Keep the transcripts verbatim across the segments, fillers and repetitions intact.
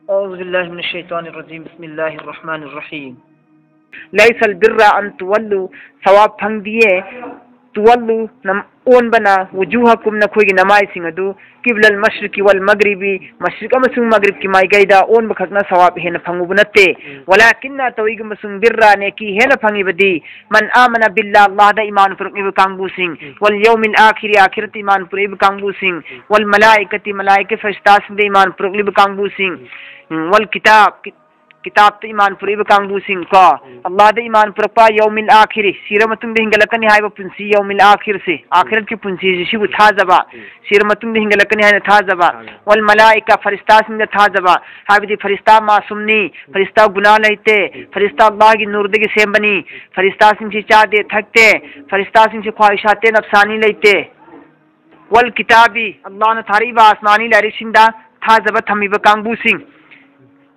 أعوذ بالله من الشيطان الرجيم. بسم الله الرحمن الرحيم. ليس البر أن تولوا, ꯁꯋꯥꯕ ꯐꯪꯗꯤꯌꯦ, ꯇꯨꯋꯜꯂꯨ, ꯅꯝ-, ꯑꯣꯟꯕꯅ, ꯋꯨꯖꯨꯍꯀꯨꯝ, ꯅꯈꯣꯏꯒꯤ ꯅꯃꯥꯏꯁꯤꯡ ꯑꯗꯨ, ꯀꯤꯕꯂꯜ ꯃꯁ꯭ꯔꯤꯀꯤ ꯋꯜ ꯃꯒ꯭ꯔꯤꯕꯤ, ꯃꯁ꯭ꯔꯤꯛ ꯑꯃꯁꯨꯡ ꯃꯒ꯭ꯔꯤꯕꯀꯤ ꯃꯥꯏꯀꯩꯗ ꯑꯣꯟꯕ ꯈꯛꯅ ꯁꯋꯥꯕ ꯍꯦꯟꯅ ꯐꯪꯉꯨꯕ ꯅꯠꯇꯦ꯫ ꯎꯝ. ꯋꯂꯥꯀꯤꯟꯅ, ꯇꯧꯏꯒꯨꯝꯕꯁꯨꯡ, ꯕꯤꯔꯔ, ꯅꯦꯀꯤ ꯍꯦꯟꯅ ꯐꯪꯉꯤꯕꯗꯤ, ꯃꯟ ꯑꯥꯃꯅ ꯕꯤꯜꯂꯥ, ꯑꯜꯂꯥꯍꯗ ꯏꯃꯥꯟ ꯄꯨꯔꯛꯂꯤꯕ ꯀꯥꯡꯕꯨꯁꯤꯡ, ꯎꯝ. ꯋꯜ ꯌꯧꯃꯤꯜ ꯑꯥꯈꯤꯔꯤ, ꯑꯥꯈꯤꯔꯠꯇ ꯏꯃꯥꯟ ꯄꯨꯔꯛꯂꯤꯕ ꯀꯥꯡꯕꯨꯁꯤꯡ, ꯎꯝ. ꯋꯜ ꯃꯂꯥꯏꯀꯇꯤ, ꯃꯂꯥꯏꯀ ꯐꯔꯤꯁꯇꯥꯁꯤꯡꯗ ꯏꯃꯥꯟ ꯄꯨꯔꯛꯂꯤꯕ ꯀꯥꯡꯕꯨꯁꯤꯡ, ꯎꯝ. ꯎꯝ, ꯋꯜ ꯀꯤꯇꯥꯕ, ꯀꯤ-, ꯀꯤꯇꯥꯕꯇ ꯏꯃꯥꯟ ꯄꯨꯔꯛꯏꯕ ꯀꯥꯡꯕꯨꯁꯤꯡ ꯀꯣ, ꯎꯝ. ꯑꯜꯂꯥꯍꯗ ꯏꯃꯥꯟ ꯄꯨꯔꯛꯄ, ꯌꯧꯃꯤꯜ ꯑꯥꯈꯤꯔꯤ, ꯁꯤꯔ ꯃꯇꯨꯡꯗ ꯍꯤꯡꯒꯠꯂꯛꯀꯅꯤ ꯍꯥꯏꯕ ꯄꯨꯟꯁꯤ, ꯌꯧꯃꯤꯜ ꯑꯥꯈꯤꯔꯁꯤ, ꯎꯝ. ꯑꯥꯈꯤꯔꯠꯀꯤ ꯄꯨꯟꯁꯤꯁꯤ, ꯁꯤꯕꯨ ꯊꯥꯖꯕ, ꯎꯝ. ꯁꯤꯔ ꯃꯇꯨꯡꯗ ꯍꯤꯡꯒꯠꯂꯛꯀꯅꯤ ꯍꯥꯏꯅ ꯊꯥꯖꯕ, ꯊꯥꯖꯕ. ꯋꯜ ꯃꯂꯥꯏꯀꯥ, ꯐꯔꯤꯁꯇꯥꯁꯤꯡꯗ ꯊꯥꯖꯕ, ꯍꯥꯏꯕꯗꯤ ꯐꯔꯤꯁꯇꯥ ꯃꯥꯁꯨꯝꯅꯤ, ꯎꯝ. ꯐꯔꯤꯁꯇꯥ ꯒꯨꯅꯥ ꯂꯩꯇꯦ, ꯎꯝ. ꯐꯔꯤꯁꯇꯥ ꯑꯜꯂꯥꯍꯒꯤ ꯅꯨꯔꯗꯒꯤ ꯁꯦꯝꯕꯅꯤ, ꯐꯔꯤꯁꯇꯥꯁꯤꯡꯁꯤ ꯆꯥꯗꯦ, ꯊꯛꯇꯦ, ꯐꯔꯤꯁꯇꯥꯁꯤꯡꯁꯤ ꯈ꯭ꯋꯥꯍꯤꯁꯥꯇꯦ, ꯅꯐꯁꯥꯅꯤ ꯂꯩꯇꯦ꯫ ꯋꯜ ꯀꯤꯇꯥꯕꯤ, ꯑꯜꯂꯥꯍꯅ ꯊꯥꯔꯛꯏꯕ ꯑꯁꯃꯥꯅꯤ ꯂꯥꯏꯔꯤꯛꯁꯤꯡꯗ ꯊꯥꯖꯕ ꯊꯝꯃꯤꯕ ꯀꯥꯡꯕꯨꯁꯤꯡ,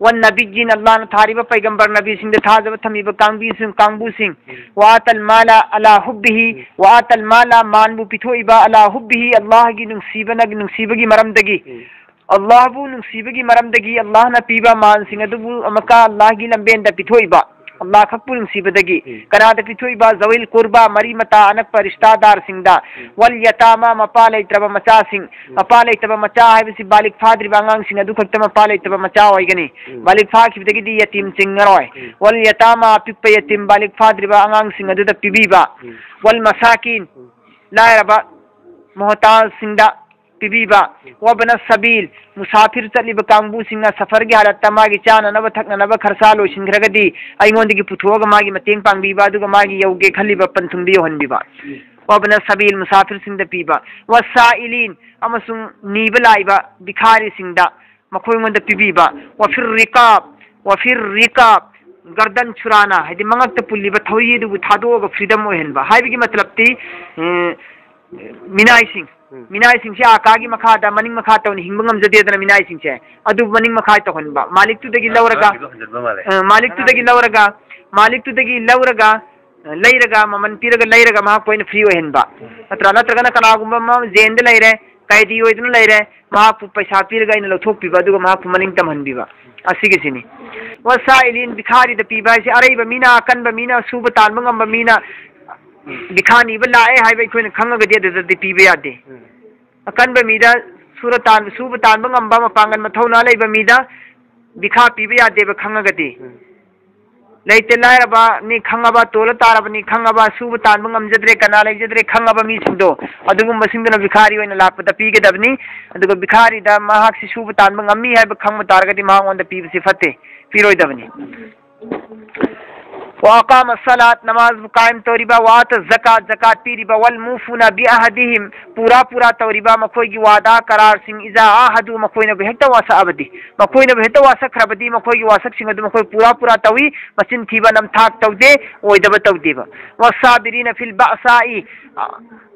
ꯋꯟ ꯅꯕꯤꯌꯤꯟ, ꯑꯜꯂꯥꯍꯅ ꯊꯥꯔꯤꯕ ꯄꯩꯒꯝꯕꯔ ꯅꯕꯤꯁꯤꯡꯗ ꯊꯥꯖꯕ ꯊꯝꯃꯤꯕ ꯀꯥꯡꯕꯤꯁꯤꯡ, ꯀꯥꯡꯕꯨꯁꯤꯡ, ꯋꯥꯇꯜ ꯃꯥꯂ ꯑꯂꯥ ꯍꯨꯕꯤꯍꯤ, ꯋꯥꯇꯜ ꯃꯥꯂ, ꯃꯥꯟꯕꯨ ꯄꯤꯊꯣꯛꯏꯕ, ꯑꯂꯥ ꯍꯨꯕꯤꯍꯤ, ꯑꯜꯂꯥꯍꯒꯤ ꯅꯨꯡꯁꯤꯕꯅ, ꯅꯨꯡꯁꯤꯕꯒꯤ ꯃꯔꯝꯗꯒꯤ, ꯎꯝ. ꯑꯜꯂꯥꯍꯕꯨ ꯅꯨꯡꯁꯤꯕꯒꯤ ꯃꯔꯝꯗꯒꯤ ꯑꯜꯂꯥꯍꯅ ꯄꯤꯕ ꯃꯥꯟꯁꯤꯡ ꯑꯗꯨꯕꯨ ꯑꯃꯨꯛꯀ ꯑꯜꯂꯥꯍꯒꯤ ꯂꯝꯕꯦꯟꯗ ꯄꯤꯊꯣꯛꯏꯕ, ꯑꯜꯂꯥꯍ ꯈꯛꯄꯨ ꯅꯨꯡꯁꯤꯕꯗꯒꯤ, ꯎꯝ. ꯀꯅꯥꯗ ꯄꯤꯊꯣꯛꯏꯕ? ꯖꯋꯤꯜ ꯀꯨꯔꯕꯥ, ꯃꯔꯤ ꯃꯇꯥ ꯑꯅꯛꯄ ꯔꯤꯁꯇꯥꯗꯥꯔꯁꯤꯡꯗ, ꯎꯝ. ꯋꯜ ꯌꯇꯥꯃꯥ, ꯃꯄꯥ ꯂꯩꯇ꯭ꯔꯕ ꯃꯆꯥꯁꯤꯡ, ꯎꯝ. ꯃꯄꯥ ꯂꯩꯇꯕ ꯃꯆꯥ ꯍꯥꯏꯕꯁꯤ ꯕꯥꯂꯤꯛ ꯐꯥꯗ꯭ꯔꯤꯕ ꯑꯉꯥꯡꯁꯤꯡ ꯑꯗꯨ ꯈꯛꯇ ꯃꯄꯥ ꯂꯩꯇꯕ ꯃꯆꯥ ꯑꯣꯏꯒꯅꯤ꯫ ꯎꯝ. ꯕꯥꯂꯤꯛ ꯐꯥꯈꯤꯕꯗꯒꯤꯗꯤ ꯌꯇꯤꯝ ꯆꯤꯡꯉꯔꯣꯏ꯫ ꯎꯝ. ꯋꯜ ꯌꯇꯥꯃꯥ, ꯑꯄꯤꯛꯄ ꯌꯇꯤꯝ, ꯕꯥꯂꯤꯛ ꯐꯥꯗ꯭ꯔꯤꯕ ꯑꯉꯥꯡꯁꯤꯡ ꯑꯗꯨꯗ ꯄꯤꯕꯤꯕ꯫ ꯎꯝ. ꯋꯜ ꯃꯁꯥꯀꯤꯟ, ꯎꯝ. ꯂꯥꯏꯔꯕ ꯃꯣꯍꯇꯥꯖꯁꯤꯡꯗ ꯄꯤꯕꯤꯕ꯫ ꯎꯝ. ꯋꯕꯅ ꯁꯕꯤꯜ, ꯃꯨꯁꯥꯐꯤꯔ ꯆꯠꯂꯤꯕ ꯀꯥꯡꯕꯨꯁꯤꯡꯅ ꯁꯐꯔꯒꯤ ꯍꯥꯂꯠꯇ ꯃꯥꯒꯤ ꯆꯥꯅꯅꯕ ꯊꯛꯅꯅꯕ ꯈꯔꯁꯥ ꯂꯣꯏꯁꯤꯟꯈ꯭ꯔꯒꯗꯤ ꯑꯩꯉꯣꯟꯗꯒꯤ ꯄꯨꯊꯣꯛꯑꯒ ꯃꯥꯒꯤ ꯃꯇꯦꯡ ꯄꯥꯡꯕꯤꯕ, ꯑꯗꯨꯒ ꯃꯥꯒꯤ ꯌꯧꯒꯦ ꯈꯜꯂꯤꯕ ꯄꯟꯊꯨꯡꯗ ꯌꯧꯍꯟꯕꯤꯕ꯫ ꯎꯝ. ꯋꯕꯅ ꯁꯕꯤꯜ, ꯃꯨꯁꯥꯐꯤꯔꯁꯤꯡꯗ ꯄꯤꯕ꯫ ꯋꯁꯥꯏꯂꯤꯟ, ꯑꯃꯁꯨꯡ ꯅꯤꯕ ꯂꯥꯛꯏꯕ ꯚꯤꯈꯥꯔꯤꯁꯤꯡꯗ, ꯃꯈꯣꯏꯉꯣꯟꯗ ꯄꯤꯕꯤꯕ꯫ ꯋꯐꯤꯔ ꯔꯤꯀꯥꯕ, ꯋꯐꯤꯔ ꯔꯤꯀꯥꯕ, ꯒꯔꯗꯟ ꯁꯨꯔꯥꯅ, ꯍꯥꯏꯗꯤ ꯃꯉꯛꯇ ꯄꯨꯜꯂꯤꯕ ꯊꯧꯔꯤ ꯑꯗꯨꯕꯨ ꯊꯥꯗꯣꯛꯑꯒ ꯐ꯭ꯔꯤꯗꯝ ꯑꯣꯏꯍꯟꯕ ꯍꯥꯏꯕꯒꯤ ꯃꯇꯂꯕꯇꯤ, ꯑ, ꯎꯝ. ꯃꯤꯅꯥꯏꯁꯤꯡꯁꯦ ꯑꯥꯀꯥꯒꯤ ꯃꯈꯥꯗ, ꯃꯅꯤꯡ ꯃꯈꯥ ꯇꯧꯅ ꯍꯤꯡꯕ ꯉꯝꯖꯗꯦꯗꯅ ꯃꯤꯅꯥꯏꯁꯤꯡꯁꯦ, ꯑꯗꯨꯕꯨ ꯃꯅꯤꯡ ꯃꯈꯥ ꯇꯧꯍꯟꯕ꯫ ꯃꯥꯂꯤꯛꯇꯨꯗꯒꯤ ꯂꯧꯔꯒ, ꯑꯥꯀꯥꯒꯤꯗꯣ ꯍꯟꯖꯤꯟꯕ ꯃꯥꯜꯂꯦ꯫ ꯑ, ꯃꯥꯂꯤꯛꯇꯨꯗꯒꯤ ꯂꯧꯔꯒ, ꯃꯥꯂꯤꯛꯇꯨꯗꯒꯤ ꯂꯧꯔꯒ, ꯑ, ꯂꯩꯔꯒ, ꯃꯃꯜ ꯄꯤꯔꯒ ꯂꯩꯔꯒ ꯃꯍꯥꯛꯄꯨ ꯑꯩꯅ ꯐ꯭ꯔꯤ ꯑꯣꯏꯍꯟꯕ꯫ ꯅꯠꯇ꯭ꯔꯥ? ꯅꯠꯇ꯭ꯔꯒꯅ ꯀꯅꯥꯒꯨꯝꯕ ꯑꯃ ꯖꯦꯟꯗ ꯂꯩꯔꯦ, ꯀꯥꯏꯗꯤ ꯑꯣꯏꯗꯨꯅ ꯂꯩꯔꯦ, ꯃꯍꯥꯛꯄꯨ ꯄꯩꯁꯥ ꯄꯤꯔꯒ ꯑꯩꯅ ꯂꯧꯊꯣꯛꯄꯤꯕ, ꯑꯗꯨꯒ ꯃꯍꯥꯛꯄꯨ ꯃꯅꯤꯡ ꯇꯝꯍꯟꯕꯤꯕ, ꯑꯁꯤꯒꯤꯁꯤꯅꯤ꯫ ꯋꯁꯥꯏꯂꯤꯟ, ꯚꯤꯈꯥꯔꯤꯗ ꯄꯤꯕ ꯍꯥꯏꯁꯦ ꯑꯔꯩꯕ ꯃꯤꯅ, ꯑꯀꯟꯕ ꯃꯤꯅ, ꯁꯨꯕ ꯇꯥꯟꯕ ꯉꯝꯕ ꯃꯤꯅ ꯚꯤꯈꯥ ꯅꯤꯕ ꯂꯥꯛꯑꯦ ꯍꯥꯏꯕ ꯑꯩꯈꯣꯏꯅ ꯈꯪꯉꯒꯗꯤ ꯑꯗꯨꯗꯗꯤ ꯄꯤꯕ ꯌꯥꯗꯦ꯫ ꯑꯀꯟꯕ ꯃꯤꯗ, ꯁꯨꯔ ꯇꯥꯟ-, ꯁꯨꯕ ꯇꯥꯟꯕ ꯉꯝꯕ, ꯃꯄꯥꯡꯒꯜ ꯃꯊꯧꯅꯥ ꯂꯩꯕ ꯃꯤꯗ ꯚꯤꯈꯥ ꯄꯤꯕ ꯌꯥꯗꯦꯕ ꯈꯪꯉꯒꯗꯤ꯫ ꯂꯩꯇ ꯂꯥꯏꯔꯕꯅꯤ ꯈꯪꯉꯕ, ꯇꯣꯜꯂ ꯇꯥꯔꯕꯅꯤ ꯈꯪꯉꯕ, ꯁꯨꯕ ꯇꯥꯟꯕ ꯉꯝꯖꯗ꯭ꯔꯦ, ꯀꯅꯥ ꯂꯩꯖꯗ꯭ꯔꯦ ꯈꯪꯉꯕ ꯃꯤꯁꯤꯡꯗꯣ, ꯑꯗꯨꯒꯨꯝꯕꯁꯤꯡꯗꯨꯅ ꯚꯤꯈꯥꯔꯤ ꯑꯣꯏꯅ ꯂꯥꯛꯄꯗ ꯄꯤꯒꯗꯕꯅꯤ꯫ ꯑꯗꯨꯒ ꯚꯤꯈꯥꯔꯤꯗ ꯃꯍꯥꯛꯁꯤ ꯁꯨꯕ ꯇꯥꯟꯕ ꯉꯝꯃꯤ ꯍꯥꯏꯕ ꯈꯪꯕ ꯇꯥꯔꯒꯗꯤ ꯃꯍꯥꯛꯉꯣꯟꯗ ꯄꯤꯕꯁꯤ ꯐꯠꯇꯦ, ꯄꯤꯔꯣꯏꯗꯕꯅꯤ꯫ وأقام الصلاة، ꯅꯃꯥꯖꯕꯨ ꯀꯥꯏꯝ ꯇꯧꯔꯤꯕ, وآتى الزكاة، ꯖꯀꯥꯠ ꯄꯤꯔꯤꯕ, والموفون بعهدهم، ꯄꯨꯔꯥ ꯄꯨꯔꯥ ꯇꯧꯔꯤꯕ, ꯃꯈꯣꯏꯒꯤ ꯋꯥꯗꯥ ꯀꯔꯥꯔꯁꯤꯡ, إذا عاهدوا، ꯃꯈꯣꯏꯅꯕꯨ ꯍꯦꯛꯇ ꯋꯥꯁꯛꯑꯕꯗꯤ, ꯃꯈꯣꯏꯅꯕꯨ ꯍꯦꯛꯇ ꯋꯥꯁꯛꯈ꯭ꯔꯕꯗꯤ, ꯃꯈꯣꯏꯒꯤ ꯋꯥꯁꯛꯁꯤꯡ ꯑꯗꯨ ꯃꯈꯣꯏ ꯄꯨꯔꯥ ꯄꯨꯔꯥ ꯇꯧꯏ, ꯃꯆꯤꯟ ꯊꯤꯕ, ꯅꯝꯊꯥꯛ ꯇꯧꯗꯦ, ꯑꯣꯏꯗꯕ ꯇꯧꯗꯦꯕ꯫ والصابرين في البأساء،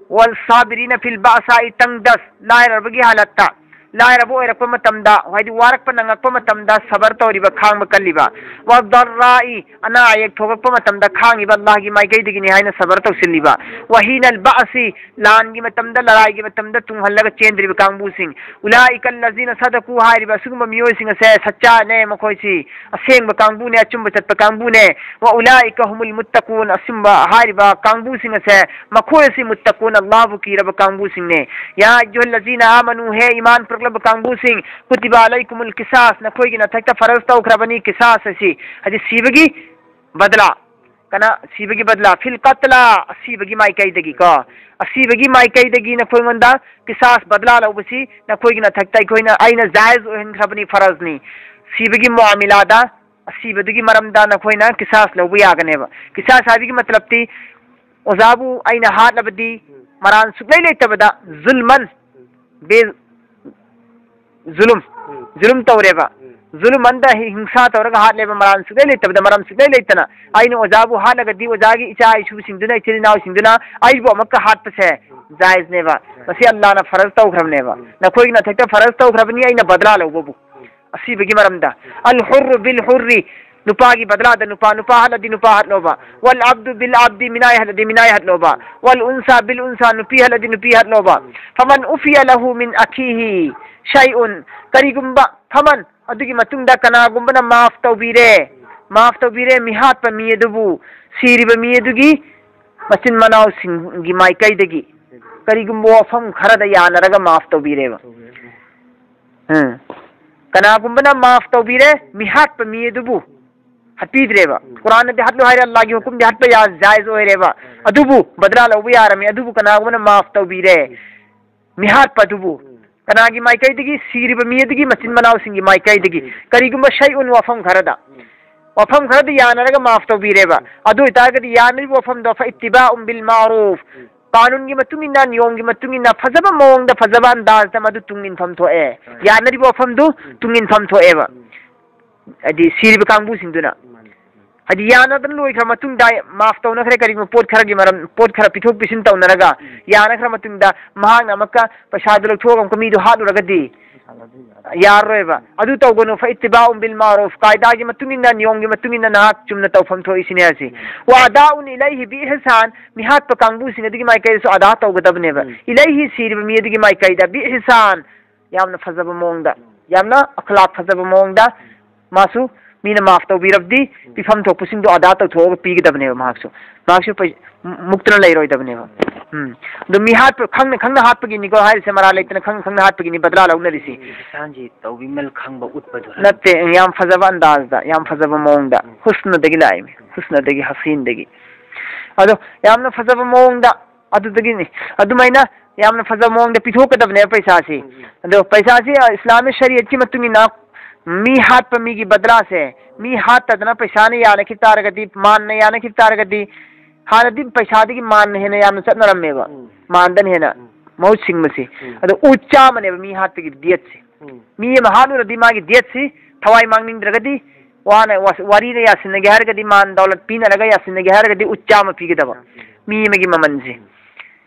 والصابرين في البأساء، ꯇꯪꯗꯁ, ꯂꯥꯏꯔꯕꯒꯤ ꯍꯥꯂꯠꯇ, ꯂꯥꯏꯔꯕ ꯑꯣꯏꯔꯛꯄ ꯃꯇꯝꯗ, ꯍꯥꯏꯗꯤ ꯋꯥꯔꯛꯄ ꯅꯪꯉꯛꯄ ꯃꯇꯝꯗ ꯁꯕꯔ ꯇꯧꯔꯤꯕ, ꯈꯥꯡꯕ ꯀꯜꯂꯤꯕ꯫ والضراء، ꯑꯅꯥ ꯑꯌꯦꯛ ꯊꯣꯛꯂꯛꯄ ꯃꯇꯝꯗ ꯈꯥꯡꯉꯤꯕ ꯑꯜꯂꯥꯍꯒꯤ ꯃꯥꯏꯀꯩꯗꯒꯤꯅꯤ ꯍꯥꯏꯅ ꯁꯕꯔ ꯇꯧꯁꯤꯜꯂꯤꯕ꯫ وحين البأس، ꯂꯥꯟꯒꯤ ꯃꯇꯝꯗ, ꯂꯔꯥꯏꯒꯤ ꯃꯇꯝꯗ ꯇꯨꯡꯍꯜꯂꯒ ꯆꯦꯟꯗ꯭ꯔꯤꯕ ꯀꯥꯡꯕꯨꯁꯤꯡ꯫ أولئك الذين صدقوا ꯍꯥꯏꯔꯤꯕ ꯑꯁꯤꯒꯨꯝꯕ ꯃꯤꯑꯣꯏꯁꯤꯡ ꯑꯁꯦ ꯁꯆꯥꯅꯦ, ꯃꯈꯣꯏꯁꯤ ꯑꯁꯦꯡꯕ ꯀꯥꯡꯕꯨꯅꯦ, ꯑꯆꯨꯝꯕ ꯆꯠꯄ ꯀꯥꯡꯕꯨꯅꯦ꯫ وأولئك هم المتقون، ꯑꯆꯨꯝꯕ ꯍꯥꯏꯔꯤꯕ ꯀꯥꯡꯕꯨꯁꯤꯡ ꯑꯁꯦ ꯃꯈꯣꯏ ꯑꯁꯤ متقون، ꯑꯜꯂꯥꯍꯕꯨ ꯀꯤꯔꯕ ꯀꯥꯡꯕꯨꯁꯤꯡꯅꯦ꯫ يا أيها الذين آمنوا، ꯍꯦ ꯏꯃꯥꯟ ꯄꯨꯔꯛꯂꯕ ꯀꯥꯡꯕꯨꯁꯤꯡ, كتب عليكم القصاص، ꯅꯈꯣꯏꯒꯤ ꯅꯊꯛꯇ ꯐꯔꯖ ꯇꯧꯈ꯭ꯔꯕꯅꯤ ꯀꯤꯁꯥꯁ ꯑꯁꯤ, ꯍꯥꯏꯗꯤ ꯁꯤꯕꯒꯤ ꯕꯗꯂꯥ꯫ ꯀꯅꯥ ꯁꯤꯕꯒꯤ ꯕꯗꯂꯥ? في القتلى، ꯑꯁꯤꯕꯒꯤ ꯃꯥꯏꯀꯩꯗꯒꯤ ꯀꯣ, ꯑꯁꯤꯕꯒꯤ ꯃꯥꯏꯀꯩꯗꯒꯤ ꯅꯈꯣꯏꯉꯣꯟꯗ ꯀꯤꯁꯥꯁ ꯕꯗꯂꯥ ꯂꯧꯕꯁꯤ ꯅꯈꯣꯏꯒꯤ ꯅꯊꯛꯇ ꯑꯩꯈꯣꯏꯅ, ꯑꯩꯅ ꯖꯥꯏꯖ ꯑꯣꯏꯍꯟꯈ꯭ꯔꯕꯅꯤ, ꯐꯔꯖꯅꯤ꯫ ꯁꯤꯕꯒꯤ ꯃꯨꯑꯥꯃꯤꯂꯥꯗ, ꯑꯁꯤꯕꯗꯨꯒꯤ ꯃꯔꯝꯗ ꯅꯈꯣꯏꯅ ꯀꯤꯁꯥꯁ ꯂꯧꯕ ꯌꯥꯒꯅꯦꯕ꯫ ꯀꯤꯁꯥꯁ ꯍꯥꯏꯕꯒꯤ ꯃꯇꯂꯕꯇꯤ ꯑꯣꯖꯥꯕꯨ ꯑꯩꯅ ꯍꯥꯠꯂꯕꯗꯤ ꯃꯔꯥꯟ ꯁꯨꯛꯂꯩ ꯂꯩꯇꯕꯗ ꯖꯨꯜꯃꯟ, ꯕꯦ-, ꯖꯨꯂꯨꯝ, ꯖꯨꯂꯨꯝ ꯇꯧꯔꯦꯕ꯫ ꯖꯨꯂꯨꯝ ꯑꯟꯗ ꯍꯤ-, ꯍꯤꯡꯁꯥ ꯇꯧꯔꯒ ꯍꯥꯠꯂꯦꯕ, ꯃꯔꯥꯟ ꯁꯨꯛꯂꯩ ꯂꯩꯇꯕꯗ, ꯃꯔꯝ ꯁꯨꯛꯂꯩ ꯂꯩꯇꯅ꯫ ꯑꯩꯅ ꯑꯣꯖꯥꯕꯨ ꯍꯥꯠꯂꯒꯗꯤ ꯑꯣꯖꯥꯒꯤ ꯏꯆꯥ ꯏꯁꯨꯁꯤꯡꯗꯨꯅ, ꯏꯆꯤꯜ ꯏꯅꯥꯎꯁꯤꯡꯗꯨꯅ ꯑꯩꯕꯨ ꯑꯃꯨꯛꯀ ꯍꯥꯠꯄꯁꯦ ꯖꯥꯏꯖꯅꯦꯕ꯫ ꯃꯁꯤ ꯑꯜꯂꯥꯅ ꯐꯔꯖ ꯇꯧꯈ꯭ꯔꯕꯅꯦꯕ꯫ ꯅꯈꯣꯏꯒꯤ ꯅꯊꯛꯇ ꯐꯔꯖ ꯇꯧꯈ꯭ꯔꯕꯅꯤ ꯑꯩꯅ ꯕꯗꯂꯥ ꯂꯧꯕꯕꯨ꯫ ꯑꯁꯤꯕꯒꯤ ꯃꯔꯝꯗ꯫ الحر بالحر، ꯅꯨꯄꯥꯒꯤ ꯕꯗꯂꯥꯗ ꯅꯨꯄꯥ, ꯅꯨꯄꯥ ꯍꯥꯠꯂꯗꯤ ꯅꯨꯄꯥ ꯍꯥꯠꯂꯣꯕ꯫ والعبد بالعبد, ꯃꯤꯅꯥꯏ ꯍꯥꯠꯂꯗꯤ ꯃꯤꯅꯥꯏ ꯍꯥꯠꯂꯣꯕ꯫ والأنثى بالأنثى, ꯅꯨꯄꯤ ꯍꯥꯠꯂꯗꯤ ꯅꯨꯄꯤ ꯍꯥꯠꯂꯣꯕ꯫ فمن عفي له من أخيه شيء, ꯀꯔꯤꯒꯨꯝꯕ, فمن, ꯑꯗꯨꯒꯤ ꯃꯇꯨꯡꯗ ꯀꯅꯥꯒꯨꯝꯕꯅ ꯃꯥꯐ ꯇꯧꯕꯤꯔꯦ, ꯃꯥꯐ ꯇꯧꯕꯤꯔꯦ ꯃꯤꯍꯥꯠꯄ ꯃꯤ ꯑꯗꯨꯕꯨ, ꯁꯤꯔꯤꯕ ꯃꯤ ꯑꯗꯨꯒꯤ ꯃꯆꯤꯟ ꯃꯅꯥꯎꯁꯤꯡꯒꯤ ꯃꯥꯏꯀꯩꯗꯒꯤ, ꯀꯔꯤꯒꯨꯝꯕ ꯋꯥꯐꯝ ꯈꯔꯗ ꯌꯥꯅꯔꯒ ꯃꯥꯐ ꯇꯧꯕꯤꯔꯦꯕ꯫ ꯎꯝ꯫ ꯀꯅꯥꯒꯨꯝꯕꯅ ꯃꯥꯐ ꯇꯧꯕꯤꯔꯦ ꯃꯤꯍꯥꯠꯄ ꯃꯤ ꯑꯗꯨꯕꯨ, ꯍꯥꯠꯄꯤꯗ꯭ꯔꯦꯕ꯫ ꯎꯝ꯫ ꯀꯨꯔꯥꯟꯅꯗꯤ ꯍꯥꯠꯂꯨ ꯍꯥꯏꯔꯦ, ꯑꯜꯂꯥꯍꯒꯤ ꯍꯨꯀꯨꯝꯗꯤ ꯍꯥꯠꯄ ꯌꯥ-, ꯖꯥꯏꯖ ꯑꯣꯏꯔꯦꯕ꯫ ꯎꯝ꯫ ꯑꯗꯨꯕꯨ ꯕꯗꯂꯥ ꯂꯧꯕ ꯌꯥꯔꯝꯃꯤ꯫ ꯑꯗꯨꯕꯨ ꯀꯅꯥꯒꯨꯝꯕꯅ ꯃꯥꯐ ꯇꯧꯕꯤꯔꯦ ꯎꯝ꯫ ꯃꯤꯍꯥꯠꯄ ꯑꯗꯨꯕꯨ꯫ ꯎꯝ꯫ ꯀꯅꯥꯒꯤ ꯃꯥꯏꯀꯩꯗꯒꯤ? ꯁꯤꯔꯤꯕ ꯃꯤ ꯑꯗꯨꯒꯤ ꯃꯆꯤꯟ ꯃꯅꯥꯎꯁꯤꯡꯒꯤ ꯃꯥꯏꯀꯩꯗꯒꯤ꯫ ꯎꯝ꯫ ꯀꯔꯤꯒꯨꯝꯕ شيء, ꯋꯥꯐꯝ ꯈꯔꯗ꯫ ꯎꯝ꯫ ꯋꯥꯐꯝ ꯈꯔꯗ ꯌꯥꯅꯔꯒ ꯃꯥꯐ ꯇꯧꯕꯤꯔꯦꯕ꯫ ꯎꯝ꯫ ꯑꯗꯨ ꯑꯣꯏꯇꯥꯔꯒꯗꯤ ꯌꯥꯅꯔꯤꯕ ꯋꯥꯐꯝꯗꯣ فاتباع بالمعروف꯫ ꯎꯝ꯫ ꯀꯥꯅꯨꯟꯒꯤ ꯃꯇꯨꯡ ꯏꯟꯅ, ꯅꯤꯌꯣꯝꯒꯤ ꯃꯇꯨꯡ ꯏꯟꯅ ꯐꯖꯕ ꯃꯑꯣꯡꯗ, ꯐꯖꯕ ꯑꯟꯗꯥꯖꯇ ꯃꯗꯨ ꯇꯨꯡ ꯏꯟꯐꯝ ꯊꯣꯛꯑꯦ꯫ ꯍꯣꯏ꯫ ꯌꯥꯅꯔꯤꯕ ꯋꯥꯐꯝꯗꯨ ꯎꯝ꯫ ꯇꯨꯡ ꯏꯟꯐꯝ ꯊꯣꯛꯑꯦꯕ꯫ ꯎꯝ꯫ ꯍꯥꯏꯗꯤ ꯁꯤꯔꯤꯕ ꯀꯥꯡꯕꯨꯁꯤꯡꯗꯨꯅ꯫ ꯃꯥꯅꯤ꯫ ꯍꯥꯏꯗꯤ ꯌꯥꯅꯗꯅ ꯂꯣꯏꯈ꯭ꯔ ꯃꯇꯨꯡꯗ, ꯃꯥꯐ ꯇꯧꯅꯈ꯭ꯔꯦ, ꯀꯔꯤꯒꯨꯝꯕ ꯄꯣꯠ ꯈꯔꯒꯤ ꯃꯔꯝ, ꯄꯣꯠ ꯈꯔ ꯄꯤꯊꯣꯛ ꯄꯤꯁꯤꯟ ꯇꯧꯅꯔꯒ ꯎꯝ꯫ ꯌꯥꯅꯈ꯭ꯔ ꯃꯇꯨꯡꯗ, ꯃꯍꯥꯛꯅ ꯑꯃꯨꯛꯀ ꯄꯩꯁꯥꯗꯨ ꯂꯧꯊꯣꯛꯑꯒ ꯑꯃꯨꯛꯀ ꯃꯤꯗꯨ ꯍꯥꯠꯂꯨꯔꯒꯗꯤ ꯄꯩꯁꯥ ꯂꯧꯗꯣꯏ ꯌꯥꯔꯣꯏ꯫ ꯌꯥꯔꯔꯣꯏꯕ꯫ ꯑꯗꯨ ꯇꯧꯒꯅꯨ, فاتباع بالمعروف, ꯀꯥꯏꯗꯥꯒꯤ ꯃꯇꯨꯡ ꯏꯟꯅ, ꯅꯤꯌꯣꯝꯒꯤ ꯃꯇꯨꯡ ꯏꯟꯅ ꯅꯍꯥꯛ ꯆꯨꯝꯅ ꯇꯧꯐꯝ ꯊꯣꯛꯏ ꯁꯤꯅꯦ ꯍꯥꯏꯁꯤ꯫ ꯎꯝ꯫ وأداء إليه بإحسان, ꯃꯤꯍꯥꯠꯄ ꯀꯥꯡꯕꯨꯁꯤꯡ ꯑꯗꯨꯒꯤ ꯃꯥꯏꯀꯩꯗꯁꯨ ꯑꯗꯥ ꯇꯧꯒꯗꯕꯅꯦꯕ꯫ ꯎꯝ꯫ إليه, ꯁꯤꯔꯤꯕ ꯃꯤ ꯑꯗꯨꯒꯤ ꯃꯥꯏꯀꯩꯗ, بإحسان, ꯌꯥꯝꯅ ꯐꯖꯕ ꯃꯑꯣꯡꯗ, ꯎꯝ꯫ ꯌꯥꯝꯅ ꯑꯈꯂꯥꯛ ꯐꯖꯕ ꯃꯑꯣꯡꯗ, ꯎꯝ꯫ ꯃꯥꯁꯨ ꯃꯤꯅ ꯃꯥꯐ ꯇꯧꯕꯤꯔꯕꯗꯤ ꯎꯝ꯫ ꯄꯤꯐꯝ ꯊꯣꯛꯄꯁꯤꯡꯗꯣ ꯑꯗꯥ ꯇꯧꯊꯣꯛꯑꯒ ꯄꯤꯒꯗꯕꯅꯦꯕ ꯃꯍꯥꯛꯁꯨ꯫ ꯃꯍꯥꯛꯁꯨ ꯄꯩ-, ꯃꯨꯛꯇꯅ ꯂꯩꯔꯣꯏꯗꯕꯅꯦꯕ꯫ ꯎꯝ꯫ ꯑꯗꯣ ꯃꯤ ꯍꯥꯠꯄ, ꯈꯪꯅ ꯈꯪꯅ ꯍꯥꯠꯄꯒꯤꯅꯤꯀꯣ ꯍꯥꯏꯔꯤꯁꯦ, ꯃꯔꯥꯜ ꯂꯩꯇꯅ ꯈꯪꯅ ꯈꯪꯅ ꯍꯥꯠꯄꯒꯤꯅꯤ ꯕꯗꯂꯥ ꯂꯧꯅꯔꯤꯁꯤ꯫ ꯏꯍꯁꯥꯟꯁꯤ ꯇꯧꯕꯤꯃꯜ ꯈꯪꯕ ꯎꯠꯄꯗꯨꯔ? ꯅꯠꯇꯦ, ꯌꯥꯝ ꯐꯖꯕ ꯑꯟꯗꯥꯖꯗ, ꯌꯥꯝ ꯐꯖꯕ ꯃꯑꯣꯡꯗ, ꯎꯝ꯫ ꯍꯨꯁꯅꯗꯒꯤ ꯂꯥꯛꯏꯅꯤ, ꯍꯨꯁꯅꯗꯒꯤ, ꯍꯁꯤꯟꯗꯒꯤ꯫ ꯑꯗꯣ ꯌꯥꯝꯅ ꯐꯖꯕ ꯃꯑꯣꯡꯗ, ꯑꯗꯨꯗꯒꯤꯅꯤ꯫ ꯑꯗꯨꯃꯥꯏꯅ ꯌꯥꯝꯅ ꯐꯖꯕ ꯃꯑꯣꯡꯗ ꯄꯤꯊꯣꯛꯀꯗꯕꯅꯦꯕ ꯄꯩꯁꯥꯁꯤ꯫ ꯎꯝ, ꯎꯝ꯫ ꯑꯗꯣ ꯄꯩꯁꯥꯁꯤ ꯏꯁꯂꯥꯃꯤꯛ ꯁꯔꯤꯌꯠꯀꯤ ꯃꯇꯨꯡ ꯏꯟꯅ ꯃꯤ ꯍꯥꯠꯄ ꯃꯤꯒꯤ ꯕꯗꯂꯥꯁꯦ, ꯃꯤ ꯍꯥꯠꯇꯗꯅ ꯄꯩꯁꯥꯅ ꯌꯥꯅꯈꯤꯕ ꯇꯥꯔꯒꯗꯤ, ꯃꯥꯟꯅ ꯌꯥꯅꯈꯤꯕ ꯇꯥꯔꯒꯗꯤ, ꯍꯥꯟꯅꯗꯤ ꯄꯩꯁꯥꯗꯒꯤ ꯃꯥꯟꯅ ꯍꯦꯟꯅ ꯌꯥꯝꯅ ꯆꯠꯅꯔꯝꯃꯦꯕ꯫ ꯎꯝ꯫ ꯃꯥꯟꯗꯅ ꯍꯦꯟꯅ ꯎꯝ꯫ ꯃꯍꯨꯠ ꯁꯤꯡꯕꯁꯤ꯫ ꯎꯝ꯫ ꯑꯗꯣ ꯎ ꯆꯥꯝꯃꯅꯦꯕ ꯃꯤ ꯍꯥꯠꯄꯒꯤ ꯗꯦꯠꯁꯦ꯫ ꯎꯝ꯫ ꯃꯤ ꯑꯃ ꯍꯥꯠꯂꯨꯔꯗꯤ ꯃꯥꯒꯤ ꯗꯦꯠꯁꯤ ꯊꯋꯥꯏ ꯃꯥꯡꯅꯤꯡꯗ꯭ꯔꯒꯗꯤ, ꯋꯥꯅ, ꯋꯥ-, ꯋꯥꯔꯤꯅ ꯌꯥꯁꯤꯟꯅꯒꯦ ꯍꯥꯏꯔꯒꯗꯤ, ꯃꯥꯟ ꯗꯧꯂꯠ ꯄꯤꯅꯔꯒ ꯌꯥꯁꯤꯟꯅꯒꯦ ꯍꯥꯏꯔꯒꯗꯤ ꯎ ꯆꯥꯝꯃ ꯄꯤꯒꯗꯕ꯫ ꯎꯝ꯫ ꯃꯤ ꯑꯃꯒꯤ ꯃꯃꯜꯁꯦ꯫ ꯎꯝ꯫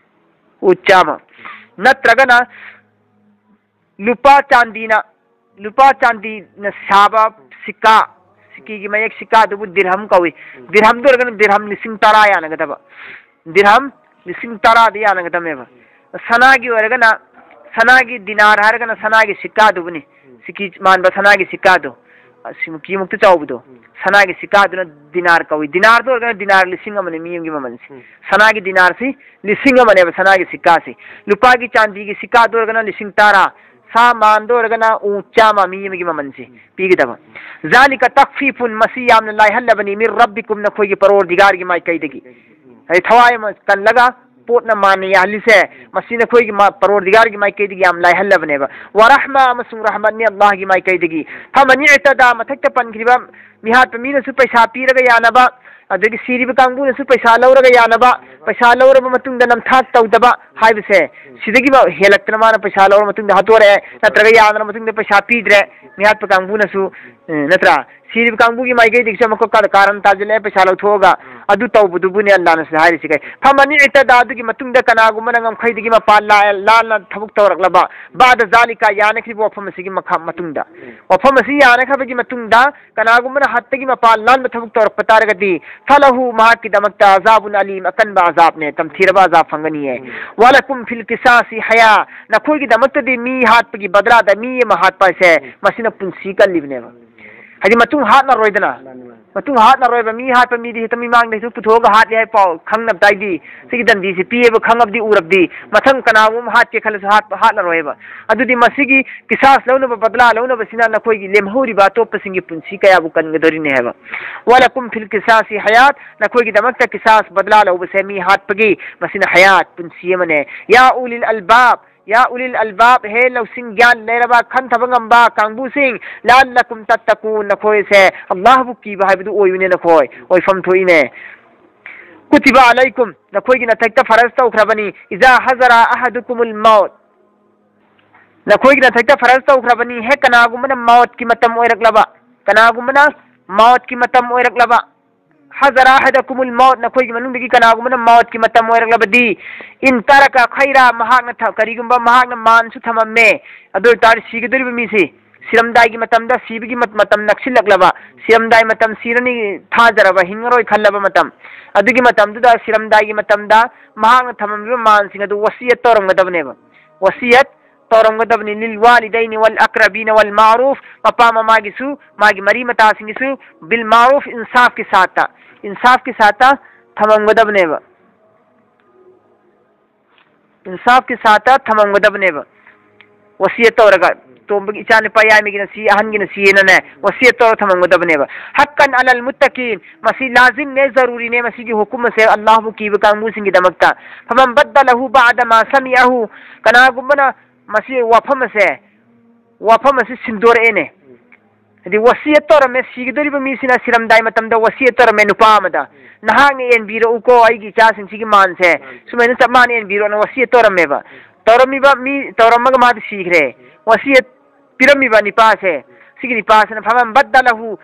ꯎ ꯆꯥꯝꯃ꯫ ꯅꯠꯇ꯭ꯔꯒꯅ ꯂꯨꯄꯥ ꯆꯥꯟꯗꯤꯅ, ꯂꯨꯄꯥ ꯆꯥꯟꯗꯤꯅ ꯁꯥꯕ ꯁꯤꯀꯥ, ꯁꯤꯀꯤꯒꯤ ꯃꯌꯦꯛ ꯁꯤꯀꯥꯗꯨꯕꯨ ꯗꯤꯔꯍꯝ ꯀꯧꯏ꯫ ꯗꯤꯔꯍꯝꯗ ꯑꯣꯏꯔꯒꯅ ꯗꯤꯔꯍꯝ ꯂꯤꯁꯤꯡ ꯇꯔꯥ ꯌꯥꯅꯒꯗꯕ꯫ ꯗꯤꯔꯍꯝ ꯂꯤꯁꯤꯡ ꯇꯔꯥꯗꯤ ꯌꯥꯅꯒꯗꯕꯅꯦꯕ꯫ ꯁꯅꯥꯒꯤ ꯑꯣꯏꯔꯒꯅ ꯁꯅꯥꯒꯤ ꯗꯤꯅꯥꯔ ꯍꯥꯏꯔꯒꯅ ꯁꯅꯥꯒꯤ ꯁꯤꯀꯥꯗꯨꯕꯨꯅꯤ꯫ ꯁꯤꯀꯤ ꯃꯥꯟꯕ ꯁꯅꯥꯒꯤ ꯁꯤꯀꯥꯗꯣ꯫ ꯑꯁꯤꯃꯨꯛꯀꯤꯃꯨꯛꯇ ꯆꯥꯎꯕꯗꯣ꯫ ꯁꯅꯥꯒꯤ ꯁꯤꯀꯥꯗꯨꯅ ꯗꯤꯅꯥꯔ ꯀꯧꯏ꯫ ꯗꯤꯅꯥꯔꯗ ꯑꯣꯏꯔꯒꯅ ꯗꯤꯅꯥꯔ ꯂꯤꯁꯤꯡ ꯑꯃꯅꯤ ꯃꯤ ꯑꯃꯒꯤ ꯃꯃꯜꯁꯦ꯫ ꯁꯅꯥꯒꯤ ꯗꯤꯅꯥꯔꯁꯤ ꯂꯤꯁꯤꯡ ꯑꯃꯅꯦꯕ ꯁꯅꯥꯒꯤ ꯁꯤꯀꯥꯁꯤ꯫ ꯂꯨꯄꯥꯒꯤ ꯆꯥꯟꯗꯤꯒꯤ ꯁꯤꯀꯥꯗ ꯑꯣꯏꯔꯒꯅ ꯂꯤꯁꯤꯡ ꯇꯔꯥ, ꯁꯥ ꯃꯥꯟꯗ ꯑꯣꯏꯔꯒꯅ ꯎ ꯆꯥꯝꯃ ꯃꯤ ꯑꯃꯒꯤ ꯃꯃꯜꯁꯤ ꯄꯤꯒꯗꯕ꯫ ذلك تخفيف، ꯃꯁꯤ ꯌꯥꯝꯅ ꯂꯥꯏꯍꯜꯂꯕꯅꯤ꯫ من ربكم، ꯅꯈꯣꯏꯒꯤ ꯄꯔꯣꯔꯗꯤꯒꯥꯔꯒꯤ ꯃꯥꯏꯀꯩꯗꯒꯤ꯫ ꯍꯥꯏꯗꯤ ꯊꯋꯥꯏ ꯑꯃ ꯀꯜꯂꯒ ꯄꯣꯠꯅ ꯃꯥꯟꯅ ꯌꯥꯍꯜꯂꯤꯁꯦ, ꯃꯁꯤ ꯅꯈꯣꯏꯒꯤ ꯃꯥ-, ꯄꯔꯣꯔꯗꯤꯒꯥꯔꯒꯤ ꯃꯥꯏꯀꯩꯗꯒꯤ ꯌꯥꯝ ꯂꯥꯏꯍꯜꯂꯕꯅꯦꯕ꯫ ورحمة، ꯑꯃꯁꯨꯡ ꯔꯍꯃꯠꯅꯤ ꯑꯜꯂꯥꯍꯒꯤ ꯃꯥꯏꯀꯩꯗꯒꯤ꯫ فمن اعتدى، ꯃꯊꯛꯇ ꯄꯟꯈ꯭ꯔꯤꯕ ꯃꯤꯍꯥꯠꯄ ꯃꯤꯅꯁꯨ ꯄꯩꯁꯥ ꯄꯤꯔꯒ ꯌꯥꯅꯕ, ꯑꯗꯒꯤ ꯁꯤꯔꯤꯕ ꯀꯥꯡꯕꯨꯅꯁꯨ ꯄꯩꯁꯥ ꯂꯧꯔꯒ ꯌꯥꯅꯕ, ꯄꯩꯁꯥ ꯂꯧꯔꯕ ꯃꯇꯨꯡꯗ ꯅꯝꯊꯥꯛ ꯇꯧꯗꯕ ꯍꯥꯏꯕꯁꯦ, ꯁꯤꯗꯒꯤ ꯃ-, ꯍꯦꯜꯂꯛꯇꯅ ꯃꯥꯅ ꯄꯩꯁꯥ ꯂꯧꯔ ꯃꯇꯨꯡꯗ ꯍꯥꯠꯇꯣꯔꯛꯑꯦ, ꯅꯠꯇ꯭ꯔꯒ ꯌꯥꯗꯅ ꯃꯇꯨꯡꯗ ꯄꯩꯁꯥ ꯄꯤꯗ꯭ꯔꯦ, ꯃꯤꯍꯥꯠꯄ ꯀꯥꯡꯕꯨꯅꯁꯨ, ꯑꯦ, ꯅꯠꯇ꯭ꯔꯥ? ꯁꯤꯔꯤꯕ ꯀꯥꯡꯕꯨꯒꯤ ꯃꯥꯏꯀꯩꯗꯒꯤꯁꯨ ꯑꯃꯨꯛꯀ ꯀꯥ-, ꯀꯥꯔꯟ ꯇꯥꯁꯤꯜꯂꯛꯑꯦ, ꯄꯩꯁꯥ ꯂꯧꯊꯣꯛꯑꯒ꯫ ꯑꯗꯨ ꯇꯧꯕꯗꯨꯕꯨꯅꯦ ꯑꯜꯂꯥꯅꯁꯨ ꯍꯥꯏꯔꯤꯁꯤ ꯀꯩ? فمن اعتدى، ꯑꯗꯨꯒꯤ ꯃꯇꯨꯡꯗ ꯀꯅꯥꯒꯨꯝꯕꯅ ꯉꯝꯈꯩꯗꯒꯤ ꯃꯄꯥꯟ ꯂꯥ-, ꯂꯥꯟꯅ ꯊꯕꯛ ꯇꯧꯔꯛꯂꯕ, بعد ذلك، ꯌꯥꯅꯈ꯭ꯔꯤꯕ ꯋꯥꯐꯝ ꯑꯁꯤꯒꯤ ꯃꯈꯥ-, ꯃꯇꯨꯡꯗ, ꯋꯥꯐꯝ ꯑꯁꯤ ꯌꯥꯅꯈ꯭ꯔꯕꯒꯤ ꯃꯇꯨꯡꯗ ꯀꯅꯥꯒꯨꯝꯕꯅ ꯍꯠꯇꯒꯤ ꯃꯄꯥꯟ ꯂꯥꯟꯕ ꯊꯕꯛ ꯇꯧꯔꯛꯄ ꯇꯥꯔꯒꯗꯤ, فله، ꯃꯍꯥꯛꯀꯤꯗꯃꯛꯇ عذاب أليم، ꯑꯀꯟꯕ ꯑꯖꯥꯕꯅꯦ, ꯇꯝꯊꯤꯔꯕ ꯑꯖꯥꯕ ꯐꯪꯒꯅꯤꯌꯦ꯫ ولكم في القصاص حياة، ꯅꯈꯣꯏꯒꯤꯗꯃꯛꯇꯗꯤ ꯃꯤ ꯍꯥꯠꯄꯒꯤ ꯕꯗꯂꯥꯗ ꯃꯤ ꯑꯃ ꯍꯥꯠꯄ ꯍꯥꯏꯁꯦ, ꯃꯁꯤꯅ ꯄꯨꯟꯁꯤ ꯀꯜꯂꯤꯕꯅꯦꯕ꯫ ꯍꯥꯏꯗꯤ ꯃꯇꯨꯡ ꯍꯥꯠꯅꯔꯣꯏꯗꯅ꯫ ꯃꯥꯅꯤ, ꯃꯥꯅꯤ꯫ ꯃꯇꯨꯡ ꯍꯥꯠꯅꯔꯣꯏꯕ꯫ ꯃꯤ ꯍꯥꯠꯄ ꯃꯤꯗꯤ ꯍꯦꯛꯇ ꯃꯤꯃꯥꯡꯗ ꯍꯦꯛꯇ ꯄꯨꯊꯣꯛꯑꯒ ꯍꯥꯠꯂꯦ ꯍꯥꯏ ꯄꯥꯎ ꯈꯪꯅꯕ ꯇꯥꯏꯗꯤ꯫ ꯁꯤꯒꯤ ꯗꯟꯗꯤꯁꯤ ꯄꯤꯌꯦꯕ ꯈꯪꯉꯕꯗꯤ ꯎꯔꯕꯗꯤ, ꯃꯊꯪ ꯀꯅꯥꯒꯨꯝꯕ ꯑꯃ ꯍꯥꯠꯀꯦ ꯈꯜꯂꯁꯨ ꯍꯥꯠꯄ, ꯍꯥꯠꯂꯔꯣꯏꯕ꯫ ꯑꯗꯨꯗꯤ ꯃꯁꯤꯒꯤ ꯀꯤꯁꯥꯁ ꯂꯧꯅꯕ, ꯕꯗꯂꯥ ꯂꯧꯅꯕꯁꯤꯅ ꯅꯈꯣꯏꯒꯤ ꯂꯦꯝꯍꯧꯔꯤꯕ ꯑꯇꯣꯞꯄꯁꯤꯡꯒꯤ ꯄꯨꯟꯁꯤ ꯀꯌꯥꯕꯨ ꯀꯟꯒꯗꯧꯔꯤꯅꯦ ꯍꯥꯏꯕ꯫ ولكم في القصاص حياة، ꯅꯈꯣꯏꯒꯤꯗꯃꯛꯇ ꯀꯤꯁꯥꯁ, ꯕꯗꯂꯥ ꯂꯧꯕꯁꯦ, ꯃꯤ ꯍꯥꯠꯄꯒꯤ, ꯃꯁꯤꯅ ꯍꯌꯥꯠ, ꯄꯨꯟꯁꯤ ꯑꯃꯅꯦ꯫ يا أولي الألباب، يا أولي الألباب، ꯍꯦ ꯂꯧꯁꯤꯡ ꯒ꯭ꯌꯥꯟ ꯂꯩꯔꯕ, ꯈꯟꯊꯕ ꯉꯝꯕ ꯀꯥꯡꯕꯨꯁꯤꯡ, لعلكم تتقون، ꯅꯈꯣꯏꯁꯦ ꯑꯜꯂꯥꯍꯕꯨ ꯀꯤꯕ ꯍꯥꯏꯕꯗꯨ ꯑꯣꯏꯌꯨꯅꯦ ꯅꯈꯣꯏ, ꯑꯣꯏꯐꯝ ꯊꯣꯛꯏꯅꯦ꯫ كتب عليكم، ꯅꯈꯣꯏꯒꯤ ꯅꯊꯛꯇ ꯐꯔꯖ ꯇꯧꯈ꯭ꯔꯕꯅꯤ, إذا حضر أحدكم الموت، ꯅꯈꯣꯏꯒꯤ ꯅꯊꯛꯇ ꯐꯔꯖ ꯇꯧꯈ꯭ꯔꯕꯅꯤ, ꯍꯦꯛ ꯀꯅꯥꯒꯨꯝꯕꯅ ꯃꯧꯠꯀꯤ ꯃꯇꯝ ꯑꯣꯏꯔꯛꯂꯕ, ꯀꯅꯥꯒꯨꯝꯕꯅ ꯃꯧꯠꯀꯤ ꯃꯇꯝ ꯑꯣꯏꯔꯛꯂꯕ, حضر أحدكم الموت، ꯅꯈꯣꯏꯒꯤ ꯃꯅꯨꯡꯗꯒꯤ ꯀꯅꯥꯒꯨꯝꯕꯅ ꯃꯧꯠꯀꯤ ꯃꯇꯝ ꯑꯣꯏꯔꯛꯂꯕꯗꯤ, إن ترك خيرا، ꯃꯍꯥꯛꯅ ꯊ-, ꯀꯔꯤꯒꯨꯝꯕ ꯃꯍꯥꯛꯅ ꯃꯥꯟꯁꯨ ꯊꯝꯃꯝꯃꯦ, ꯑꯗꯨ ꯑꯣꯏ ꯇꯥꯔꯗꯤ ꯁꯤꯒꯗꯧꯔꯤꯕ ꯃꯤꯁꯤ, ꯁꯤꯔꯝꯗꯥꯏꯒꯤ ꯃꯇꯝꯗ, ꯁꯤꯕꯒꯤ ꯃꯠ-, ꯃꯇꯝ ꯅꯛꯁꯤꯜꯂꯛꯂꯕ, ꯁꯤꯔꯝꯗꯥꯏ ꯃꯇꯝ, ꯁꯤꯔꯅꯤ, ꯊꯥꯖꯔꯕ, ꯍꯤꯡꯉꯔꯣꯏ ꯈꯜꯂꯕ ꯃꯇꯝ, ꯑꯗꯨꯒꯤ ꯃꯇꯝꯗꯨꯗ, ꯁꯤꯔꯝꯗꯥꯏꯒꯤ ꯃꯇꯝꯗ ꯃꯍꯥꯛꯅ ꯊꯝꯃꯝꯂꯤꯕ ꯃꯥꯟꯁꯤꯡ ꯑꯗꯨ ꯋꯁꯤꯌꯠ ꯇꯧꯔꯝꯒꯗꯕꯅꯦꯕ꯫ ꯋꯁꯤꯌꯠ ꯇꯧꯔꯝꯒꯗꯕꯅꯤ꯫ ꯂꯤꯜ ꯋꯥꯂꯤꯗꯩꯅꯤ ꯋꯜ ꯑꯀ꯭ꯔꯕꯤꯅ ꯋꯜ ꯃꯥꯔꯨꯐ, ꯃꯄꯥ ꯃꯃꯥꯒꯤꯁꯨ, ꯃꯥꯒꯤ ꯃꯔꯤ ꯃꯇꯥꯁꯤꯡꯒꯤꯁꯨ, ꯕꯤꯜ ꯃꯥꯔꯨꯐ, ꯏꯟꯁꯥꯐꯀꯤ ꯁꯥꯠꯇ, ꯏꯟꯁꯥꯐꯀꯤ ꯁꯥꯠꯇ ꯊꯝꯃꯝꯒꯗꯕꯅꯦꯕ꯫ ꯏꯟꯁꯥꯐꯀꯤ ꯁꯥꯠꯇ ꯊꯝꯃꯝꯒꯗꯕꯅꯦꯕ꯫ ꯋꯁꯤꯌꯠ ꯇꯧꯔꯒ, ꯇꯣꯝꯕꯒꯤ ꯏꯆꯥ ꯅꯨꯄꯥ ꯌꯥꯏꯃꯒꯤꯅ ꯁꯤ, ꯑꯍꯟꯒꯤꯅ ꯁꯤ ꯍꯥꯏꯅꯅꯦ, ꯋꯁꯤꯌꯠ ꯇꯧꯔ ꯊꯝꯃꯝꯒꯗꯕꯅꯦꯕ꯫ ꯍꯛꯀꯟ ꯑꯂꯜ ꯃꯨꯠꯇꯀꯤꯟ, ꯃꯁꯤ ꯂꯥꯖꯤꯝꯅꯦ, ꯖꯔꯨꯔꯤꯅꯦ, ꯃꯁꯤꯒꯤ ꯍꯨꯀꯨꯝ ꯑꯁꯦ ꯑꯜꯂꯥꯍꯕꯨ ꯀꯤꯕ ꯀꯥꯡꯕꯨꯁꯤꯡꯒꯤꯗꯃꯛꯇ꯫ ꯐꯃꯟ ꯕꯠꯗꯂꯍꯨ ꯕꯥꯗ ꯃꯥ ꯁꯃꯤꯑꯍꯨ, ꯀꯅꯥꯒꯨꯝꯕꯅ ꯃꯁꯤ ꯋꯥꯐꯝ ꯑꯁꯦ, ꯋꯥꯐꯝ ꯑꯁꯤ ꯁꯤꯟꯗꯣꯔꯛꯑꯦꯅꯦ꯫ ꯍꯥꯏꯗꯤ ꯋꯁꯤꯌꯠ ꯇꯧꯔꯝꯃꯦ, ꯁꯤꯒꯗꯧꯔꯤꯕ ꯃꯤꯁꯤꯅ ꯁꯤꯔꯝꯗꯥꯏ ꯃꯇꯝꯗ ꯋꯁꯤꯌꯠ ꯇꯧꯔꯝꯃꯦ ꯅꯨꯄꯥ ꯑꯃꯗ, "ꯅꯍꯥꯛꯅ ꯌꯦꯟꯕꯤꯔꯛꯎꯀꯣ ꯑꯩꯒꯤ ꯏꯆꯥꯁꯤꯡꯁꯤꯒꯤ ꯃꯥꯟꯁꯦ, ꯁꯨꯃꯥꯏꯅ ꯆꯞ ꯃꯥꯟꯅ ꯌꯦꯟꯕꯤꯔꯣꯅ" ꯋꯁꯤꯌꯠ ꯇꯧꯔꯝꯃꯦꯕ꯫ ꯇꯧꯔꯝꯃꯤꯕ ꯃꯤ, ꯇꯧꯔꯝꯃꯒ ꯃꯥꯗꯤ ꯁꯤꯈ꯭ꯔꯦ꯫ ꯋꯁꯤꯌꯠ ꯄꯤꯔꯝꯃꯤꯕ ꯅꯤꯄꯥꯁꯦ, ꯁꯤꯒꯤ ꯅꯤꯄꯥꯁꯤꯅ ꯐꯃꯟ ꯕꯠꯗꯂꯍꯨ,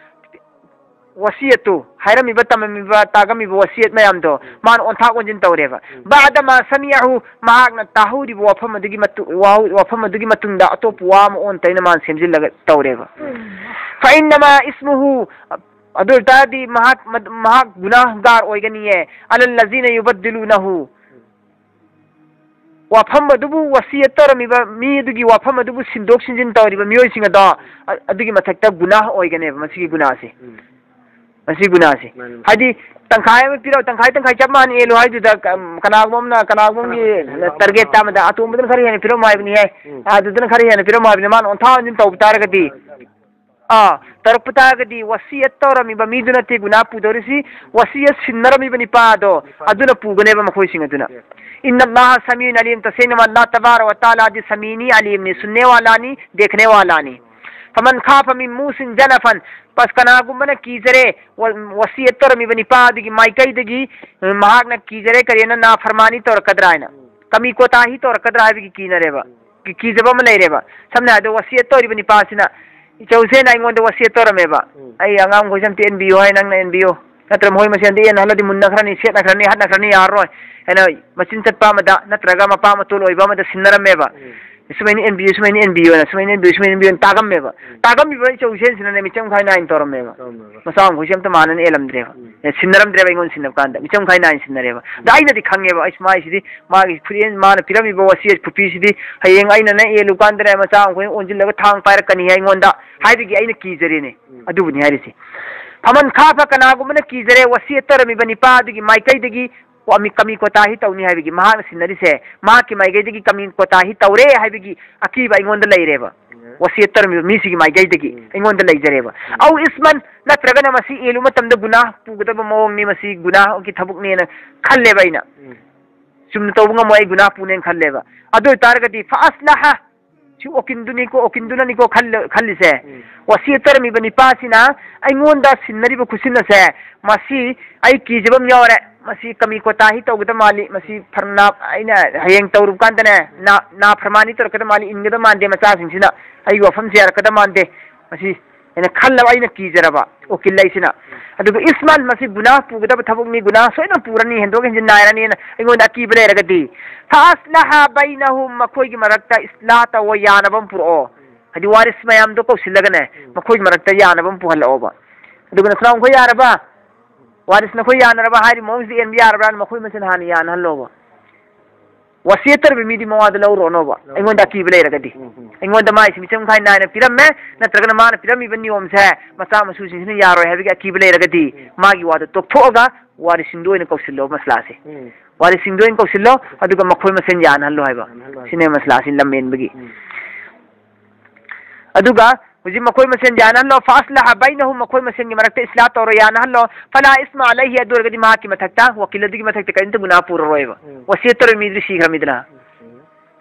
ꯋꯁꯤꯌꯠꯇꯨ, ꯍꯥꯏꯔꯝꯃꯤꯕ, ꯇꯝꯃꯝꯃꯤꯕ, ꯇꯥꯛꯑꯝꯃꯤꯕ ꯋꯁꯤꯌꯠ ꯃꯌꯥꯝꯗꯣ ꯃꯥꯅ ꯑꯣꯟꯊꯥꯛ ꯑꯣꯟꯁꯤꯟ ꯇꯧꯔꯦꯕ꯫ ꯕꯥꯗ ꯃꯥ ꯁꯃꯤꯑꯍꯨ, ꯃꯍꯥꯛꯅ ꯇꯥꯍꯧꯔꯤꯕ ꯋꯥꯐꯝ ꯑꯗꯨꯒꯤ ꯃꯇꯨ-, ꯋꯥꯍꯧ-, ꯋꯥꯐꯝ ꯑꯗꯨꯒꯤ ꯃꯇꯨꯡꯗ ꯑꯇꯣꯞꯄ ꯋꯥ ꯑꯃ ꯑꯣꯟ ꯇꯩꯅ ꯃꯥꯅ ꯁꯦꯝꯖꯤꯜꯂꯒ ꯇꯧꯔꯦꯕ꯫ ꯐꯏꯟꯅꯃꯥ ꯏꯁꯃꯨꯍꯨ, ꯑꯗꯨ ꯑꯣꯏꯇꯥꯔꯗꯤ ꯃꯍꯥꯛ, ꯃ-, ꯃꯍꯥꯛ ꯒꯨꯅꯥꯍꯒꯥꯔ ꯑꯣꯏꯒꯅꯤꯌꯦ꯫ ꯑꯂꯜ ꯂꯖꯤꯅ ꯌꯨꯕꯗꯤꯂꯨꯅꯍꯨ, ꯋꯥꯐꯝ ꯑꯗꯨꯕꯨ ꯋꯁꯤꯌꯠ ꯇꯧꯔꯝꯃꯤꯕ ꯃꯤ ꯑꯗꯨꯒꯤ ꯋꯥꯐꯝ ꯑꯗꯨꯕꯨ ꯁꯤꯟꯗꯣꯛ ꯁꯤꯟꯖꯤꯟ ꯇꯧꯔꯤꯕ ꯃꯤꯑꯣꯏꯁꯤꯡ ꯑꯗꯣ, ꯑ-, ꯑꯗꯨꯒꯤ ꯃꯊꯛꯇ ꯒꯨꯅꯥꯍ ꯑꯣꯏꯒꯅꯦꯕ ꯃꯁꯤꯒꯤ ꯒꯨꯅꯥꯍꯁꯦ꯫ ꯎꯝ꯫ ꯃꯁꯤ ꯒꯨꯅꯥꯍꯁꯦ꯫ ꯃꯥꯅꯤ, ꯃꯥꯅꯤ꯫ ꯍꯥꯏꯗꯤ ꯇꯪꯈꯥꯏ ꯑꯃ ꯄꯤꯔꯣ, ꯇꯪꯈꯥꯏ ꯇꯪꯈꯥꯏ ꯆꯞ ꯃꯥꯟꯅ ꯌꯦꯜꯂꯨ ꯍꯥꯏꯗꯨꯗ, ꯀ-, ꯀꯅꯥꯒꯨꯝꯕ ꯑꯃꯅ, ꯀꯅꯥꯒꯨꯝꯕ ꯑꯃꯒꯤ ꯀꯅꯥ ꯇꯥꯔꯒꯦꯠ ꯑꯃꯗ ꯑꯇꯣꯝꯕꯗꯨꯅ ꯈꯔ ꯍꯦꯟꯅ ꯄꯤꯔꯝꯃꯣ ꯍꯥꯏꯕꯅꯤꯍꯦ꯫ ꯎꯝ꯫ ꯑꯗꯨꯗꯨꯅ ꯈꯔ ꯍꯦꯟꯅ ꯄꯤꯔꯝꯃꯣ ꯍꯥꯏꯕꯅꯤ, ꯃꯥꯅ ꯑꯣꯟꯊꯥ ꯑꯣꯟꯁꯤꯟ ꯇꯧꯕ ꯇꯥꯔꯒꯗꯤ꯫ ꯑꯥ, ꯇꯧꯔꯛꯄ ꯇꯥꯔꯒꯗꯤ ꯋꯁꯤꯌꯠ ꯇꯧꯔꯝꯃꯤꯕ ꯃꯤꯗꯨ ꯅꯠꯇꯦ ꯒꯨꯅꯥ ꯄꯨꯗꯧꯔꯤꯁꯤ, ꯋꯁꯤꯌꯠ ꯁꯤꯟꯅꯔꯝꯃꯤꯕ ꯅꯤꯄꯥꯗꯣ, ꯑꯗꯨꯅ ꯄꯨꯒꯅꯦꯕ ꯃꯈꯣꯏꯁꯤꯡ ꯑꯗꯨꯅ꯫ ꯏꯟꯅ ꯑꯜꯂꯥꯍ ꯁꯃꯤꯎꯟ ꯑꯂꯤꯝ, ꯇꯁꯦꯡꯅ ꯑꯜꯂꯥꯍ ꯇꯕꯥꯔꯛ ꯋ ꯇꯥꯂꯥꯗꯤ ꯁꯃꯤꯅꯤ, ꯑꯂꯤꯝꯅꯤ, ꯁꯨꯟꯅꯦ ꯋꯥꯂꯥꯅꯤ, ꯗꯦꯈꯅꯦ ꯋꯥꯂꯥꯅꯤ꯫ ꯐꯃꯟ ꯈꯥꯐ ꯃꯤꯟ ꯃꯨꯁꯤꯟ ꯖꯅꯐꯟ, ꯄꯁ ꯀꯅꯥꯒꯨꯝꯕꯅ ꯀꯤꯖꯔꯦ, ꯋ-, ꯋꯁꯤꯌꯠ ꯇꯧꯔꯝꯃꯤꯕ ꯅꯤꯄꯥ ꯑꯗꯨꯒꯤ ꯃꯥꯏꯀꯩꯗꯒꯤ, ꯎꯝ, ꯃꯍꯥꯛꯅ ꯀꯤꯖꯔꯦ, ꯀꯔꯤꯅ ꯅꯥꯐꯔꯃꯥꯅꯤ ꯇꯧꯔꯛꯀꯗ꯭ꯔꯥ ꯍꯥꯏꯅ, ꯀꯃꯤ ꯀꯣꯇꯥꯍꯤ ꯇꯧꯔꯛꯀꯗ꯭ꯔꯥ ꯍꯥꯏꯕꯒꯤ ꯀꯤꯅꯔꯦꯕ꯫ ꯀꯤ-, ꯀꯤꯖꯕ ꯑꯃ ꯂꯩꯔꯦꯕ꯫ ꯁꯝꯅ ꯍꯥꯏꯔꯕꯗ ꯋꯁꯤꯌꯠ ꯇꯧꯔꯤꯕ ꯅꯤꯄꯥꯁꯤꯅ, "ꯏꯆꯧꯁꯦꯅ ꯑꯩꯉꯣꯟꯗ ꯋꯁꯤꯌꯠ ꯇꯧꯔꯝꯃꯦꯕ, ꯎꯝ꯫ ꯑꯩ ꯑꯉꯥꯡꯈꯣꯏꯁꯦ ꯑꯝꯇ ꯑꯦꯟꯕꯤꯌꯨ ꯍꯥꯏ, ꯅꯪꯅ ꯑꯦꯟꯕꯤꯌꯨ, ꯅꯠꯇ꯭ꯔ ꯃꯈꯣꯏ ꯃꯁꯦꯟꯗ ꯑꯦꯟꯍꯜꯂꯗꯤ ꯃꯨꯟꯅꯈ꯭ꯔꯅꯤ, ꯁꯦꯠꯅꯈ꯭ꯔꯅꯤ, ꯍꯠꯅꯈ꯭ꯔꯅꯤ, ꯌꯥꯔꯔꯣꯏ" ꯍꯥꯏꯅ ꯃꯆꯤꯟ ꯆꯠꯄ ꯑꯃꯗ ꯅꯠꯇ꯭ꯔꯒ ꯃꯄꯥ ꯃꯇꯣꯜ ꯑꯣꯏꯕ ꯑꯃꯗ ꯁꯤꯟꯅꯔꯝꯃꯦꯕ꯫ ꯎꯝ꯫ ꯁꯨꯃꯥꯏꯅ ꯑꯦꯟꯕꯤꯌꯨ, ꯁꯨꯃꯥꯏꯅ ꯑꯦꯟꯕꯤꯌꯨꯅ, ꯁꯨꯃꯥꯏꯅ ꯑꯦꯟꯕꯤꯌꯨ, ꯁꯨꯃꯥꯏꯅ ꯑꯦꯟꯕꯤꯌꯨꯅ ꯇꯥꯒꯝꯃꯦꯕ꯫ ꯎꯝ꯫ ꯇꯥꯒꯝꯃꯤꯕ ꯏꯆꯧ ꯏꯁꯦꯟꯁꯤꯅꯅꯦ ꯃꯤꯆꯪ ꯈꯥꯏ ꯅꯥꯏꯅ ꯇꯧꯔꯝꯃꯦꯕ꯫ ꯇꯧꯔꯝꯃꯦꯕ꯫ ꯃꯆꯥ ꯃꯈꯣꯏꯁꯦ ꯑꯝꯇ ꯃꯥꯟꯅꯅ ꯑꯦꯜꯂꯝꯗ꯭ꯔꯦꯕ꯫ ꯎꯝ꯫ ꯑꯦ, ꯁꯤꯟꯅꯔꯝꯗ꯭ꯔꯦꯕ ꯑꯩꯉꯣꯟꯗ ꯁꯤꯟꯅꯕ ꯀꯥꯟꯗ꯫ ꯃꯤꯆꯪ ꯈꯥꯏ ꯅꯥꯏꯅ ꯁꯤꯟꯅꯔꯦꯕ꯫ ꯑꯗ ꯑꯩꯅꯗꯤ ꯈꯪꯉꯦꯕ, ꯑꯩꯁ, ꯃꯥꯏꯁꯤꯗꯤ, ꯃꯥꯒꯤ ꯈꯨꯔꯦꯟ, ꯃꯥꯅ ꯄꯤꯔꯝꯃꯤꯕ ꯋꯥꯁꯤꯌꯠ ꯈꯨꯄꯤꯁꯤꯗꯤ ꯍꯌꯦꯡ ꯑꯩꯅꯅꯦ ꯑꯦꯜꯂꯨ ꯀꯥꯟꯗꯅꯦ ꯃꯆꯥ ꯃꯈꯣꯏꯅ ꯑꯣꯟꯁꯤꯜꯂꯒ ꯊꯥꯡ ꯄꯥꯏꯔꯛꯀꯅꯤ ꯍꯥꯏ ꯑꯩꯉꯣꯟꯗ ꯍꯥꯏꯕꯒꯤ ꯑꯩꯅ ꯀꯤꯖꯔꯦꯅꯦ꯫ ꯎꯝ꯫ ꯑꯗꯨꯕꯨꯅꯤ ꯍꯥꯏꯔꯤꯁꯦ꯫ ꯐꯃꯟ ꯈꯥꯐ, ꯀꯅꯥꯒꯨꯝꯕꯅ ꯀꯤꯖꯔꯦ, ꯋꯥꯁꯤꯌꯠ ꯇꯧꯔꯝꯃꯤꯕ ꯅꯤꯄꯥ ꯑꯗꯨꯒꯤ ꯃꯥꯏꯀꯩꯗꯒꯤ ꯀꯃꯤ-, ꯀꯃꯤ ꯀꯣꯇꯥꯍꯤ ꯇꯧꯅꯤ ꯍꯥꯏꯕꯒꯤ, ꯃꯍꯥꯛꯅ ꯁꯤꯟꯅꯔꯤꯁꯦ, ꯃꯍꯥꯛꯀꯤ ꯃꯥꯏꯀꯩꯗꯒꯤ ꯀꯃꯤ ꯀꯣꯇꯥꯍꯤ ꯇꯧꯔꯦ ꯍꯥꯏꯕꯒꯤ ꯑꯀꯤꯕ ꯑꯩꯉꯣꯟꯗ ꯂꯩꯔꯦꯕ꯫ ꯎꯝ꯫ ꯋꯥꯁꯤꯌꯠ ꯇꯧꯔꯝꯃꯤꯕ ꯃꯤꯁꯤꯒꯤ ꯃꯥꯏꯀꯩꯗꯒꯤ ꯎꯝ꯫ ꯑꯩꯉꯣꯟꯗ ꯂꯩꯖꯔꯦꯕ꯫ ꯎꯝ꯫ ꯑꯧ ꯏꯁꯃꯟ, ꯅꯠꯇ꯭ꯔꯒꯅ ꯃꯁꯤ ꯑꯦꯜꯂꯨ ꯃꯇꯝꯗ ꯒꯨꯅꯥꯍ ꯄꯨꯒꯗꯕ ꯃꯑꯣꯡꯅꯤ, ꯃꯁꯤ ꯒꯨꯅꯥꯍꯒꯤ ꯊꯕꯛꯅꯦꯅ ꯈꯜꯂꯦꯕ ꯑꯩꯅ꯫ ꯎꯝ꯫ ꯆꯨꯝꯅ ꯇꯧꯕ ꯉꯝꯃꯣꯏ, ꯑꯩ ꯒꯨꯅꯥꯍ ꯄꯨꯅꯦꯅ ꯈꯜꯂꯦꯕ꯫ ꯑꯗꯨ ꯑꯣꯏꯇꯥꯔꯒꯗꯤ ꯐ ꯑꯁꯂꯍ, ꯁꯤ ꯑꯣꯀꯤꯟꯗꯨꯅꯤꯀꯣ, ꯑꯣꯀꯤꯟꯗꯨꯅꯅꯤꯀꯣ ꯈꯜꯂ-, ꯈꯜꯂꯤꯁꯦ꯫ ꯎꯝ꯫ ꯋꯥꯁꯤꯌꯠ ꯇꯧꯔꯝꯃꯤꯕ ꯅꯤꯄꯥꯁꯤꯅ ꯑꯩꯉꯣꯟꯗ ꯁꯤꯟꯅꯔꯤꯕ ꯈꯨꯠꯁꯤꯟ ꯑꯁꯦ, ꯃꯁꯤ ꯑꯩ ꯀꯤꯖꯕ ꯑꯃ ꯌꯥꯎꯔꯦ꯫ ꯃꯁꯤ ꯀꯃꯤ ꯀꯣꯇꯥꯍꯤ ꯇꯧꯒꯗꯕ ꯃꯥꯜꯂꯤ꯫ ꯃꯁꯤ ꯐꯔꯅꯥ-, ꯑꯩꯅ ꯍꯌꯦꯡ ꯇꯧꯔꯨꯕ ꯀꯥꯟꯗꯅꯦ, ꯅꯥ-, ꯅꯥꯐꯔꯃꯥꯅꯤ ꯇꯧꯔꯛꯀꯗꯕ ꯃꯥꯜꯂꯤ, ꯏꯟꯒꯗꯕ ꯃꯥꯟꯗꯦ ꯃꯆꯥꯁꯤꯡꯁꯤꯅ꯫ ꯑꯩꯒꯤ ꯋꯥꯐꯝꯁꯦ ꯌꯥꯔꯛꯀꯗꯕ ꯃꯥꯟꯗꯦ꯫ ꯃꯁꯤ ꯑꯩꯅ ꯈꯜꯂꯕ, ꯑꯩꯅ ꯀꯤꯖꯔꯕ ꯎꯀꯤꯜ ꯑꯩꯁꯤꯅ꯫ ꯑꯗꯨꯒ ꯏꯁꯃꯥꯟ, ꯃꯁꯤ ꯒꯨꯅꯥ ꯄꯨꯒꯗꯕ ꯊꯕꯛꯅꯤ, ꯒꯨꯅꯥ ꯁꯣꯏꯗꯅ ꯄꯨꯔꯅꯤ, ꯍꯦꯟꯗꯣꯛ ꯍꯦꯟꯖꯤꯟ ꯅꯥꯏꯔꯅꯤꯅ ꯑꯩꯉꯣꯟꯗ ꯑꯀꯤꯕ ꯂꯩꯔꯒꯗꯤ, ꯐ ꯑꯁꯂꯍ ꯕꯩꯅꯍꯨꯝ, ꯃꯈꯣꯏꯒꯤ ꯃꯔꯛꯇ ꯏꯁꯂꯥꯍ ꯇꯧꯋꯣ, ꯌꯥꯅꯕ ꯑꯃ ꯄꯨꯔꯛꯑꯣ꯫ ꯍꯥꯏꯗꯤ ꯋꯥꯔꯤꯁ ꯃꯌꯥꯝꯗꯣ ꯀꯧꯁꯤꯜꯂꯒꯅꯦ, ꯎꯝ꯫ ꯃꯈꯣꯏꯒꯤ ꯃꯔꯛꯇ ꯌꯥꯅꯕ ꯑꯃ ꯄꯨꯍꯜꯂꯛꯑꯣꯕ꯫ ꯑꯗꯨꯒ ꯅꯈꯨꯔꯥ ꯃꯈꯣꯏ ꯌꯥꯔꯕ? ꯋꯥꯔꯤꯁ ꯅꯈꯣꯏ ꯌꯥꯅꯔꯕ ꯍꯥꯏꯔꯤ ꯃꯑꯣꯡꯁꯤꯗ ꯑꯦꯟꯕ ꯌꯥꯔꯕ꯭ꯔꯥꯅ ꯃꯈꯣꯏ ꯃꯁꯦꯟ ꯍꯥꯟꯅ ꯌꯥꯅꯍꯜꯂꯣꯕ꯫ ꯋꯥꯁꯤꯌꯠ ꯇꯧꯔꯤꯕ ꯃꯤꯗꯤ ꯃꯋꯥꯗ ꯂꯧꯔꯨꯔꯅꯣꯕ꯫ ꯂꯧꯔꯨꯔꯅꯨ꯫ ꯑꯩꯉꯣꯟꯗ ꯑꯀꯤꯕ ꯂꯩꯔꯒꯗꯤ꯫ ꯎꯝ, ꯎꯝ꯫ ꯑꯩꯉꯣꯟꯗ ꯃꯥꯏꯁꯤ ꯃꯤꯆꯪ ꯈꯥꯏ ꯅꯥꯏꯅ ꯄꯤꯔꯝꯃꯦ, ꯅꯠꯇ꯭ꯔꯒꯅ ꯃꯥꯅ ꯄꯤꯔꯝꯃꯤꯕ ꯅꯤꯌꯣꯝꯁꯦ ꯃꯆꯥ ꯃꯁꯨꯁꯤꯡꯁꯤꯅ ꯌꯥꯔꯣꯏ ꯍꯥꯏꯕꯒꯤ ꯑꯀꯤꯕ ꯂꯩꯔꯒꯗꯤ, ꯎꯝ꯫ ꯃꯥꯒꯤ ꯋꯥꯗꯣ ꯇꯣꯛꯊꯣꯛꯑꯒ ꯋꯥꯔꯤꯁꯤꯡꯗ ꯑꯣꯏꯅ ꯀꯧꯁꯤꯜꯂꯣ ꯃꯁꯂꯥꯁꯦ꯫ ꯎꯝ꯫ ꯋꯥꯔꯤꯁꯤꯡꯗ ꯑꯣꯏꯅ ꯀꯧꯁꯤꯜꯂꯣ, ꯑꯗꯨꯒ ꯃꯈꯣꯏ ꯃꯁꯦꯟ ꯌꯥꯅꯍꯜꯂꯣ ꯍꯥꯏꯕ꯫ ꯌꯥꯅꯍꯜꯂꯣ ꯍꯥꯏꯕ꯫ ꯁꯤꯅꯦ ꯃꯁꯂꯥꯁꯤ ꯂꯝꯍꯦꯟꯕꯒꯤ꯫ ꯎꯝ꯫ ꯑꯗꯨꯒ ꯍꯧꯖꯤꯛ ꯃꯈꯣꯏ ꯃꯁꯦꯟ ꯌꯥꯅꯍꯜꯂꯣ꯫ ꯐꯥꯁꯂꯥꯍ ꯕꯩꯅꯍꯨꯝ, ꯃꯈꯣꯏ ꯃꯁꯦꯟꯒꯤ ꯃꯔꯛꯇ ꯏꯁꯂꯥꯍ ꯇꯧꯔꯣ, ꯌꯥꯅꯍꯜꯂꯣ꯫ ꯐꯂꯥ ꯏꯁꯃ ꯑꯂꯩꯍꯤ, ꯑꯗꯨ ꯑꯣꯏꯔꯒꯗꯤ ꯃꯍꯥꯛꯀꯤ ꯃꯊꯛꯇ, ꯋꯀꯤꯜ ꯑꯗꯨꯒꯤ ꯃꯊꯛꯇ ꯀꯔꯤꯝꯇ ꯒꯨꯅꯥ ꯄꯨꯔꯔꯣꯏꯕ꯫ ꯎꯝ꯫ ꯋꯥꯁꯤꯌꯠ ꯇꯧꯔꯤꯕ ꯃꯤꯗꯨꯗꯤ ꯁꯤꯈ꯭ꯔꯃꯤꯗꯅ꯫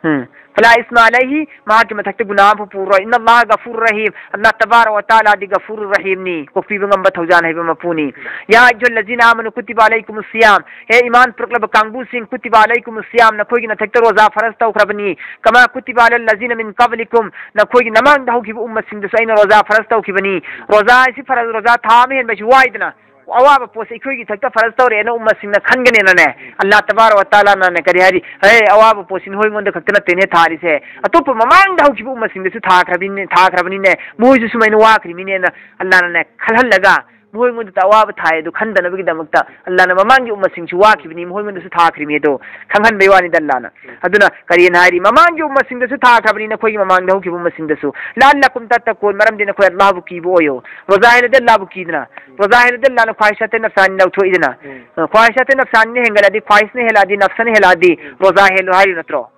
ꯎꯝ꯫ ꯎꯝ꯫ ꯐꯂꯥ ꯏꯁꯃ ꯑꯂꯩꯍꯤ, ꯃꯍꯥꯛꯀꯤ ꯃꯊꯛꯇ ꯒꯨꯅꯥ ꯑꯃꯐꯥꯎ ꯄꯨꯔꯔꯣꯏ꯫ ꯏꯟꯅ ꯑꯜꯂꯥꯍ ꯒꯐꯨꯔ ꯔꯍꯤꯝ, ꯑꯜꯂꯥꯍ ꯇꯕꯥꯔꯛ ꯋ ꯇꯥꯂꯥꯗꯤ ꯒꯐꯨꯔ ꯔꯍꯤꯝꯅꯤ, ꯀꯣꯛꯄꯤꯕ ꯉꯝꯕ, ꯊꯧꯖꯥꯜ ꯍꯩꯕ ꯃꯄꯨꯅꯤ꯫ ꯌꯥ ꯑꯌꯨꯍ ꯂꯖꯤꯅ ꯑꯃꯅꯨ ꯀꯨꯇꯤꯕ ꯑꯂꯩꯀꯨꯃꯨ ꯁꯤꯌꯥꯝ, ꯍꯦ ꯏꯃꯥꯟ ꯄꯨꯔꯛꯂꯕ ꯀꯥꯡꯕꯨꯁꯤꯡ, ꯀꯨꯇꯤꯕ ꯑꯂꯩꯀꯨꯃꯨ ꯁꯤꯌꯥꯝ, ꯅꯈꯣꯏꯒꯤ ꯅꯊꯛꯇ ꯔꯣꯖꯥ ꯐꯔꯖ ꯇꯧꯈ꯭ꯔꯕꯅꯤ꯫ ꯀꯃꯥ ꯀꯨꯇꯤꯕ ꯑꯂꯜ ꯂꯖꯤꯅ ꯃꯤꯟ ꯀꯕꯂꯤꯀꯨꯝ, ꯅꯈꯣꯏꯒꯤ ꯅꯃꯥꯡꯗ ꯍꯧꯈꯤꯕ ꯎꯝꯃꯁꯤꯡꯗꯁꯨ ꯑꯩꯅ ꯔꯣꯖꯥ ꯐꯔꯖ ꯇꯧꯈꯤꯕꯅꯤ꯫ ꯔꯣꯖꯥ ꯍꯥꯏꯁꯤ ꯐꯔꯖ, ꯔꯣꯖꯥ ꯊꯥ ꯑꯃ ꯍꯦꯟꯕ ꯍꯥꯏꯁꯤ ꯋꯥꯏꯗꯅ, ꯑꯋꯥꯕ ꯄꯣꯠꯁꯦ ꯑꯩꯈꯣꯏꯒꯤ ꯏꯊꯛꯇ ꯐꯔꯁ ꯇꯧꯔꯛꯑꯦꯅ ꯎꯝꯃꯁꯤꯡꯅ ꯈꯟꯒꯅꯦꯅꯅꯦ, ꯑꯜꯂꯥꯍ ꯇꯕꯥꯔꯛ ꯋ ꯇꯥꯂꯥꯅꯅꯦ ꯀꯔꯤ ꯍꯥꯏꯔꯤ? "ꯍꯦ, ꯑꯋꯥꯕ ꯄꯣꯠꯁꯤ ꯅꯈꯣꯏꯉꯣꯟꯗ ꯈꯛꯇ ꯅꯠꯇꯦꯅꯦ ꯊꯥꯔꯤꯁꯦ, ꯑꯇꯣꯞꯄ ꯃꯃꯥꯡꯗ ꯍꯧꯈꯤꯕ ꯎꯝꯃꯁꯤꯡꯗꯁꯨ ꯊꯥꯈ꯭ꯔꯕꯅꯤꯅꯦ, ꯊꯥꯈ꯭ꯔꯕꯅꯤꯅꯦ, ꯃꯈꯣꯏꯁꯨ ꯁꯨꯃꯥꯏꯅ ꯋꯥꯈ꯭ꯔꯤꯃꯤꯅꯦꯅ" ꯑꯜꯂꯥꯍꯅꯅꯦ ꯈꯜꯍꯜꯂꯒ, ꯃꯈꯣꯏꯉꯣꯟꯗ ꯑꯋꯥꯕ ꯊꯥꯏ ꯑꯗꯨ ꯈꯟꯗꯅꯕꯒꯤꯗꯃꯛꯇ ꯑꯜꯂꯥꯍꯅ ꯃꯃꯥꯡꯒꯤ ꯎꯝꯃꯁꯤꯡꯁꯨ ꯋꯥꯈꯤꯕꯅꯤ, ꯃꯈꯣꯏꯉꯣꯟꯗꯁꯨ ꯊꯥꯈ꯭ꯔꯤꯃꯤ ꯑꯗꯣ ꯈꯪꯍꯟꯕꯩ ꯋꯥꯅꯤꯗ ꯑꯜꯂꯥꯍꯅ꯫ ꯑꯗꯨꯅ ꯀꯔꯤꯅ ꯍꯥꯏꯔꯤ? "ꯃꯃꯥꯡꯒꯤ ꯎꯝꯃꯁꯤꯡꯗꯁꯨ ꯊꯥꯈ꯭ꯔꯕꯅꯤ, ꯅꯈꯣꯏꯒꯤ ꯃꯃꯥꯡꯗ ꯍꯧꯈꯤꯕ ꯎꯝꯃꯁꯤꯡꯗꯁꯨ꯫ ꯂꯑꯜꯂꯀꯨꯝ ꯇꯠꯇꯀꯨꯟ, ꯃꯔꯝꯗꯤ ꯅꯈꯣꯏ ꯑꯜꯂꯥꯍꯕꯨ ꯀꯤꯕ ꯑꯣꯏꯌꯣ꯫ ꯔꯣꯖꯥ ꯍꯦꯜꯂꯗꯤ ꯑꯜꯂꯥꯍꯕꯨ ꯀꯤꯗꯅ, ꯔꯣꯖꯥ ꯍꯦꯜꯂꯗꯤ ꯑꯜꯂꯥꯍꯅ ꯈ꯭ꯋꯥꯍꯤꯁꯥꯇꯦ ꯅꯐꯁꯥꯅꯤ ꯂꯧꯊꯣꯛꯏꯗꯅ꯫ ꯎꯝ꯫ ꯈ꯭ꯋꯥꯍꯤꯁꯥꯇꯦ ꯅꯐꯁꯥꯅꯤꯅ ꯍꯦꯟꯒꯠꯂꯗꯤ, ꯈ꯭ꯋꯥꯍꯤꯁꯅ ꯍꯦꯜꯂꯛꯑꯗꯤ, ꯎꯝ꯫ ꯔꯣꯖꯥ ꯍꯦꯜꯂꯣ ꯍꯥꯏꯔꯤ ꯅꯠꯇ꯭ꯔꯣ?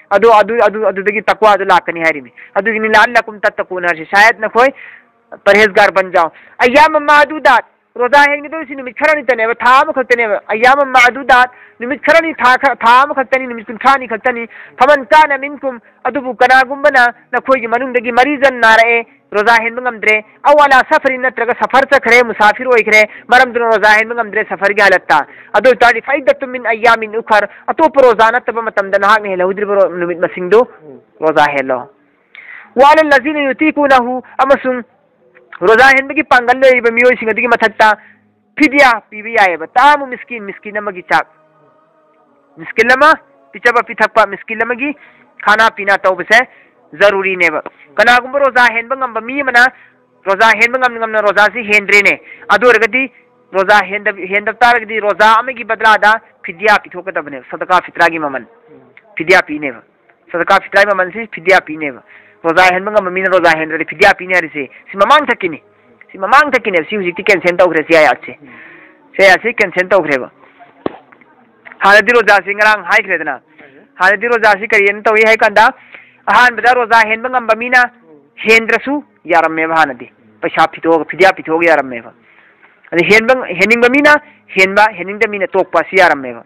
ꯑꯗꯨ, ꯑꯗꯨ, ꯑꯗꯨ, ꯑꯗꯨꯗꯒꯤ ꯇꯛꯋꯥꯗꯨ ꯂꯥꯛꯀꯅꯤ ꯍꯥꯏꯔꯤꯃꯤ꯫ ꯑꯗꯨꯒꯤꯅꯤ ꯂꯑꯜꯂꯀꯨꯝ ꯇꯠꯇꯀꯨꯟ ꯍꯥꯏꯔꯤꯁꯤ꯫ ꯁꯥꯌꯠ ꯅꯈꯣꯏ ꯄꯔꯍꯦꯖꯒꯥꯔ ꯕꯟ ꯖꯥꯎ꯫ ꯑꯌꯥꯃ ꯃꯥꯗꯨꯗꯥꯠ, ꯔꯣꯖꯥ ꯍꯦꯟꯒꯗꯧꯔꯤꯁꯤ ꯅꯨꯃꯤꯠ ꯈꯔꯅꯤꯇꯅꯦꯕ, ꯊꯥ ꯑꯃꯈꯛꯇꯅꯦꯕ꯫ ꯑꯌꯥꯃ ꯃꯥꯗꯨꯗꯥꯠ, ꯅꯨꯃꯤꯠ ꯈꯔꯅꯤ, ꯊꯥ ꯈ-, ꯊꯥ ꯑꯃꯈꯛꯇꯅꯤ, ꯅꯨꯃꯤꯠ ꯀꯨꯟꯊ꯭ꯔꯥꯅꯤ ꯈꯛꯇꯅꯤ꯫ ꯐꯃꯟ ꯀꯥꯅ ꯃꯤꯟꯀꯨꯝ, ꯑꯗꯨꯕꯨ ꯀꯅꯥꯒꯨꯝꯕꯅ ꯅꯈꯣꯏꯒꯤ ꯃꯅꯨꯡꯗꯒꯤ ꯃꯔꯤꯖꯟ ꯅꯥꯔꯛꯑꯦ, ꯔꯣꯖꯥ ꯍꯦꯟꯕ ꯉꯝꯗ꯭ꯔꯦ, ꯑꯧ ꯑꯂꯥ ꯁꯐꯔꯤꯟ, ꯅꯠꯇ꯭ꯔꯒ ꯁꯐꯔ ꯆꯠꯈ꯭ꯔꯦ, ꯃꯨꯁꯥꯐꯤꯔ ꯑꯣꯏꯈ꯭ꯔꯦ, ꯃꯔꯝꯗꯨꯅ ꯔꯣꯖꯥ ꯍꯦꯟꯕ ꯉꯝꯗ꯭ꯔꯦ ꯁꯐꯔꯒꯤ ꯍꯥꯂꯠꯇ, ꯑꯗꯨ ꯑꯣꯏꯇꯥꯔꯗꯤ ꯐꯩꯗꯠꯇꯨ ꯃꯤꯟ ꯑꯌꯥꯃꯤꯟ ꯎꯈꯔ, ꯑꯇꯣꯞꯄ ꯔꯣꯖꯥ ꯅꯠꯇꯕ ꯃꯇꯝꯗ ꯅꯍꯥꯛꯅ ꯍꯦꯜꯍꯧꯗ꯭ꯔꯤꯕ ꯔꯣ-, ꯅꯨꯃꯤꯠ ꯃꯁꯤꯡꯗꯨ ꯔꯣꯖꯥ ꯍꯦꯜꯂꯣ꯫ ꯋꯥꯂ ꯂꯖꯤꯅ ꯌꯨꯇꯤꯀꯨꯅꯍꯨ, ꯑꯃꯁꯨꯡ ꯔꯣꯖꯥ ꯍꯦꯟꯕꯒꯤ ꯄꯥꯡꯒꯜ ꯂꯩꯔꯤꯕ ꯃꯤꯑꯣꯏꯁꯤꯡ ꯑꯗꯨꯒꯤ ꯃꯊꯛꯇ ꯐꯤꯗꯤꯌꯥ ꯄꯤꯕ ꯌꯥꯏꯑꯕ꯫ ꯇꯥꯃꯨ ꯃꯤꯁꯀꯤꯟ, ꯃꯤꯁꯀꯤꯟ ꯑꯃꯒꯤ ꯆꯥꯛ, ꯃꯤꯁꯀꯤꯟ ꯑꯃ ꯄꯤꯖꯕ ꯄꯤꯊꯛꯄ, ꯃꯤꯁꯀꯤꯟ ꯑꯃꯒꯤ ꯈꯥꯅꯥ ꯄꯤꯅꯥ ꯇꯧꯕꯁꯦ ꯖꯔꯨꯔꯤꯅꯦꯕ꯫ ꯀꯅꯥꯒꯨꯝꯕ ꯔꯣꯖꯥ ꯍꯦꯟꯕ ꯉꯝꯕ ꯃꯤ ꯑꯃꯅ ꯔꯣꯖꯥ ꯍꯦꯟꯕ ꯉꯝꯅ ꯉꯝꯅ ꯔꯣꯖꯥꯁꯤ ꯍꯦꯟꯗ꯭ꯔꯦꯅꯦ, ꯑꯗꯨ ꯑꯣꯏꯔꯒꯗꯤ ꯔꯣꯖꯥ ꯍꯦꯟꯗ-, ꯍꯦꯟꯗꯕ ꯇꯥꯔꯒꯗꯤ ꯔꯣꯖꯥ ꯑꯃꯒꯤ ꯕꯗꯂꯥꯗ ꯐꯤꯗꯤꯌꯥ ꯄꯤꯊꯣꯛꯀꯗꯕꯅꯦꯕ, ꯁꯗꯀꯥ ꯐꯤꯇ꯭ꯔꯥꯒꯤ ꯃꯃꯜ꯫ ꯐꯤꯗꯤꯌꯥ ꯄꯤꯅꯦꯕ꯫ ꯁꯗꯀꯥ ꯐꯤꯇ꯭ꯔꯥꯒꯤ ꯃꯃꯜꯁꯤ ꯐꯤꯗꯤꯌꯥ ꯄꯤꯅꯦꯕ꯫ ꯔꯣꯖꯥ ꯍꯦꯟꯕ ꯉꯝꯕ ꯃꯤꯅ ꯔꯣꯖꯥ ꯍꯦꯟꯗ꯭ꯔꯗꯤ ꯐꯤꯗꯤꯌꯥ ꯄꯤꯅꯤ ꯍꯥꯏꯔꯤꯁꯦ ꯁꯤ ꯃꯃꯥꯡ ꯊꯛꯀꯤꯅꯤ꯫ ꯁꯤ ꯃꯃꯥꯡ ꯊꯛꯀꯤꯅꯦꯕ꯫ ꯁꯤ ꯍꯧꯖꯤꯛꯇꯤ ꯀꯦꯟꯁꯦꯜ ꯇꯧꯈ꯭ꯔꯦ ꯁꯤ ꯑꯥꯌꯥꯠꯁꯦ꯫ ꯁꯤ ꯑꯥꯌꯥꯠꯁꯤ ꯀꯦꯟꯁꯦꯜ ꯇꯧꯈ꯭ꯔꯦꯕ꯫ ꯍꯥꯟꯅꯗꯤ ꯔꯣꯖꯥꯁꯤ ꯉꯔꯥꯡ ꯍꯥꯏꯈ꯭ꯔꯦꯗꯅ꯫ ꯍꯥꯟꯅꯗꯤ ꯔꯣꯖꯥꯁꯤ ꯀꯔꯤꯅ ꯇꯧꯏ ꯍꯥꯏ ꯀꯥꯟꯗ, ꯑꯍꯥꯟꯕꯗ ꯔꯣꯖꯥ ꯍꯦꯟꯕ ꯉꯝꯕ ꯃꯤꯅ ꯍꯦꯟꯗ꯭ꯔꯁꯨ ꯌꯥꯔꯝꯃꯦꯕ ꯍꯥꯟꯅꯗꯤ꯫ ꯄꯩꯁꯥ ꯄꯤꯊꯣꯛꯑꯒ, ꯐꯤꯗꯤꯌꯥ ꯄꯤꯊꯣꯛꯑꯒ ꯌꯥꯔꯝꯃꯦꯕ꯫ ꯑꯗ ꯍꯦꯟꯕ, ꯍꯦꯟꯅꯤꯡꯕ ꯃꯤꯅ ꯍꯦꯟꯕ, ꯍꯦꯟꯅꯤꯡꯗꯕ ꯃꯤꯅ ꯇꯣꯛꯄ, ꯁꯤ ꯌꯥꯔꯝꯃꯦꯕ꯫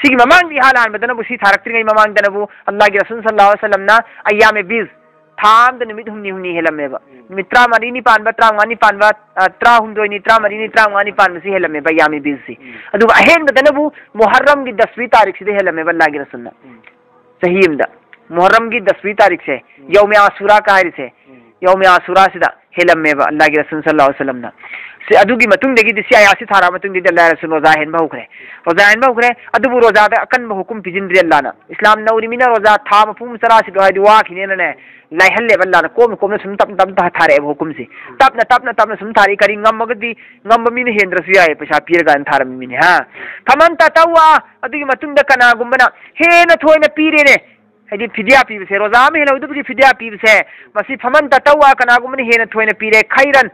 ꯁꯤꯒꯤ ꯃꯃꯥꯡꯗ ꯏꯍꯥꯟ ꯍꯥꯟꯕꯗꯅꯕꯨ ꯁꯤ ꯊꯥꯔꯛꯇ꯭ꯔꯤꯉꯩ ꯃꯃꯥꯡꯗꯅꯕꯨ ꯑꯜꯂꯥꯍꯒꯤ ꯔꯁꯨꯜ ꯁꯜꯂꯜꯂꯥꯍꯨ ꯑꯂꯩꯍꯤ ꯋꯁꯜꯂꯝꯅ ꯑꯌꯥꯃꯦ ꯕꯤꯖ, ꯊꯥ ꯑꯃꯗ ꯅꯨꯃꯤꯠ ꯍꯨꯝꯅꯤ ꯍꯨꯝꯅꯤ ꯍꯦꯜꯂꯝꯃꯦꯕ꯫ ꯎꯝ꯫ ꯅꯨꯃꯤꯠ ꯇꯔꯥꯃꯔꯤꯅꯤ ꯄꯥꯟꯕ, ꯇꯔꯥꯃꯉꯥꯅꯤ ꯄꯥꯟꯕ, ꯑ, ꯇꯔꯥꯍꯨꯝꯗꯣꯏꯅꯤ, ꯇꯔꯥꯃꯔꯤꯅꯤ, ꯇꯔꯥꯃꯉꯥꯅꯤ ꯄꯥꯟꯕꯁꯤ ꯍꯦꯜꯂꯝꯃꯦꯕ ꯑꯌꯥꯃꯤ ꯕꯤꯖꯁꯤ꯫ ꯎꯝ꯫ ꯑꯗꯨꯒ ꯑꯍꯦꯟꯕꯗꯅꯕꯨ ꯃꯨꯍꯔꯔꯝꯒꯤ ꯗꯁꯋꯤ ꯇꯥꯔꯤꯛꯁꯤꯗ ꯍꯦꯜꯂꯝꯃꯦꯕ ꯑꯜꯂꯥꯍꯒꯤ ꯔꯁꯨꯜꯅ꯫ ꯎꯝ꯫ ꯆꯍꯤ ꯑꯃꯗ ꯃꯨꯍꯔꯔꯝꯒꯤ ꯗꯁꯋꯤ ꯇꯥꯔꯤꯛꯁꯦ, ꯎꯝ꯫ ꯌꯧꯃꯦ ꯑꯁꯨꯔꯥ ꯀꯥ ꯍꯥꯏꯔꯤꯁꯦ, ꯎꯝ꯫ ꯌꯧꯃꯦ ꯑꯁꯨꯔꯥꯁꯤꯗ ꯍꯦꯜꯂꯝꯃꯦꯕ ꯑꯜꯂꯥꯍꯒꯤ ꯔꯁꯨꯜ ꯁꯜꯂꯜꯂꯥꯍꯨ ꯑꯂꯩꯍꯤ ꯋꯥꯁꯜꯂꯝꯅ꯫ ꯁꯤ, ꯑꯗꯨꯒꯤ ꯃꯇꯨꯡꯗꯒꯤꯗꯤ ꯁꯤ ꯑꯌꯥꯠꯁꯤ ꯊꯥꯔꯛꯑ ꯃꯇꯨꯡꯗꯒꯤꯗꯤ ꯑꯜꯂꯥꯍ ꯔꯁꯨꯜ ꯔꯣꯖꯥ ꯍꯦꯟꯕ ꯍꯧꯈ꯭ꯔꯦ꯫ ꯔꯣꯖꯥ ꯍꯦꯟꯕ ꯍꯧꯈ꯭ꯔꯦ, ꯑꯗꯨꯕꯨ ꯔꯣꯖꯥꯗ ꯑꯀꯟꯕ ꯍꯨꯀꯨꯝ ꯄꯤꯁꯤꯟꯗ꯭ꯔꯦ ꯑꯜꯂꯥꯍꯅ꯫ ꯏꯁꯂꯥꯝ ꯅꯧꯔꯤꯃꯤꯅ ꯔꯣꯖꯥ ꯊꯥ ꯃꯄꯨꯡ ꯆꯔꯥꯁꯤꯗꯣ ꯍꯥꯏꯗꯤ ꯋꯥꯈꯤꯅꯦꯅꯅꯦ, ꯂꯥꯏꯍꯜꯂꯦꯕ ꯑꯜꯂꯥꯍꯅ꯫ ꯀꯣꯝꯅ ꯀꯣꯝꯅ ꯁꯨꯝ ꯇꯞꯅ ꯇꯞꯅ ꯊꯥꯔꯛꯑꯦꯕ ꯍꯨꯀꯨꯝꯁꯤ꯫ ꯇꯞꯅ ꯇꯞꯅ ꯇꯞꯅ ꯁꯨꯝ ꯊꯥꯔꯛꯏ꯫ ꯀꯔꯤ ꯉꯝꯃꯒꯗꯤ, ꯉꯝꯕ ꯃꯤꯅ ꯍꯦꯟꯗ꯭ꯔꯁꯨ ꯌꯥꯏ, ꯄꯩꯁꯥ ꯄꯤꯔꯒꯅ ꯊꯥꯔꯝꯃꯤ ꯃꯤꯅꯤ, ꯍꯥ꯫ ꯐꯃꯟ ꯇꯇꯧꯋ, ꯑꯗꯨꯒꯤ ꯃꯇꯨꯡꯗ ꯀꯅꯥꯒꯨꯝꯕꯅ ꯍꯦꯟꯅ ꯊꯣꯏꯅ ꯄꯤꯔꯦꯅꯦ, ꯍꯥꯏꯗꯤ ꯐꯤꯗꯤꯌꯥ ꯄꯤꯕꯁꯦ, ꯔꯣꯖꯥ ꯑꯃ ꯍꯦꯜꯍꯧꯗꯕꯒꯤ ꯐꯤꯗꯤꯌꯥ ꯄꯤꯕꯁꯦ, ꯃꯁꯤ ꯐꯃꯟ ꯇꯇꯧꯋ, ꯀꯅꯥꯒꯨꯝꯕꯅ ꯍꯦꯟꯅ ꯊꯣꯏꯅ ꯄꯤꯔꯦ, ꯈꯩꯔꯟ,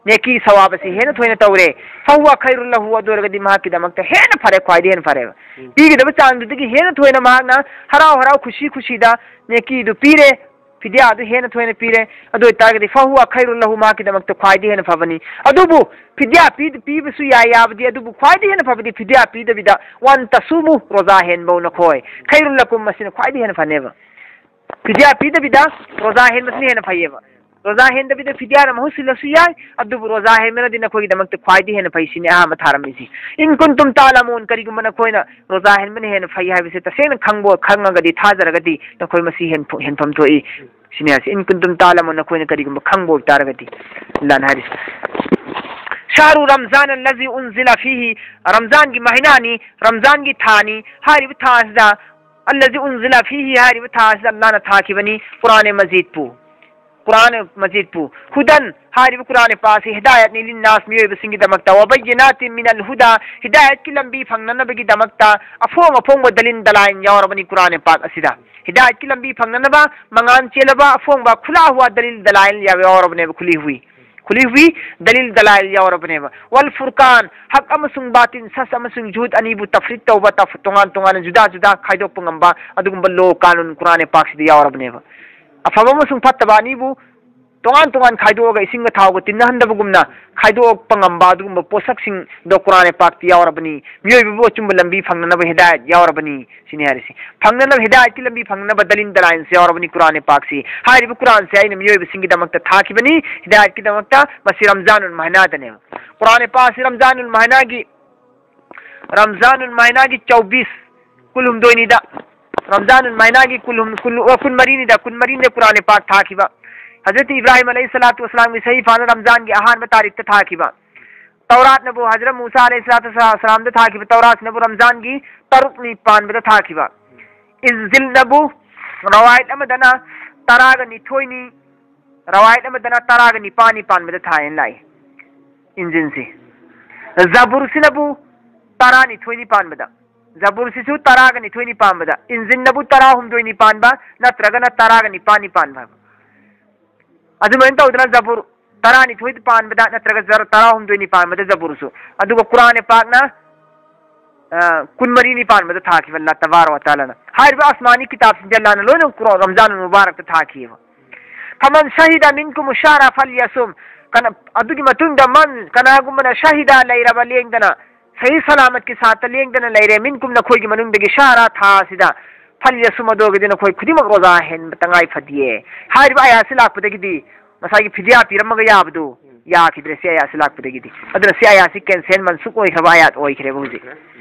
ꯅꯦꯀꯤ ꯁꯋꯥꯕꯁꯤ ꯍꯦꯟꯅ ꯊꯣꯏꯅ ꯇꯧꯔꯦ, ꯐꯍꯨꯋ ꯈꯩꯔꯨꯜ ꯂꯍꯨ, ꯑꯗꯨ ꯑꯣꯏꯔꯒꯗꯤ ꯃꯍꯥꯛꯀꯤꯗꯃꯛꯇ ꯍꯦꯟꯅ ꯐꯔꯦ, ꯈ꯭ꯋꯥꯏꯗꯒꯤ ꯍꯦꯟꯅ ꯐꯔꯦꯕ꯫ ꯎꯝ꯫ ꯄꯤꯒꯗꯕ ꯆꯥꯡꯗꯨꯗꯒꯤ ꯍꯦꯟꯅ ꯊꯣꯏꯅ ꯃꯍꯥꯛꯅ ꯍꯔꯥꯎ ꯍꯔꯥꯎ ꯈꯨꯁꯤ ꯈꯨꯁꯤꯗ ꯅꯦꯀꯤꯗꯨ ꯄꯤꯔꯦ, ꯐꯤꯗꯤꯌꯥꯗꯨ ꯍꯦꯟꯅ ꯊꯣꯏꯅ ꯄꯤꯔꯦ꯫ ꯑꯗꯨ ꯑꯣꯏꯇꯥꯔꯒꯗꯤ ꯐꯍꯨꯋ ꯈꯩꯔꯨꯜ ꯂꯍꯨ, ꯃꯍꯥꯛꯀꯤꯗꯃꯛꯇ ꯈ꯭ꯋꯥꯏꯗꯒꯤ ꯍꯦꯟꯅ ꯐꯕꯅꯤ꯫ ꯑꯗꯨꯕꯨ ꯐꯤꯗꯤꯌꯥ ꯄꯤ-, ꯄꯤꯕꯁꯨ ꯌꯥꯏ, ꯌꯥꯕꯗꯤ, ꯑꯗꯨꯕꯨ ꯈ꯭ꯋꯥꯏꯗꯒꯤ ꯍꯦꯟꯅ ꯐꯕꯗꯤ ꯐꯤꯗꯤꯌꯥ ꯄꯤꯗꯕꯤꯗ, ꯋꯥꯟ ꯇꯁꯨꯃꯨ, ꯔꯣꯖꯥ ꯍꯦꯟꯕꯧ ꯅꯈꯣꯏ, ꯈꯩꯔꯨꯜ ꯂꯀꯨꯝ, ꯃꯁꯤꯅ ꯈ꯭ꯋꯥꯏꯗꯒꯤ ꯍꯦꯟꯅ ꯐꯅꯦꯕ꯫ ꯐꯤꯗꯤꯌꯥ ꯄꯤꯗꯕꯤꯗ ꯔꯣꯖꯥ ꯍꯦꯟꯕꯁꯤꯅ ꯍꯦꯟꯅ ꯐꯩꯌꯦꯕ꯫ ꯔꯣꯖꯥ ꯍꯦꯟꯗꯕꯤꯗ ꯐꯤꯗꯤꯌꯥꯅ ꯃꯍꯨꯠ ꯁꯤꯜꯂꯁꯨ ꯌꯥꯏ, ꯑꯗꯨꯕꯨ ꯔꯣꯖꯥ ꯍꯦꯟꯕꯅꯗꯤ ꯅꯈꯣꯏꯒꯤꯗꯃꯛꯇ ꯈ꯭ꯋꯥꯏꯗꯒꯤ ꯍꯦꯟꯅ ꯐꯩ꯫ ꯁꯤꯅꯤ ꯑꯍꯥꯟꯕ ꯊꯥꯔꯝꯃꯤꯁꯤ꯫ ꯏꯟ ꯀꯨꯟꯇꯨꯝ ꯇꯥꯂꯃꯨꯟ, ꯀꯔꯤꯒꯨꯝꯕ ꯅꯈꯣꯏꯅ ꯔꯣꯖꯥ ꯍꯦꯟꯕꯅ ꯍꯦꯟꯅ ꯐꯩ ꯍꯥꯏꯕꯁꯦ ꯇꯁꯦꯡꯅ ꯈꯪꯕ, ꯈꯪꯉꯒꯗꯤ, ꯊꯥꯖꯔꯒꯗꯤ ꯅꯈꯣꯏ ꯃꯁꯤ ꯍꯦꯟ-, ꯍꯦꯟꯐꯝ ꯊꯣꯛꯏ꯫ ꯁꯤꯅꯤ ꯍꯥꯏꯁꯦ꯫ ꯏꯟ ꯀꯨꯟꯇꯨꯝ ꯇꯥꯂꯃꯨꯟ, ꯅꯈꯣꯏꯅ ꯀꯔꯤꯒꯨꯝꯕ ꯈꯪꯕ ꯑꯣꯏꯇꯥꯔꯒꯗꯤ, ꯑꯜꯂꯥꯍꯅ ꯍꯥꯏꯔꯤꯁꯦ꯫ ꯁꯍꯔꯨ ꯔꯝꯖꯥꯟ ꯑꯜꯂꯖꯤ ꯎꯟꯖꯤꯂ ꯐꯤꯍꯤ, ꯔꯝꯖꯥꯟꯒꯤ ꯃꯍꯤꯅꯥꯅꯤ, ꯔꯝꯖꯥꯟꯒꯤ ꯊꯥꯅꯤ꯫ ꯍꯥꯏꯔꯤꯕ ꯊꯥ ꯑꯁꯤꯗ, ꯑꯜꯂꯖꯤ ꯎꯟꯖꯤꯂ ꯐꯤꯍꯤ ꯍꯥꯏꯔꯤꯕ ꯊꯥ ꯑꯁꯤꯗ ꯑꯜꯂꯥꯍꯅ ꯊꯥꯈꯤꯕꯅꯤ ꯀꯨꯔꯥꯅꯦ ꯃꯖꯤꯗꯄꯨ꯫ ꯀꯨꯔꯥꯅꯦ ꯃꯖꯤꯗꯄꯨ꯫ ꯍꯨꯗꯟ ꯍꯥꯏꯔꯤꯕ ꯀꯨꯔꯥꯅꯦ ꯄꯥꯛ ꯑꯁꯤ ꯍꯤꯗꯥꯌꯠꯅꯤ ꯂꯤꯟꯅꯥꯁ, ꯃꯤꯑꯣꯏꯕꯁꯤꯡꯒꯤꯗꯃꯛꯇ꯫ ꯋꯕꯩꯌꯤꯅꯥꯇꯤꯟ ꯃꯤꯅꯜ ꯍꯨꯗꯥ, ꯍꯤꯗꯥꯌꯠꯀꯤ ꯂꯝꯕꯤ ꯐꯪꯅꯅꯕꯒꯤꯗꯃꯛꯇ ꯑꯐꯣꯡ ꯑꯐꯣꯡꯕ ꯗꯂꯤꯜ ꯗꯂꯥꯏꯜ ꯌꯥꯎꯔꯕꯅꯤ ꯀꯨꯔꯥꯅꯦ ꯄꯥꯛ ꯑꯁꯤꯗ꯫ ꯍꯤꯗꯥꯌꯠꯀꯤ ꯂꯝꯕꯤ ꯐꯪꯅꯅꯕ ꯃꯉꯥꯟ ꯆꯦꯜꯂꯕ ꯑꯐꯣꯡꯕ ꯈꯨꯂꯥ ꯍꯨꯋꯥ ꯗꯂꯤꯜ ꯗꯂꯥꯏꯜ ꯌꯥꯎ-, ꯌꯥꯎꯔꯕꯅꯦꯕ, ꯈꯨꯂꯤ ꯍꯨꯏ꯫ ꯈꯨꯂꯤ ꯍꯨꯏ ꯗꯂꯤꯜ ꯗꯂꯥꯏꯜ ꯌꯥꯎꯔꯕꯅꯦꯕ꯫ ꯋꯜ ꯐꯨꯔꯀꯥꯟ, ꯍꯛ ꯑꯃꯁꯨꯡ ꯕꯥꯇꯤꯟ, ꯁꯁ ꯑꯃꯁꯨꯡ ꯖꯨꯍꯨꯗ ꯑꯅꯤꯕꯨ ꯇꯐ꯭ꯔꯤꯛ ꯇꯧꯕ, ꯇꯐ-, ꯇꯣꯉꯥꯟ ꯇꯣꯉꯥꯟꯅ ꯖꯨꯗꯥ ꯖꯨꯗꯥ ꯈꯥꯏꯗꯣꯛꯄ ꯉꯝꯕ ꯑꯗꯨꯒꯨꯝꯕ ꯂꯣ ꯀꯥꯅꯨꯟ ꯀꯨꯔꯥꯅꯦ ꯄꯥꯛꯁꯤꯗ ꯌꯥꯎꯔꯕꯅꯦꯕ꯫ ꯑꯐꯕ ꯑꯃꯁꯨꯡ ꯐꯠꯇꯕ ꯑꯅꯤꯕꯨ ꯇꯣꯉꯥꯟ ꯇꯣꯉꯥꯟ ꯈꯥꯏꯗꯣꯛꯑꯒ ꯏꯁꯤꯡꯒ ꯊꯥꯎꯒ ꯇꯤꯟꯅꯍꯟꯗꯕꯒꯨꯝꯅ ꯈꯥꯏꯗꯣꯛꯄ ꯉꯝꯕ ꯑꯗꯨꯒꯨꯝꯕ ꯄꯣꯠꯁꯛꯁꯤꯡꯗꯣ ꯀꯨꯔꯥꯟ ꯄꯥꯛꯇ ꯌꯥꯎꯔꯕꯅꯤ꯫ ꯃꯤꯑꯣꯏꯕꯕꯨ ꯑꯆꯨꯝꯕ ꯂꯝꯕꯤ ꯐꯪꯅꯅꯕ ꯍꯤꯗꯥꯌꯠ ꯌꯥꯎꯔꯕꯅꯤ ꯁꯤꯅꯤ ꯍꯥꯏꯔꯤꯁꯤ꯫ ꯐꯪꯅꯅꯕ, ꯍꯤꯗꯥꯌꯠꯀꯤ ꯂꯝꯕꯤ ꯐꯪꯅꯅꯕ ꯗꯂꯤꯜ ꯗꯂꯥꯏꯟꯁꯦ ꯌꯥꯎꯔꯕꯅꯤ ꯀꯨꯔꯥꯟ ꯄꯥꯛꯁꯤ꯫ ꯍꯥꯏꯔꯤꯕ ꯀꯨꯔꯥꯟꯁꯦ ꯑꯩꯅ ꯃꯤꯑꯣꯏꯕꯁꯤꯡꯒꯤꯗꯃꯛꯇ ꯊꯥꯈꯤꯕꯅꯤ ꯍꯤꯗꯥꯌꯠꯀꯤꯗꯃꯛꯇ꯫ ꯃꯁꯤ ꯔꯝꯖꯥꯅꯨꯜ ꯃꯍꯅꯥꯗꯅꯦꯕ꯫ ꯀꯨꯔꯥꯟ ꯄꯥꯛꯁꯤ ꯔꯝꯖꯥꯅꯨꯜ ꯃꯍꯅꯥꯒꯤ ꯔꯝꯖꯥꯅꯨꯜ ꯃꯍꯅꯥꯒꯤ ꯆꯧꯕꯤꯁ, ꯀꯨꯟꯍꯨꯝꯗꯣꯏꯅꯤꯗ꯫ ꯔꯝꯖꯥꯅꯨꯜ ꯃꯍꯅꯥꯒꯤ ꯀꯨꯟꯍꯨꯝ-, ꯀꯨꯟ-, ꯑ, ꯀꯨꯟꯃꯔꯤꯅꯤꯗ, ꯀꯨꯟꯃꯔꯤꯅꯤꯗ ꯀꯨꯔꯥꯟ ꯄꯥꯛ ꯊꯥꯈꯤꯕ꯫ ꯍꯖꯔꯠ ꯏꯕ꯭ꯔꯥꯍꯤꯝ ꯑꯂꯩꯍꯤ ꯁꯂꯥꯇꯨ ꯋꯁꯂꯥꯝꯒꯤ ꯁꯍꯤꯐꯥꯅ ꯔꯝꯖꯥꯟꯒꯤ ꯑꯍꯥꯟꯕ ꯇꯥꯔꯤꯛꯇ ꯊꯥꯈꯤꯕ꯫ ꯇꯧꯔꯥꯠꯅꯕꯨ ꯍꯖꯔꯠ ꯃꯨꯁꯥ ꯑꯂꯩꯍꯤ ꯁꯂꯥꯇꯨ ꯋꯁꯂꯥꯝꯗ ꯊꯥꯈꯤꯕ ꯇꯧꯔꯥꯠꯁꯤꯅꯕꯨ ꯔꯝꯖꯥꯟꯒꯤ ꯇꯔꯨꯛꯅꯤ ꯄꯥꯟꯕꯗ ꯊꯥꯈꯤꯕ꯫ ꯏꯟꯖꯤꯜꯅꯕꯨ ꯔꯋꯥꯌꯠ ꯑꯃꯗꯅ ꯇꯔꯥꯒ ꯅꯤꯊꯣꯏꯅꯤ, ꯔꯋꯥꯌꯠ ꯑꯃꯗꯅ ꯇꯔꯥꯒ ꯅꯤꯄꯥꯟꯅꯤ ꯄꯥꯟꯕꯗ ꯊꯥꯏ ꯍꯥꯏꯅ ꯂꯥꯛꯏ꯫ ꯏꯟꯖꯤꯜꯁꯤ꯫ ꯖꯕꯨꯔꯁꯤꯅꯕꯨ ꯇꯔꯥꯅꯤꯊꯣꯏꯅꯤ ꯄꯥꯟꯕꯗ꯫ ꯖꯕꯨꯔꯁꯤꯁꯨ ꯇꯔꯥꯒ ꯅꯤꯊꯣꯏꯅꯤ ꯄꯥꯟꯕꯗ꯫ ꯏꯟꯖꯤꯜꯅꯕꯨ ꯇꯔꯥꯍꯨꯝꯗꯣꯏꯅꯤ ꯄꯥꯟꯕ, ꯅꯠꯇ꯭ꯔꯒꯅ ꯇꯔꯥꯒ ꯅꯤꯄꯥꯟꯅꯤ ꯄꯥꯟꯕ ꯍꯥꯏꯕ꯫ ꯑꯗꯨꯃꯥꯏꯅ ꯇꯧꯗꯅ ꯖꯕꯨꯔ ꯇꯔꯥꯅꯤꯊꯣꯏ ꯄꯥꯟꯕꯗ, ꯅꯠꯇ꯭ꯔꯒ ꯖꯔ-, ꯇꯔꯥꯍꯨꯝꯗꯣꯏꯅꯤ ꯄꯥꯟꯕꯗ ꯖꯕꯨꯔꯁꯨ꯫ ꯑꯗꯨꯒ ꯀꯨꯔꯥꯟ ꯄꯥꯛꯅ, ꯑ, ꯀꯨꯟꯃꯔꯤꯅꯤ ꯄꯥꯟꯕꯗ ꯊꯥꯈꯤꯕ ꯑꯜꯂꯥꯍ ꯇꯕꯥꯔꯛ ꯋ ꯇꯥꯂꯥꯅ꯫ ꯍꯥꯏꯔꯤꯕ ꯑꯁꯃꯥꯅꯤ ꯀꯤꯇꯥꯕꯁꯤꯡꯁꯦ ꯑꯜꯂꯥꯍꯅ ꯂꯣꯏꯅ ꯀꯨꯔꯥꯟ ꯔꯝꯖꯥꯟ ꯃꯨꯕꯥꯔꯛꯇ ꯊꯥꯈꯤꯑꯕ꯫ "ꯐꯃꯟ ꯁꯍꯤꯗ ꯃꯤꯟꯀꯨꯝ ꯁꯍꯔ ꯐꯜꯌꯁꯨꯝ"꯫ ꯀꯅ-, ꯑꯗꯨꯒꯤ ꯃꯇꯨꯡꯗ ꯃꯟ, ꯀꯅꯥꯒꯨꯝꯕꯅ ꯁꯍꯤꯗ ꯂꯩꯔꯕ ꯂꯦꯡꯗꯅ, ꯁꯍꯤ ꯁꯂꯥꯃꯠꯀꯤ ꯁꯥꯠꯇ ꯂꯦꯡꯗꯅ ꯂꯩꯔꯦ, ꯃꯤꯟꯀꯨꯝ ꯅꯈꯣꯏꯒꯤ ꯃꯅꯨꯡꯗꯒꯤ ꯁꯍꯔ ꯊꯥ ꯑꯁꯤꯗ, ꯐꯜꯌꯁꯨꯝ ꯑꯗꯨ ꯑꯣꯏꯔꯒꯗꯤ ꯅꯈꯣꯏ ꯈꯨꯗꯤꯡꯃꯛ ꯔꯣꯖꯥ ꯍꯦꯟꯕ ꯇꯉꯥꯏ ꯐꯗꯤꯌꯦ꯫ ꯍꯥꯏꯔꯤꯕ ꯑꯌꯥꯁꯤ ꯂꯥꯛꯄꯗꯒꯤꯗꯤ ꯉꯁꯥꯏꯒꯤ ꯐꯤꯗꯤꯌꯥ ꯄꯤꯔꯝꯃꯒ ꯌꯥꯕꯗꯨ ꯌꯥꯈꯤꯗ꯭ꯔꯦ ꯁꯤ ꯑꯌꯥꯁꯤ ꯂꯥꯛꯄꯗꯒꯤꯗꯤ꯫ ꯑꯗꯨꯅ ꯁꯤ ꯑꯌꯥꯁꯤ cancel, ꯃꯟꯁꯨꯛ ꯑꯣꯏꯈ꯭ꯔꯕ ꯑꯌꯥꯠ ꯑꯣꯏꯈ꯭ꯔꯦꯕ ꯍꯧꯖꯤꯛ꯫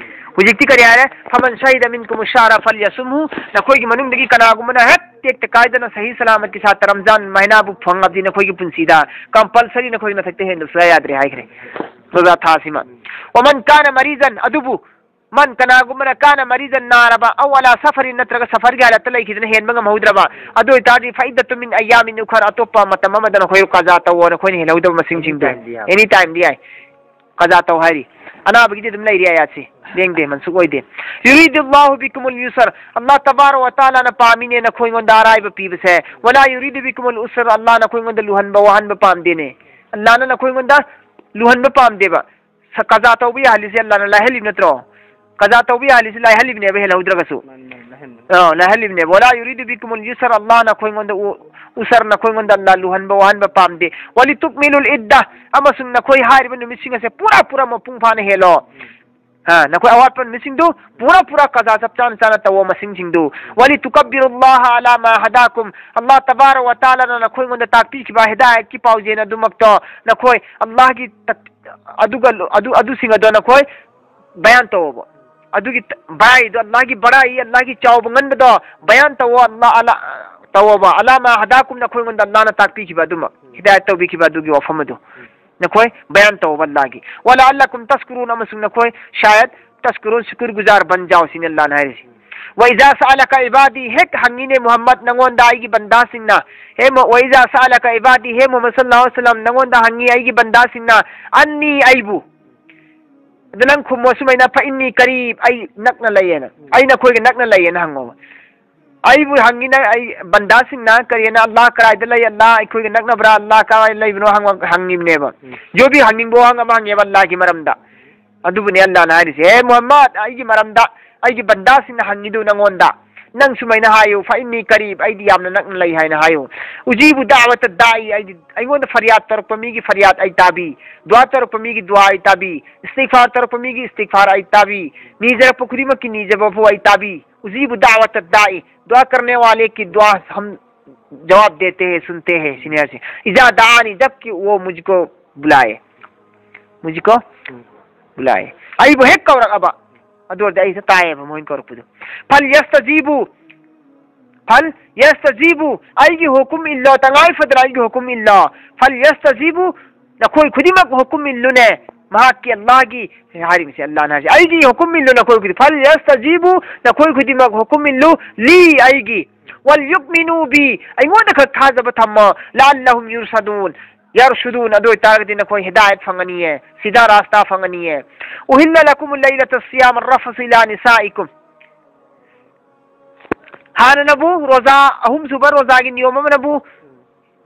ꯍꯧꯖꯤꯛꯇꯤ ꯀꯔꯤ ꯍꯥꯏꯔꯦ? "ꯐꯃꯟ ꯁꯍꯤꯗ ꯃꯤꯟꯀꯨꯝ ꯁꯍꯔ ꯐꯜꯌꯁꯨꯝꯍꯨ", ꯅꯈꯣꯏꯒꯤ ꯃꯅꯨꯡꯗꯒꯤ ꯀꯅꯥꯒꯨꯝꯕꯅ ꯍꯦꯛ ꯇꯦꯛꯇ ꯀꯥꯏꯗꯅ ꯁꯍꯤ ꯁꯂꯥꯃꯠꯀꯤ ꯁꯥꯠꯇ ꯔꯝꯖꯥꯟ ꯃꯍꯤꯅꯥꯕꯨ ꯐꯪꯉꯕꯗꯤ ꯅꯈꯣꯏꯒꯤ ꯄꯨꯟꯁꯤꯗ compulsory ꯅꯈꯣꯏꯒꯤ ꯃꯊꯛꯇ ꯍꯦꯟꯕ ꯁꯨꯡꯌꯥ ꯌꯥꯗ꯭ꯔꯦ ꯍꯥꯏꯈ꯭ꯔꯦ ꯔꯣꯖꯥ ꯊꯥꯁꯤꯃ꯫ "ꯋꯃꯟ ꯀꯥꯅ ꯃꯔꯤꯖꯟ", ꯑꯗꯨꯕꯨ ꯃꯟ ꯀꯅꯥꯒꯨꯝꯕꯅ ꯀꯥꯅ ꯃꯔꯤꯖꯟ ꯅꯥꯔꯕ, "ꯑꯧ ꯑꯂꯥ ꯁꯐꯔꯤꯟ", ꯅꯠꯇ꯭ꯔꯒ ꯁꯐꯔꯒꯤ ꯍꯥꯂꯠꯇ ꯂꯩꯈꯤꯗꯅ ꯍꯦꯟꯕ ꯉꯝꯍꯧꯗ꯭ꯔꯕ, ꯑꯗꯨ ꯑꯣꯏꯇꯥꯔꯗꯤ "ꯐꯏꯗꯠꯇꯨ ꯃꯤꯟ ꯑꯌꯥꯃꯤꯟ ꯎꯈꯔ", ꯑꯇꯣꯞꯄ ꯃꯇꯝ ꯑꯃꯗ ꯅꯈꯣꯏ ꯀꯖꯥ ꯇꯧꯋꯣ, ꯅꯈꯣꯏꯅ ꯍꯦꯜꯍꯧꯗꯕ ꯃꯁꯤꯡꯁꯤꯡꯗꯣ꯫ Any time ꯗꯤ ꯌꯥꯏ꯫ Any time ꯗꯤ ꯌꯥꯏ꯫ ꯀꯖꯥ ꯇꯧ ꯍꯥꯏꯔꯤ꯫ ꯑꯅꯥꯕꯒꯤꯗꯤ ꯑꯗꯨꯝ ꯂꯩꯔꯤ ꯑꯌꯥꯠꯁꯤ꯫ ꯂꯦꯡꯗꯦ, ꯃꯟꯁꯨꯛ ꯑꯣꯏꯗꯦ꯫ "ꯌꯨꯔꯤꯗꯨꯜꯂꯥꯍꯨ ꯕꯤꯀꯨꯃꯨꯜ ꯌꯨꯁꯔ", ꯑꯜꯂꯥꯍ ꯇꯕꯥꯔꯛ ꯋ ꯇꯥꯂꯥꯅ ꯄꯥꯝꯃꯤꯅꯦ ꯅꯈꯣꯏꯉꯣꯟꯗ ꯑꯔꯥꯏꯕ ꯄꯤꯕꯁꯦ꯫ "ꯋꯂꯥ ꯌꯨꯔꯤꯗꯨ ꯕꯤꯀꯨꯃꯨꯜ ꯎꯁꯔ", ꯑꯜꯂꯥꯍꯅ ꯅꯈꯣꯏꯉꯣꯟꯗ ꯂꯨꯍꯟꯕ ꯋꯥꯍꯟꯕ ꯄꯥꯝꯗꯦꯅꯦ꯫ ꯑꯜꯂꯥꯍꯅ ꯅꯈꯣꯏꯉꯣꯟꯗ ꯂꯨꯍꯟꯕ ꯄꯥꯝꯗꯦꯕ꯫ ꯁ-, ꯀꯖꯥ ꯇꯧꯕ ꯌꯥꯍꯜꯂꯤꯁꯦ ꯑꯜꯂꯥꯍꯅ ꯂꯥꯏꯍꯜꯂꯤꯕ ꯅꯠꯇ꯭ꯔꯣ? ꯀꯖꯥ ꯇꯧꯕ ꯌꯥꯍꯜꯂꯤꯁꯦ ꯂꯥꯏꯍꯜꯂꯤꯕꯅꯦꯕ, ꯍꯦꯜꯍꯧꯗ꯭ꯔꯒꯁꯨ꯫ ꯃꯥꯅꯤ, ꯃꯥꯅꯤ, ꯂꯥꯏꯍꯟꯕꯅꯤ꯫ ꯑ, ꯂꯥꯏꯍꯜꯂꯤꯕꯅꯦꯕ꯫ "ꯋꯂꯥ ꯌꯨꯔꯤꯗꯨ ꯕꯤꯀꯨꯃꯨꯜ ꯌꯨꯁꯔ", ꯑꯜꯂꯥꯍ ꯅꯈꯣꯏꯉꯣꯟꯗ ꯎ-, ꯎꯁꯔ ꯅꯈꯣꯏꯉꯣꯟꯗ ꯑꯜꯂꯥꯍ ꯂꯨꯍꯟꯕ ꯋꯥꯍꯟꯕ ꯄꯥꯝꯗꯦ꯫ "ꯋꯂꯤꯇꯨꯛꯃꯤꯂꯨꯜ ꯏꯗꯗ", ꯑꯃꯁꯨꯡ ꯅꯈꯣꯏ ꯍꯥꯏꯔꯤꯕ ꯅꯨꯃꯤꯠꯁꯤꯡ ꯑꯁꯦ ꯄꯨꯔꯥ ꯄꯨꯔꯥ ꯃꯄꯨꯡ ꯐꯥꯅ ꯍꯦꯜꯂꯣ꯫ ꯍꯥ, ꯅꯈꯣꯏ ꯑꯋꯥꯠꯄ ꯅꯨꯃꯤꯠꯁꯤꯡꯗꯨ ꯄꯨꯔꯥ ꯄꯨꯔꯥ ꯀꯖꯥ ꯆꯞ ꯆꯥꯅ ꯆꯥꯅ ꯇꯧꯋꯣ ꯃꯁꯤꯡꯁꯤꯡꯗꯨ꯫ "ꯋꯂꯤꯇꯨꯀꯕꯤꯔꯨꯜꯂꯥꯍ ꯑꯂꯥ ꯃꯥ ꯍꯗꯥꯀꯨꯝ", ꯑꯜꯂꯥꯍ ꯇꯕꯥꯔꯛ ꯋ ꯇꯥꯂꯥꯅ ꯅꯈꯣꯏꯉꯣꯟꯗ ꯇꯥꯛꯄꯤꯈꯤꯕ ꯍꯤꯗꯥꯌꯠꯀꯤ ꯄꯥꯎꯖꯦꯜ ꯑꯗꯨꯃꯛꯇꯣ ꯅꯈꯣꯏ ꯑꯜꯂꯥꯍꯒꯤ ꯇꯛ-, ꯑꯗꯨꯒ, ꯑꯗꯨ, ꯑꯗꯨꯁꯤꯡ ꯑꯗꯣ ꯅꯈꯣꯏ ꯕꯌꯥꯟ ꯇꯧꯋꯣꯕ꯫ ꯑꯗꯨꯒꯤ ꯇ-, ꯕꯔꯥꯏꯗꯣ, ꯑꯜꯂꯥꯍꯒꯤ ꯕꯔꯥꯏ, ꯑꯜꯂꯥꯍꯒꯤ ꯆꯥꯎꯕ ꯉꯟꯕꯗꯣ ꯕꯌꯥꯟ ꯇꯧꯋꯣ꯫ ꯑꯜꯂꯥꯍ, ꯑꯜꯂꯥꯍ, ꯇꯧꯑꯣꯕ, "ꯑꯂꯥ ꯃꯥ ꯍꯗꯥꯀꯨꯝ", ꯅꯈꯣꯏꯉꯣꯟꯗ ꯑꯜꯂꯥꯅ ꯇꯥꯛꯄꯤꯈꯤꯕ ꯑꯗꯨꯃꯛ, ꯍꯤꯗꯥꯌꯠ ꯇꯧꯕꯤꯈꯤꯕ ꯑꯗꯨꯒꯤ ꯋꯥꯐꯝ ꯑꯗꯨ ꯅꯈꯣꯏ ꯕꯌꯥꯟ ꯇꯧꯑꯣꯕ ꯑꯜꯂꯥꯒꯤ꯫ "ꯋꯂꯥꯑꯜꯂꯀꯨꯝ ꯇꯁꯀꯨꯔꯨꯟ", ꯑꯃꯁꯨꯡ ꯅꯈꯣꯏ ꯁꯥꯌꯠ ꯇꯁꯀꯨꯔꯨꯟ, ꯁꯨꯀꯨꯔ ꯒꯨꯖꯥꯔ ꯕꯟ ꯖꯥꯎ ꯁꯤꯅꯤ ꯑꯜꯂꯥꯅ ꯍꯥꯏꯔꯤꯁꯤ꯫ "ꯋ ꯏꯖꯥ ꯁꯑꯂꯀ ꯏꯕꯥꯗꯤ", ꯍꯦꯛ ꯍꯪꯉꯤꯅꯦ ꯃꯨꯍꯝꯃꯗ ꯅꯉꯣꯟꯗ ꯑꯩꯒꯤ ꯕꯟꯗꯥꯁꯤꯡꯅ, ꯍꯦ ꯃꯨ-, "ꯋ ꯏꯖꯥ ꯁꯑꯂꯀ ꯏꯕꯥꯗꯤ", ꯍꯦ ꯃꯨꯍꯝꯃꯗ ꯁꯜꯂꯜꯂꯥꯍꯨ ꯑꯂꯩꯍꯤ ꯋꯁꯜꯂꯝ, ꯅꯉꯣꯟꯗ ꯍꯪꯉꯤ ꯑꯩꯒꯤ ꯕꯟꯗꯥꯁꯤꯡꯅ, "ꯑꯟꯅꯤ", ꯑꯩꯕꯨ, ꯑꯗꯨ ꯅꯪ ꯈꯨꯝꯃꯣ ꯁꯨꯃꯥꯏꯅ, "ꯐ ꯏꯟꯅꯤ ꯀꯔꯤꯕ", ꯑꯩ ꯅꯛꯅ ꯂꯩꯌꯦꯅ, "ꯑꯩ ꯅꯈꯣꯏꯒ ꯅꯛꯅ ꯂꯩꯌꯦꯅ" ꯍꯪꯉꯣꯕ꯫ ꯑꯩꯕꯨ ꯍꯪꯉꯤ ꯅꯪ, ꯑꯩ ꯕꯟꯗꯥꯁꯤꯡꯅ ꯀꯔꯤꯅ, "ꯑꯜꯂꯥ ꯀꯗꯥꯏꯗ ꯂꯩ? ꯑꯜꯂꯥ ꯑꯩꯈꯣꯏꯒ ꯅꯛꯅꯕ꯭ꯔꯥ? ꯑꯜꯂꯥ ꯀꯗꯥꯏ ꯂꯩꯕꯅꯣ?" ꯍꯪꯉ-, ꯍꯪꯉꯤꯕꯅꯦꯕ꯫ ꯎꯝ꯫ ꯖꯣꯕꯤ ꯍꯪꯅꯤꯡꯕ ꯋꯥꯍꯪ ꯑꯃ ꯍꯪꯉꯦꯕ ꯑꯜꯂꯥꯒꯤ ꯃꯔꯝꯗ꯫ ꯑꯗꯨꯕꯨꯅꯦ ꯑꯜꯂꯥꯅ ꯍꯥꯏꯔꯤꯁꯦ, "ꯍꯦ ꯃꯨꯍꯝꯃꯗ, ꯑꯩꯒꯤ ꯃꯔꯝꯗ ꯑꯩꯒꯤ ꯕꯟꯗꯥꯁꯤꯡꯅ ꯍꯪꯉꯤꯗꯨ ꯅꯪꯉꯣꯟꯗ, ꯅꯪ ꯁꯨꯃꯥꯏꯅ ꯍꯥꯏꯌꯨ, 'ꯐ ꯏꯟꯅꯤ ꯀꯔꯤꯕ', ꯑꯩꯗꯤ ꯌꯥꯝꯅ ꯅꯛꯅ ꯂꯩ" ꯍꯥꯏꯅ ꯍꯥꯏꯌꯨ꯫ "ꯎꯖꯤꯕꯨ ꯗꯥꯋꯥꯇ ꯗꯥꯏ", ꯑꯩꯗꯤ, ꯑꯩꯉꯣꯟꯗ ꯐꯔꯤꯌꯥꯗ ꯇꯧꯔꯛꯄ ꯃꯤꯒꯤ ꯐꯔꯤꯌꯥꯗ ꯑꯩ ꯇꯥꯕꯤ, ꯗꯨꯋꯥ ꯇꯧꯔꯛꯄ ꯃꯤꯒꯤ ꯗꯨꯋꯥ ꯑꯩ ꯇꯥꯕꯤ, ꯏꯁꯇꯤꯒꯐꯥꯔ ꯇꯧꯔꯛꯄ ꯃꯤꯒꯤ ꯏꯁꯇꯤꯒꯐꯥꯔ ꯑꯩ ꯇꯥꯕꯤ, ꯅꯤꯖꯔꯛꯄ ꯈꯨꯗꯤꯡꯃꯛꯀꯤ ꯅꯤꯖꯕ ꯐꯥꯎ ꯑꯩ ꯇꯥꯕꯤ꯫ "ꯎꯖꯤꯕꯨ ꯗꯥꯋꯥꯇ ꯗꯥꯏ", दुआ करने वाले की दुआ हम जवाब देते हैं, सुनते हैं, ꯁꯤꯅꯦ ꯍꯥꯏꯁꯦ꯫ "इजा दानी", जबकि वो मुझको बुलाए, मुझको बुलाए, ꯑꯩꯕꯨ ꯍꯦꯛ ꯀꯧꯔꯛꯑꯕ, ꯑꯗꯨ ꯑꯣꯏꯔꯗꯤ ꯑꯩꯁꯦ ꯇꯥꯏꯌꯦꯕ ꯃꯣꯏꯅ ꯀꯧꯔꯛꯄꯗꯣ꯫ "ꯐꯜ ꯌꯁꯇꯖꯤꯕꯨ", ꯐꯜ ꯌꯁꯇꯖꯤꯕꯨ, ꯑꯩꯒꯤ ꯍꯨꯀꯨꯝ ꯏꯜꯂꯣ, ꯇꯉꯥꯏ ꯐꯗꯅ ꯑꯩꯒꯤ ꯍꯨꯀꯨꯝ ꯏꯜꯂꯣ꯫ "ꯐꯜ ꯌꯁꯇꯖꯤꯕꯨ", ꯅꯈꯣꯏ ꯈꯨꯗꯤꯡꯃꯛ ꯍꯨꯀꯨꯝ ꯏꯜꯂꯨꯅꯦ꯫ ꯃꯍꯥꯛꯀꯤ ꯑꯜꯂꯥꯍꯒꯤ ꯍꯥꯏꯔꯤꯕꯁꯦ, ꯑꯜꯂꯥꯍꯅ ꯍꯥꯏꯁꯦ, "ꯑꯩꯒꯤ ꯍꯨꯀꯨꯝ ꯏꯜꯂꯨ ꯅꯈꯣꯏ ꯈꯨꯗꯤꯡ"꯫ "ꯐꯜ ꯌꯁꯇꯖꯤꯕꯨ", ꯅꯈꯣꯏ ꯈꯨꯗꯤꯡꯃꯛ ꯍꯨꯀꯨꯝ ꯏꯜꯂꯨ, "ꯂꯤ", ꯑꯩꯒꯤ꯫ "ꯋꯜ ꯌꯨꯛꯃꯤꯅꯨ ꯕꯤ", ꯑꯩꯉꯣꯟꯗ ꯈꯛ ꯊꯥꯖꯕ ꯊꯝꯃꯣ꯫ "ꯂꯥꯜꯂꯍꯨꯝ ꯌꯨꯔꯁꯗꯨꯟ", ꯌꯔꯁꯨꯗꯨꯟ, ꯑꯗꯨ ꯑꯣꯏꯇꯥꯔꯒꯗꯤ ꯅꯈꯣꯏ ꯍꯤꯗꯥꯌꯠ ꯐꯪꯒꯅꯤꯌꯦ, ꯁꯤꯗꯥ ꯔꯥꯁꯇꯥ ꯐꯪꯒꯅꯤꯌꯦ꯫ "ꯎꯍꯤꯜꯂ ꯂꯀꯨꯃꯨ ꯂꯩꯂꯇ ꯁꯤꯌꯥꯝ ꯔꯐꯁ ꯏꯂꯥ ꯅꯤꯁꯥꯏꯀꯨꯝ"꯫ ꯍꯥꯟꯅꯅꯕꯨ ꯔꯣꯖꯥ, ꯑꯍꯨꯝꯁꯨꯕ ꯔꯣꯖꯥꯒꯤ ꯅꯤꯌꯣꯝ ꯑꯃꯅꯕꯨ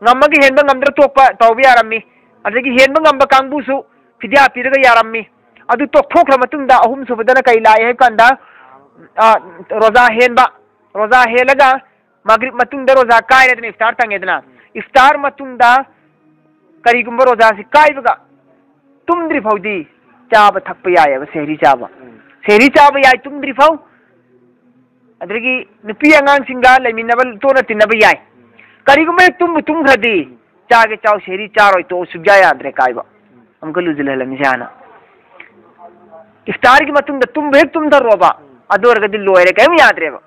ꯉꯝꯃꯒ ꯍꯦꯟꯕ, ꯉꯝꯗ꯭ꯔ ꯇꯣꯛꯄ ꯇꯧꯕ ꯌꯥꯔꯝꯃꯤ꯫ ꯑꯗꯒꯤ ꯍꯦꯟꯕ ꯉꯝꯕ ꯀꯥꯡꯕꯨꯁꯨ ꯐꯤꯗꯤꯌꯥ ꯄꯤꯔꯒ ꯌꯥꯔꯝꯃꯤ꯫ ꯑꯗꯨ ꯇꯣꯛꯊꯣꯛꯈ꯭ꯔ ꯃꯇꯨꯡꯗ ꯑꯍꯨꯝꯁꯨꯕꯗꯅ ꯀꯔꯤ ꯂꯥꯛꯏ ꯍꯥꯏꯕ ꯀꯥꯟꯗ, ꯑ, ꯔꯣꯖꯥ ꯍꯦꯟꯕ, ꯔꯣꯖꯥ ꯍꯦꯜꯂꯒ ꯃꯒ꯭ꯔꯤꯕ ꯃꯇꯨꯡꯗ ꯔꯣꯖꯥ ꯀꯥꯏꯔꯦꯗꯅ, ꯏꯐꯇꯥꯔ ꯇꯪꯉꯦꯗꯅ, ꯏꯐꯇꯥꯔ ꯃꯇꯨꯡꯗ ꯀꯔꯤꯒꯨꯝꯕ ꯔꯣꯖꯥꯁꯤ ꯀꯥꯏꯕꯒ ꯇꯨꯝꯗ꯭ꯔꯤ ꯐꯥꯎꯗꯤ ꯆꯥꯕ ꯊꯛꯄ ꯌꯥꯏꯑꯕ, ꯁꯦꯍꯔꯤ ꯆꯥꯕ꯫ ꯎꯝ꯫ ꯁꯦꯍꯔꯤ ꯆꯥꯕ ꯌꯥꯏ ꯇꯨꯝꯗ꯭ꯔꯤ ꯐꯥꯎ꯫ ꯑꯗꯒꯤ ꯅꯨꯄꯤ ꯑꯉꯥꯡꯁꯤꯡꯒ ꯂꯩꯃꯤꯟꯅꯕ, ꯇꯣꯠꯅ ꯇꯤꯟꯅꯕ ꯌꯥꯏ꯫ ꯀꯔꯤꯒꯨꯝꯕ ꯍꯦꯛ ꯇꯨꯝꯕꯨ ꯇꯨꯝꯈ꯭ꯔꯗꯤ, ꯆꯥꯒꯦ ꯆꯥꯎ, ꯁꯦꯍꯔꯤ ꯆꯥꯔꯣꯏ ꯇꯣꯛꯎ, ꯁꯨꯡꯌꯥ ꯌꯥꯗ꯭ꯔꯦ ꯀꯥꯏꯕ꯫ ꯑꯃꯨꯛꯀ ꯂꯨꯖꯜꯍꯜꯂꯝꯃꯤꯁꯦ ꯍꯥꯟꯅ꯫ ꯏꯐꯇꯥꯔꯒꯤ ꯃꯇꯨꯡꯗ ꯇꯨꯝꯕ ꯍꯦꯛ ꯇꯨꯝꯊꯔꯣꯕ, ꯑꯗꯨ ꯑꯣꯏꯔꯒꯗꯤ ꯂꯣꯏꯔꯦ, ꯀꯔꯤꯝ ꯌꯥꯗ꯭ꯔꯦꯕ꯫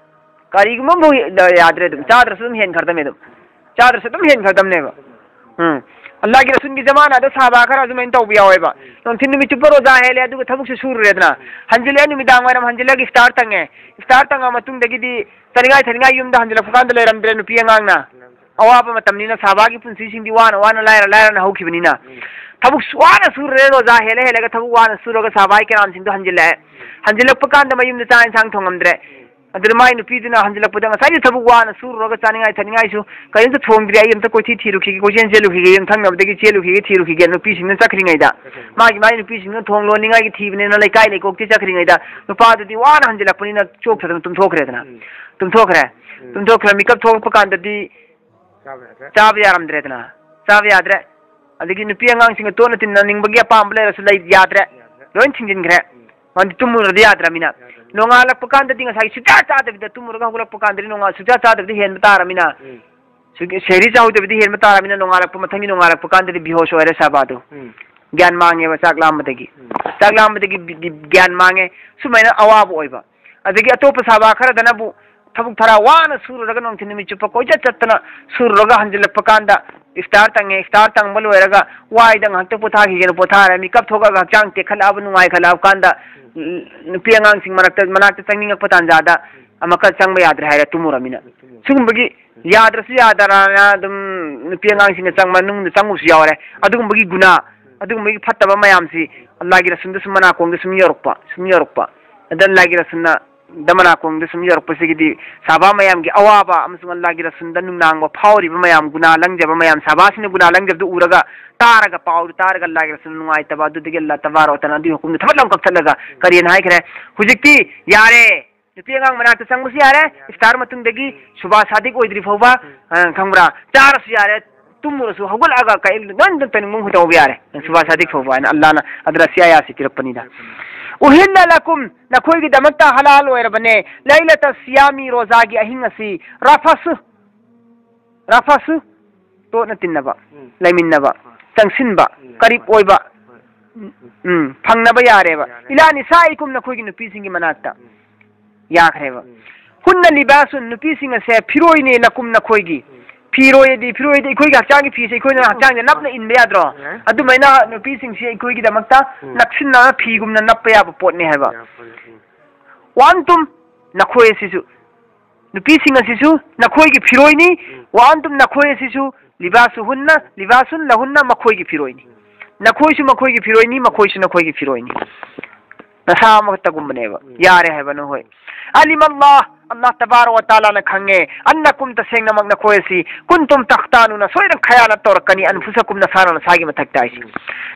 ꯀꯔꯤꯒꯨꯝꯕ ꯑꯃꯐꯥꯎ ꯌꯥꯗ꯭ꯔꯦ, ꯑꯗꯨꯝ ꯆꯥꯗ꯭ꯔꯁꯨ ꯑꯗꯨꯝ ꯍꯦꯟꯈ꯭ꯔꯗꯕꯅꯦ, ꯑꯗꯨꯝ ꯆꯥꯗ꯭ꯔꯁꯨ ꯑꯗꯨꯝ ꯍꯦꯟꯈ꯭ꯔꯗꯕꯅꯦꯕ꯫ ꯎꯝ꯫ ꯑꯜꯂꯥꯒꯤ ꯔꯁꯨꯜꯒꯤ ꯖꯃꯥꯅꯥꯗ ꯁꯍꯥꯕꯥ ꯈꯔ ꯑꯗꯨꯃꯥꯏꯅ ꯇꯧꯕ ꯌꯥꯎꯋꯦꯕ꯫ ꯅꯨꯡꯊꯤꯟ ꯅꯨꯃꯤꯠ ꯆꯨꯞꯄ ꯔꯣꯖꯥ ꯍꯦꯜꯂꯦ, ꯑꯗꯨꯒ ꯊꯕꯛꯁꯨ ꯁꯨꯔꯨꯔꯦꯗꯅ, ꯍꯟꯖꯤꯜꯂꯛꯑꯦ, ꯅꯨꯃꯤꯗꯥꯡ ꯋꯥꯏꯔꯝ ꯍꯟꯖꯤꯜꯂꯒ ꯏꯐꯇꯥꯔ ꯇꯪꯉꯦ꯫ ꯏꯐꯇꯥꯔ ꯇꯪꯉ ꯃꯇꯨꯡꯗꯒꯤꯗꯤ ꯆꯥꯅꯤꯡꯉꯥꯏ ꯊꯛꯅꯤꯡꯉꯥꯏ ꯌꯨꯝꯗ ꯍꯟꯖꯤꯜꯂꯛꯄ ꯀꯥꯟꯗ ꯂꯩꯔꯝꯗ꯭ꯔꯦ, ꯅꯨꯄꯤ ꯑꯉꯥꯡꯅ꯫ ꯑꯋꯥꯕ ꯃꯇꯝꯅꯤꯅ ꯁꯍꯥꯕꯥꯒꯤ ꯄꯨꯟꯁꯤꯁꯤꯡꯗꯤ ꯋꯥꯅ ꯋꯥꯅ, ꯂꯥꯏꯔ ꯂꯥꯏꯔꯅ ꯍꯧꯈꯤꯕꯅꯤꯅ꯫ ꯎꯝ꯫ ꯊꯕꯛ ꯋꯥꯅ ꯁꯨꯔꯨꯔꯦ, ꯔꯣꯖꯥ ꯍꯦꯜꯂ ꯍꯦꯜꯂꯒ ꯊꯕꯛ ꯋꯥꯅ ꯁꯨꯔꯒ ꯁꯍꯥꯕꯥ ꯀꯤꯔꯥꯝꯁꯤꯡꯗꯣ ꯍꯟꯖꯤꯜꯂꯛꯑꯦ꯫ ꯍꯟꯖꯤꯜꯂꯛꯄ ꯀꯥꯟꯗ ꯃꯌꯨꯝꯗ ꯆꯥꯛ ꯏꯟꯁꯥꯡ ꯊꯣꯡꯉꯝꯗ꯭ꯔꯦ꯫ ꯑꯗꯨꯅ ꯃꯥꯏ ꯅꯨꯄꯤꯗꯨꯅ ꯍꯟꯖꯤꯜꯂꯛꯄꯗ, "ꯉꯁꯥꯏꯗꯤ ꯊꯕꯛ ꯋꯥꯅ ꯁꯨꯔꯨꯔꯒ ꯆꯥꯅꯤꯡꯉꯥꯏ ꯊꯛꯅꯤꯡꯉꯥꯏꯁꯨ ꯀꯔꯤꯝꯇ ꯊꯣꯡꯗ꯭ꯔꯤ, ꯑꯩ ꯑꯝꯇ ꯀꯣꯏꯊꯤ ꯊꯤꯔꯨꯈꯤꯒꯦ, ꯀꯣꯏꯆꯦꯟ ꯆꯦꯜꯂꯨꯈꯤꯒꯦ, ꯌꯨꯝꯊꯪꯅꯕꯗꯒꯤ ꯆꯦꯜꯂꯨꯈꯤꯒꯦ, ꯊꯤꯔꯨꯈꯤꯒꯦ", ꯅꯨꯄꯤꯁꯤꯡꯅ ꯆꯠꯈ꯭ꯔꯤꯉꯩꯗ꯫ ꯃꯥꯒꯤ, ꯃꯥꯏ ꯅꯨꯄꯤꯁꯤꯡꯅ ꯊꯣꯡ ꯂꯣꯟꯅꯤꯡꯉꯥꯏꯒꯤ ꯊꯤꯕꯅꯤꯅ ꯂꯩꯀꯥꯏ ꯂꯩꯀꯣꯛꯇꯤ ꯆꯠꯈ꯭ꯔꯤꯉꯩꯗ, ꯅꯨꯄꯥꯗꯨꯗꯤ ꯋꯥꯅ ꯍꯟꯖꯤꯜꯂꯛꯄꯅꯤꯅ ꯆꯣꯛꯊꯗꯅ ꯇꯨꯝꯊꯣꯛꯈ꯭ꯔꯦꯗꯅ꯫ ꯎꯝ꯫ ꯇꯨꯝꯊꯣꯛꯈ꯭ꯔꯦ꯫ ꯎꯝ꯫ ꯇꯨꯝꯊꯣꯛꯈ꯭ꯔꯦ, ꯃꯤꯀꯞ ꯊꯣꯛꯂꯛꯄ ꯀꯥꯟꯗꯗꯤ ꯆꯥꯕ ꯌꯥꯗ꯭ꯔꯦ꯫ ꯆꯥꯕ ꯌꯥꯔꯝꯗ꯭ꯔꯦꯗꯅ, ꯆꯥꯕ ꯌꯥꯗ꯭ꯔꯦ꯫ ꯑꯗꯒꯤ ꯅꯨꯄꯤ ꯑꯉꯥꯡꯁꯤꯡꯒ ꯇꯣꯠꯅ ꯇꯤꯟꯅꯅꯤꯡꯕꯒꯤ ꯑꯄꯥꯝꯕ ꯂꯩꯔꯁꯨ ꯂꯩ, ꯌꯥꯗ꯭ꯔꯦ꯫ ꯌꯥꯗ꯭ꯔꯦ꯫ ꯂꯣꯏ ꯊꯤꯡꯖꯤꯟꯈ꯭ꯔꯦ꯫ ꯎꯝ꯫ ꯃꯥꯗꯤ ꯇꯨꯝꯃꯨꯔꯗꯤ ꯌꯥꯗ꯭ꯔꯃꯤꯅ꯫ ꯌꯥꯗ꯭ꯔꯃꯤꯅ꯫ ꯅꯣꯡꯉꯥꯜꯂꯛꯄ ꯀꯥꯟꯗꯗꯤ ꯉꯁꯥꯏ ꯁꯨꯡꯆꯥ ꯆꯥꯗꯕꯤꯗ, ꯇꯨꯝꯃꯨꯔꯒ ꯍꯧꯒꯠꯂꯛꯄ ꯀꯥꯟꯗꯗꯤ ꯅꯣꯡꯉꯥꯜ ꯁꯨꯡꯆꯥ ꯆꯥꯗꯕꯤꯗ ꯍꯦꯟꯕ ꯇꯥꯔꯃꯤꯅ꯫ ꯎꯝ꯫ ꯁꯨ-, ꯁꯦꯍꯔꯤ ꯆꯥꯍꯧꯗꯕꯤꯗ ꯍꯦꯟꯕ ꯇꯥꯔꯃꯤꯅ, ꯅꯣꯡꯉꯥꯜꯂꯛꯄ, ꯃꯊꯪꯒꯤ ꯅꯣꯡꯉꯥꯜꯂꯛꯄ ꯀꯥꯟꯗꯗꯤ ꯕꯤꯍꯣꯁ ꯑꯣꯏꯔꯦ ꯁꯍꯥꯕꯥꯗꯨ꯫ ꯎꯝ꯫ ꯒ꯭ꯌꯥꯟ ꯃꯥꯡꯉꯦꯕ ꯆꯥꯛ ꯂꯥꯝꯕꯗꯒꯤ꯫ ꯎꯝ꯫ ꯆꯥꯛ ꯂꯥꯝꯕꯗꯒꯤ ꯕꯤ-, ꯕꯤ-, ꯒ꯭ꯌꯥꯟ ꯃꯥꯡꯉꯦ꯫ ꯁꯨꯃꯥꯏꯅ ꯑꯋꯥꯕ ꯑꯣꯏꯕ꯫ ꯑꯗꯒꯤ ꯑꯇꯣꯞꯄ ꯁꯍꯥꯕꯥ ꯈꯔꯗꯅꯕꯨ ꯊꯕꯛ ꯊꯔꯥ ꯋꯥꯅ ꯁꯨꯔꯨꯔꯒ ꯅꯨꯡꯊꯤꯜ ꯅꯨꯃꯤꯠ ꯆꯨꯞꯄ ꯀꯣꯏꯆꯠ ꯆꯠꯇꯅ ꯁꯨꯔꯨꯔꯒ ꯍꯟꯖꯤꯜꯂꯛꯄ ꯀꯥꯟꯗ ꯏꯐꯇꯥꯔ ꯇꯪꯉꯦ, ꯏꯐꯇꯥꯔ ꯇꯪꯕ ꯂꯣꯏꯔꯒ ꯋꯥꯏꯗ ꯉꯥꯏꯍꯥꯛꯇ ꯄꯣꯊꯥꯈꯤꯒꯦꯅ ꯄꯣꯊꯥꯔꯦ, ꯃꯤꯀꯞ ꯊꯣꯛꯑꯒ ꯍꯛꯆꯥꯡ ꯇꯦꯛꯈꯠꯂꯛꯑꯕ, ꯅꯨꯡꯉꯥꯏꯈꯠꯂꯛꯑꯕ ꯀꯥꯟꯗ ꯎꯝ꯫ ꯅꯨꯄꯤ ꯑꯉꯥꯡꯁꯤꯡ ꯃꯔꯛꯇ, ꯃꯅꯥꯛꯇ ꯆꯪꯅꯤꯡꯉꯛꯄ ꯇꯥꯟꯖꯥꯗ ꯎꯝ꯫ ꯑꯃꯨꯛꯀ ꯆꯪꯕ ꯌꯥꯗ꯭ꯔꯦ ꯍꯥꯏꯔꯦ, ꯇꯨꯝꯃꯨꯔꯃꯤꯅ꯫ ꯎꯝ꯫ ꯁꯤꯒꯨꯝꯕꯒꯤ ꯌꯥꯗ꯭ꯔꯁꯨ ꯌꯥꯗꯔꯅ ꯑꯗꯨꯝ ꯅꯨꯄꯤ ꯑꯉꯥꯡꯁꯤꯡꯅ ꯆꯪ-, ꯃꯅꯨꯡꯗ ꯆꯪꯉꯨꯕꯁꯨ ꯌꯥꯎꯔꯦ꯫ ꯑꯗꯨꯒꯨꯝꯕꯒꯤ ꯒꯨꯅꯥ, ꯑꯗꯨꯒꯨꯝꯕꯒꯤ ꯐꯠꯇꯕ ꯃꯌꯥꯝꯁꯤ ꯑꯜꯂꯥꯒꯤ ꯔꯁꯨꯜꯗꯁꯨ ꯃꯅꯥꯀꯣꯡꯗ ꯁꯨꯝ ꯌꯧꯔꯛꯄ, ꯁꯨꯝ ꯌꯧꯔꯛꯄ꯫ ꯑꯗ ꯑꯜꯂꯥꯒꯤ ꯔꯁꯨꯜꯅ ꯗ ꯃꯅꯥꯀꯣꯡꯗ ꯁꯨꯝ ꯌꯧꯔꯛꯄꯁꯤꯒꯤꯗꯤ ꯁꯍꯥꯕꯥ ꯃꯌꯥꯝꯒꯤ ꯑꯋꯥꯕ ꯑꯃꯁꯨꯡ ꯑꯜꯂꯥꯒꯤ ꯔꯁꯨꯜꯗ ꯅꯨꯡꯅꯥꯡꯕ ꯐꯥꯎꯔꯤꯕ ꯃꯌꯥꯝ, ꯒꯨꯅꯥ ꯂꯪꯖꯕ ꯃꯌꯥꯝ, ꯁꯍꯥꯕꯥꯁꯤꯡꯅ ꯒꯨꯅꯥ ꯂꯪꯖꯕꯗꯨ ꯎꯔꯒ, ꯇꯥꯔꯒ, ꯄꯥꯎꯗꯨ ꯇꯥꯔꯒ ꯑꯜꯂꯥꯒꯤ ꯔꯁꯨꯜ ꯅꯨꯡꯉꯥꯏꯇꯕ, ꯑꯗꯨꯗꯒꯤ ꯑꯜꯂꯥ ꯇꯕꯥꯔꯛ ꯋ ꯇꯥꯂꯥꯅ ꯑꯗꯨꯒꯤ ꯍꯨꯀꯨꯝꯗꯨ ꯊꯕꯛ ꯑꯃ ꯀꯛꯊꯠꯂꯒ ꯀꯔꯤꯅ ꯍꯥꯏꯈ꯭ꯔꯦ? ꯍꯧꯖꯤꯛꯇꯤ ꯌꯥꯔꯦ, ꯅꯨꯄꯤ ꯑꯉꯥꯡ ꯃꯅꯥꯛꯇ ꯆꯪꯕꯁꯨ ꯌꯥꯔꯦ, ꯏꯐꯇꯥꯔ ꯃꯇꯨꯡꯗꯒꯤ ꯁꯨꯕꯥ ꯁꯥꯗꯤꯛ ꯑꯣꯏꯗ꯭ꯔꯤ ꯐꯥꯎꯕ, ꯑ, ꯈꯪꯕ꯭ꯔꯥ? ꯆꯥꯔꯁꯨ ꯌꯥꯔꯦ, ꯇꯨꯝꯃꯨꯔꯁꯨ ꯍꯧꯒꯠꯂꯛꯑꯒ ꯀꯩꯝ ꯅꯣꯏ ꯑꯝꯇ ꯇꯧꯅꯤꯡꯕ ꯇꯧꯕ ꯌꯥꯔꯦ꯫ ꯅꯪ ꯁꯨꯕꯥ ꯁꯥꯗꯤꯛ ꯐꯥꯎꯕ ꯍꯥꯏꯅ ꯑꯜꯂꯥꯅ ꯑꯗꯨꯅ ꯑꯁꯤ ꯑꯌꯥꯁꯤ ꯄꯤꯔꯛꯄꯅꯤꯗ꯫ ꯎꯍꯤꯜꯂ ꯂꯀꯨꯝ, ꯅꯈꯣꯏꯒꯤꯗꯃꯛꯇ ꯍꯂꯥꯜ ꯑꯣꯏꯔꯕꯅꯦ, ꯂꯩꯂꯇ ꯁꯤꯌꯥꯃꯤ, ꯔꯣꯖꯥꯒꯤ ꯑꯍꯤꯡ ꯑꯁꯤ, ꯔꯐꯁꯨ, ꯔꯐꯁꯨ, ꯇꯣꯠꯅ ꯇꯤꯟꯅꯕ, ꯎꯝ꯫ ꯂꯩꯃꯤꯟꯅꯕ, ꯍꯣꯏ꯫ ꯆꯪꯁꯤꯟꯕ, ꯎꯝ, ꯀꯔꯤꯞ ꯍꯣꯏ꯫ ꯑꯣꯏꯕ, ꯍꯣꯏ꯫ ꯎꯝ, ꯐꯪꯅꯕ ꯌꯥꯔꯦꯕ꯫ ꯌꯥꯔꯦ꯫ ꯏꯂꯥ ꯅꯤꯁꯥꯏꯀꯨꯝ, ꯅꯈꯣꯏꯒꯤ ꯅꯨꯄꯤꯁꯤꯡꯒꯤ ꯃꯅꯥꯛꯇ ꯎꯝ꯫ ꯌꯥꯈ꯭ꯔꯦꯕ꯫ ꯎꯝ꯫ ꯍꯨꯟꯅ ꯂꯤꯕꯥꯁꯨꯟ, ꯅꯨꯄꯤꯁꯤꯡ ꯑꯁꯦ ꯐꯤꯔꯣꯏꯅꯤ, ꯂꯀꯨꯝ, ꯅꯈꯣꯏꯒꯤ꯫ ꯐꯤꯔꯣꯏ ꯑꯗꯤ, ꯐꯤꯔꯣꯏꯗꯤ ꯑꯩꯈꯣꯏꯒꯤ ꯍꯛꯆꯥꯡꯒꯤ ꯐꯤꯁꯦ ꯑꯩꯈꯣꯏꯅ ꯍꯛꯆꯥꯡꯗ ꯅꯞꯅ ꯏꯟꯕ ꯌꯥꯗ꯭ꯔꯣ? ꯎꯝ꯫ ꯑꯗꯨꯃꯥꯏꯅ ꯅꯨꯄꯤꯁꯤꯡꯁꯤ ꯑꯩꯈꯣꯏꯒꯤꯗꯃꯛꯇ ꯎꯝ꯫ ꯅꯞꯁꯤꯟꯅ ꯐꯤꯒꯨꯝꯅ ꯅꯞꯄ ꯌꯥꯕ ꯄꯣꯠꯅꯤ ꯍꯥꯏꯕ꯫ ꯌꯥꯕ ꯄꯣꯠꯅꯤ, ꯎꯝ꯫ ꯋꯥꯟꯇꯨꯝ, ꯅꯈꯣꯏ ꯑꯁꯤꯁꯨ, ꯅꯨꯄꯤꯁꯤꯡ ꯑꯁꯤꯁꯨ ꯅꯈꯣꯏꯒꯤ ꯐꯤꯔꯣꯏꯅꯤ꯫ ꯎꯝ꯫ ꯋꯥꯟꯇꯨꯝ, ꯅꯈꯣꯏ ꯑꯁꯤꯁꯨ ꯂꯤꯕꯥꯁꯨ ꯍꯨꯟꯅ, ꯂꯤꯕꯥꯁꯨꯟ ꯂꯍꯨꯟꯅ, ꯃꯈꯣꯏꯒꯤ ꯐꯤꯔꯣꯏꯅꯤ꯫ ꯅꯈꯣꯏꯁꯨ ꯃꯈꯣꯏꯒꯤ ꯐꯤꯔꯣꯏꯅꯤ, ꯃꯈꯣꯏꯁꯨ ꯅꯈꯣꯏꯒꯤ ꯐꯤꯔꯣꯏꯅꯤ꯫ ꯅꯁꯥ ꯑꯃꯈꯛꯇꯒꯨꯝꯕꯅꯦꯕ꯫ ꯎꯝ꯫ ꯌꯥꯔꯦ ꯍꯥꯏꯕ ꯅꯈꯣꯏ꯫ ꯑꯂꯤꯝ ꯑꯜꯂꯥꯍ, ꯑꯜꯂꯥꯍ ꯇꯕꯥꯔꯛ ꯋ ꯇꯥꯂꯥꯅ ꯈꯪꯉꯦ꯫ ꯑꯟꯅꯀꯨꯝ, ꯇꯁꯦꯡꯅꯃꯛ ꯅꯈꯣꯏ ꯑꯁꯤ, ꯀꯨꯟꯇꯨꯝ ꯇꯈꯇꯥꯅꯨꯅ, ꯁꯣꯏꯗꯅ ꯈꯌꯥꯅꯠ ꯇꯧꯔꯛꯀꯅꯤ, ꯎꯝ꯫ ꯑꯟꯐꯨꯁꯀꯨꯝ, ꯅꯁꯥꯅ ꯅꯁꯥꯒꯤ ꯃꯊꯛꯇ ꯍꯥꯏꯁꯦ꯫ ꯎꯝ꯫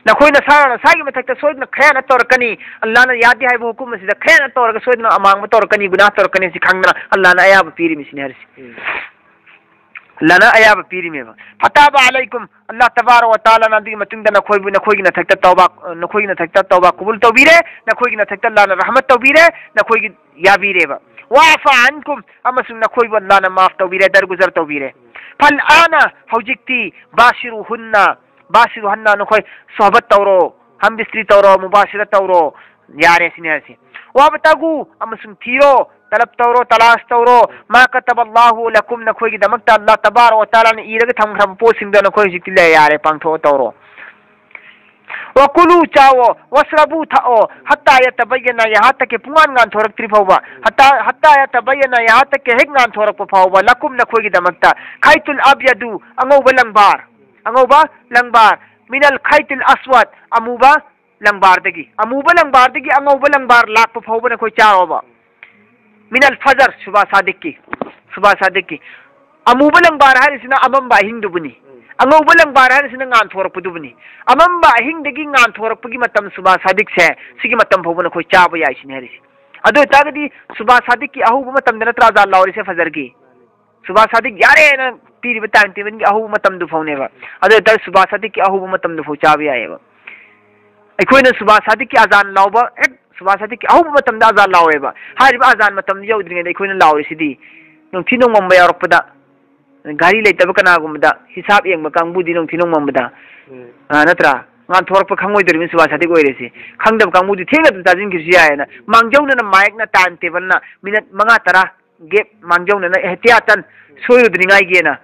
ꯅꯈꯣꯏ ꯅꯁꯥꯅ ꯅꯁꯥꯒꯤ ꯃꯊꯛꯇ ꯁꯣꯏꯗꯅ ꯈꯌꯥꯅꯠ ꯇꯧꯔꯛꯀꯅꯤ꯫ ꯑꯜꯂꯥꯍꯅ ꯌꯥꯗꯦ ꯍꯥꯏꯕ ꯍꯨꯀꯨꯝ ꯑꯁꯤꯗ ꯈꯌꯥꯅꯠ ꯇꯧꯔꯒ ꯁꯣꯏꯗꯅ ꯑꯃꯥꯡꯕ ꯇꯧꯔꯛꯀꯅꯤ, ꯒꯨꯅꯥꯍ ꯇꯧꯔꯛꯀꯅꯤ, ꯁꯤ ꯈꯪꯗꯅ ꯑꯜꯂꯥꯍꯅ ꯑꯌꯥꯕ ꯄꯤꯔꯤꯃꯤꯁꯤꯅꯤ ꯍꯥꯏꯔꯤꯁꯦ꯫ ꯎꯝ꯫ ꯑꯜꯂꯥꯍꯅ ꯑꯌꯥꯕ ꯄꯤꯔꯤꯃꯦꯕ꯫ ꯐꯇꯥꯕ ꯑꯂꯩꯀꯨꯝ, ꯑꯜꯂꯥꯍ ꯇꯕꯥꯔꯛ ꯋ ꯇꯥꯂꯥꯅ ꯑꯗꯨꯒꯤ ꯃꯇꯨꯡꯗ ꯅꯈꯣꯏꯕꯨ, ꯅꯈꯣꯏꯒꯤ ꯅꯊꯛꯇ ꯇꯧꯕꯥ, ꯅꯈꯣꯏꯒꯤ ꯅꯊꯛꯇ ꯇꯧꯕꯥ ꯀꯕꯨꯜ ꯇꯧꯕꯤꯔꯦ, ꯅꯈꯣꯏꯒꯤ ꯅꯊꯛꯇ ꯑꯜꯂꯥꯍꯅ ꯔꯍꯃꯠ ꯇꯧꯕꯤꯔꯦ, ꯅꯈꯣꯏꯒꯤ ꯌꯥꯕꯤꯔꯦꯕ꯫ ꯋꯥꯐꯥ ꯑꯟꯀꯨꯝ, ꯑꯃꯁꯨꯡ ꯅꯈꯣꯏꯕꯨ ꯑꯜꯂꯥꯍꯅ ꯃꯥꯐ ꯇꯧꯕꯤꯔꯦ, ꯗꯔꯒꯨꯖꯔ ꯇꯧꯕꯤꯔꯦ꯫ ꯐꯜ ꯑꯥꯅ, ꯍꯧꯖꯤꯛꯇꯤ, ꯕꯥꯁꯤꯔꯨ ꯍꯨꯟꯅ, ꯕꯥꯁꯤꯔꯨ ꯍꯟꯅ, ꯅꯈꯣꯏ ꯁꯣꯍꯕꯠ ꯇꯧꯔꯣ, ꯍꯝꯕꯤꯁꯇ꯭ꯔꯤ ꯇꯧꯔꯣ, ꯃꯨꯕꯥꯁꯤꯔ ꯇꯧꯔꯣ, ꯌꯥꯔꯦ ꯁꯤꯅꯦ ꯍꯥꯏꯁꯦ꯫ ꯋꯥꯕꯇꯥꯒꯨ, ꯑꯃꯁꯨꯡ ꯊꯤꯔꯣ, ꯇꯂꯕ ꯇꯧꯔꯣ, ꯇꯂꯥꯁ ꯇꯧꯔꯣ, ꯃꯥ ꯀꯇꯕ ꯑꯜꯂꯥꯍꯨ ꯂꯀꯨꯝ, ꯅꯈꯣꯏꯒꯤꯗꯃꯛꯇ ꯑꯜꯂꯥꯍ ꯇꯕꯥꯔꯛ ꯋ ꯇꯥꯂꯥꯅ ꯏꯔꯒ ꯊꯝꯈ꯭ꯔꯕ ꯄꯣꯠꯁꯤꯡꯗꯣ ꯅꯈꯣꯏ ꯍꯧꯖꯤꯛꯇꯤ ꯂꯩ, ꯌꯥꯔꯦ, ꯄꯥꯡꯊꯣꯛꯑꯣ ꯇꯧꯔꯣ꯫ ꯋꯀꯨꯂꯨ, ꯆꯥꯋꯣ, ꯋꯁ꯭ꯔꯕꯨ, ꯊꯛꯑꯣ, ꯍꯠꯇꯥ ꯌꯇꯕꯌꯅ, ꯌꯍꯥ ꯇꯛꯀꯦ ꯄꯨꯡꯉꯥꯟ ꯉꯥꯟꯊꯣꯔꯛꯇ꯭ꯔꯤ ꯐꯥꯎꯕ, ꯍꯠꯇꯥ, ꯍꯠꯇꯥ ꯌꯇꯕꯌꯅ, ꯌꯍꯥ ꯇꯛꯀꯦ ꯍꯦꯛ ꯉꯥꯟꯊꯣꯔꯛꯄ ꯐꯥꯎꯕ, ꯂꯀꯨꯝ, ꯅꯈꯣꯏꯒꯤꯗꯃꯛꯇ, ꯈꯥꯏꯇꯨꯜ ꯑꯕꯌꯗꯨ, ꯑꯉꯧꯕ ꯂꯪꯕꯥꯔ, ꯑꯉꯧꯕ ꯂꯪꯕꯥꯔ, ꯃꯤꯅꯜ ꯈꯥꯏꯇꯨꯜ ꯑꯁꯋꯗ, ꯑꯃꯨꯕ ꯂꯪꯕꯥꯔꯗꯒꯤ, ꯑꯃꯨꯕ ꯂꯪꯕꯥꯔꯗꯒꯤ ꯑꯉꯧꯕ ꯂꯪꯕꯥꯔ ꯂꯥꯛꯄ ꯐꯥꯎꯕ ꯅꯈꯣꯏ ꯆꯥꯔꯣꯕ꯫ ꯃꯤꯅꯜ ꯐꯖꯔ, ꯁꯨꯕꯥ ꯁꯥꯗꯤꯛꯀꯤ, ꯁꯨꯕꯥ ꯁꯥꯗꯤꯛꯀꯤ꯫ ꯑꯃꯨꯕ ꯂꯪꯕꯥꯔ ꯍꯥꯏꯔꯤꯁꯤꯅ ꯑꯃꯝꯕ ꯑꯍꯤꯡꯗꯨꯕꯨꯅꯤ꯫ ꯑꯉꯧꯕ ꯂꯪꯕꯥꯔ ꯍꯥꯏꯔꯤꯁꯤꯅ ꯉꯥꯟꯊꯣꯔꯛꯄꯗꯨꯕꯨꯅꯤ꯫ ꯑꯃꯝꯕ ꯑꯍꯤꯡꯗꯒꯤ ꯉꯥꯟꯊꯣꯔꯛꯄꯒꯤ ꯃꯇꯝ ꯁꯨꯕꯥ ꯁꯥꯗꯤꯛꯁꯦ, ꯁꯤꯒꯤ ꯃꯇꯝ ꯐꯥꯎꯕ ꯅꯈꯣꯏ ꯆꯥꯕ ꯌꯥꯏ ꯁꯤꯅꯤ ꯍꯥꯏꯔꯤꯁꯤ꯫ ꯑꯗꯨ ꯑꯣꯏꯇꯥꯔꯒꯗꯤ ꯁꯨꯕꯥ ꯁꯥꯗꯤꯛꯀꯤ ꯑꯍꯧꯕ ꯃꯇꯝꯗ ꯅꯠꯇ꯭ꯔꯥ ꯑꯖꯥꯟ ꯂꯥꯎꯔꯤꯁꯦ ꯐꯖꯔꯒꯤ? ꯁꯨꯕꯥ ꯁꯥꯗꯤꯛ ꯌꯥꯔꯦꯅ ꯄꯤꯔꯤꯕ ꯇꯥꯏꯝ ꯇꯦꯕꯜꯒꯤ ꯑꯍꯧꯕ ꯃꯇꯝꯗꯨ ꯐꯥꯎꯅꯦꯕ꯫ ꯑꯗꯨ ꯑꯣꯏꯇꯥꯔꯗꯤ ꯁꯨꯕꯥ ꯁꯥꯗꯤꯛꯀꯤ ꯑꯍꯧꯕ ꯃꯇꯝꯗꯨ ꯐꯥꯎ ꯆꯥꯕ ꯌꯥꯏꯑꯕ꯫ ꯑꯩꯈꯣꯏꯅ ꯁꯨꯕꯥ ꯁꯥꯗꯤꯛꯀꯤ ꯑꯖꯥꯟ ꯂꯥꯎꯕ, ꯍꯦꯛ ꯁꯨꯕꯥ ꯁꯥꯗꯤꯛꯀꯤ ꯑꯍꯧꯕ ꯃꯇꯝꯗ ꯑꯖꯥꯟ ꯂꯥꯎꯋꯦꯕ꯫ ꯍꯥꯏꯔꯤꯕ ꯑꯖꯥꯟ ꯃꯇꯝꯗꯨ ꯌꯧꯗ꯭ꯔꯤꯉꯩꯗ ꯑꯩꯈꯣꯏꯅ ꯂꯥꯎꯔꯤꯁꯤꯗꯤ ꯅꯨꯡꯊꯤ ꯅꯣꯡꯃꯝꯕ ꯌꯥꯎꯔꯛꯄꯗ, ꯒꯥꯔꯤ ꯂꯩꯇꯕ ꯀꯅꯥꯒꯨꯝꯕꯗ, ꯍꯤꯁꯥꯞ ꯌꯦꯡꯕ ꯀꯥꯡꯕꯨꯗꯤ ꯅꯨꯡꯊꯤ ꯅꯣꯡꯃꯝꯕꯗ, ꯎꯝ꯫ ꯑ, ꯅꯠꯇ꯭ꯔꯥ? ꯉꯥꯟꯊꯣꯔꯛꯄ ꯈꯪꯉꯣꯏꯗꯧꯔꯤꯕꯅꯤ ꯁꯨꯕꯥ ꯁꯥꯗꯤꯛ ꯑꯣꯏꯔꯤꯁꯤ꯫ ꯈꯪꯗꯕ ꯀꯥꯡꯕꯨꯗꯤ ꯊꯦꯡꯅ ꯑꯗꯨꯝ ꯇꯥꯁꯤꯟꯈꯤꯕꯁꯨ ꯌꯥꯏꯌꯦꯅ꯫ ꯃꯥꯡꯖꯧꯅꯅ ꯃꯥꯏꯛꯅ ꯇꯥꯏꯝ ꯇꯦꯕꯜꯅ ꯃꯤꯅꯠ ꯃꯉꯥ ꯇꯔꯥ ꯒꯦꯞ ꯃꯥꯡꯖꯧꯅꯅ ꯑꯦꯍꯇꯤꯌꯥꯇꯟ ꯁꯣꯏꯔꯨꯗ꯭ꯔꯤꯉꯥꯏꯒꯤꯅ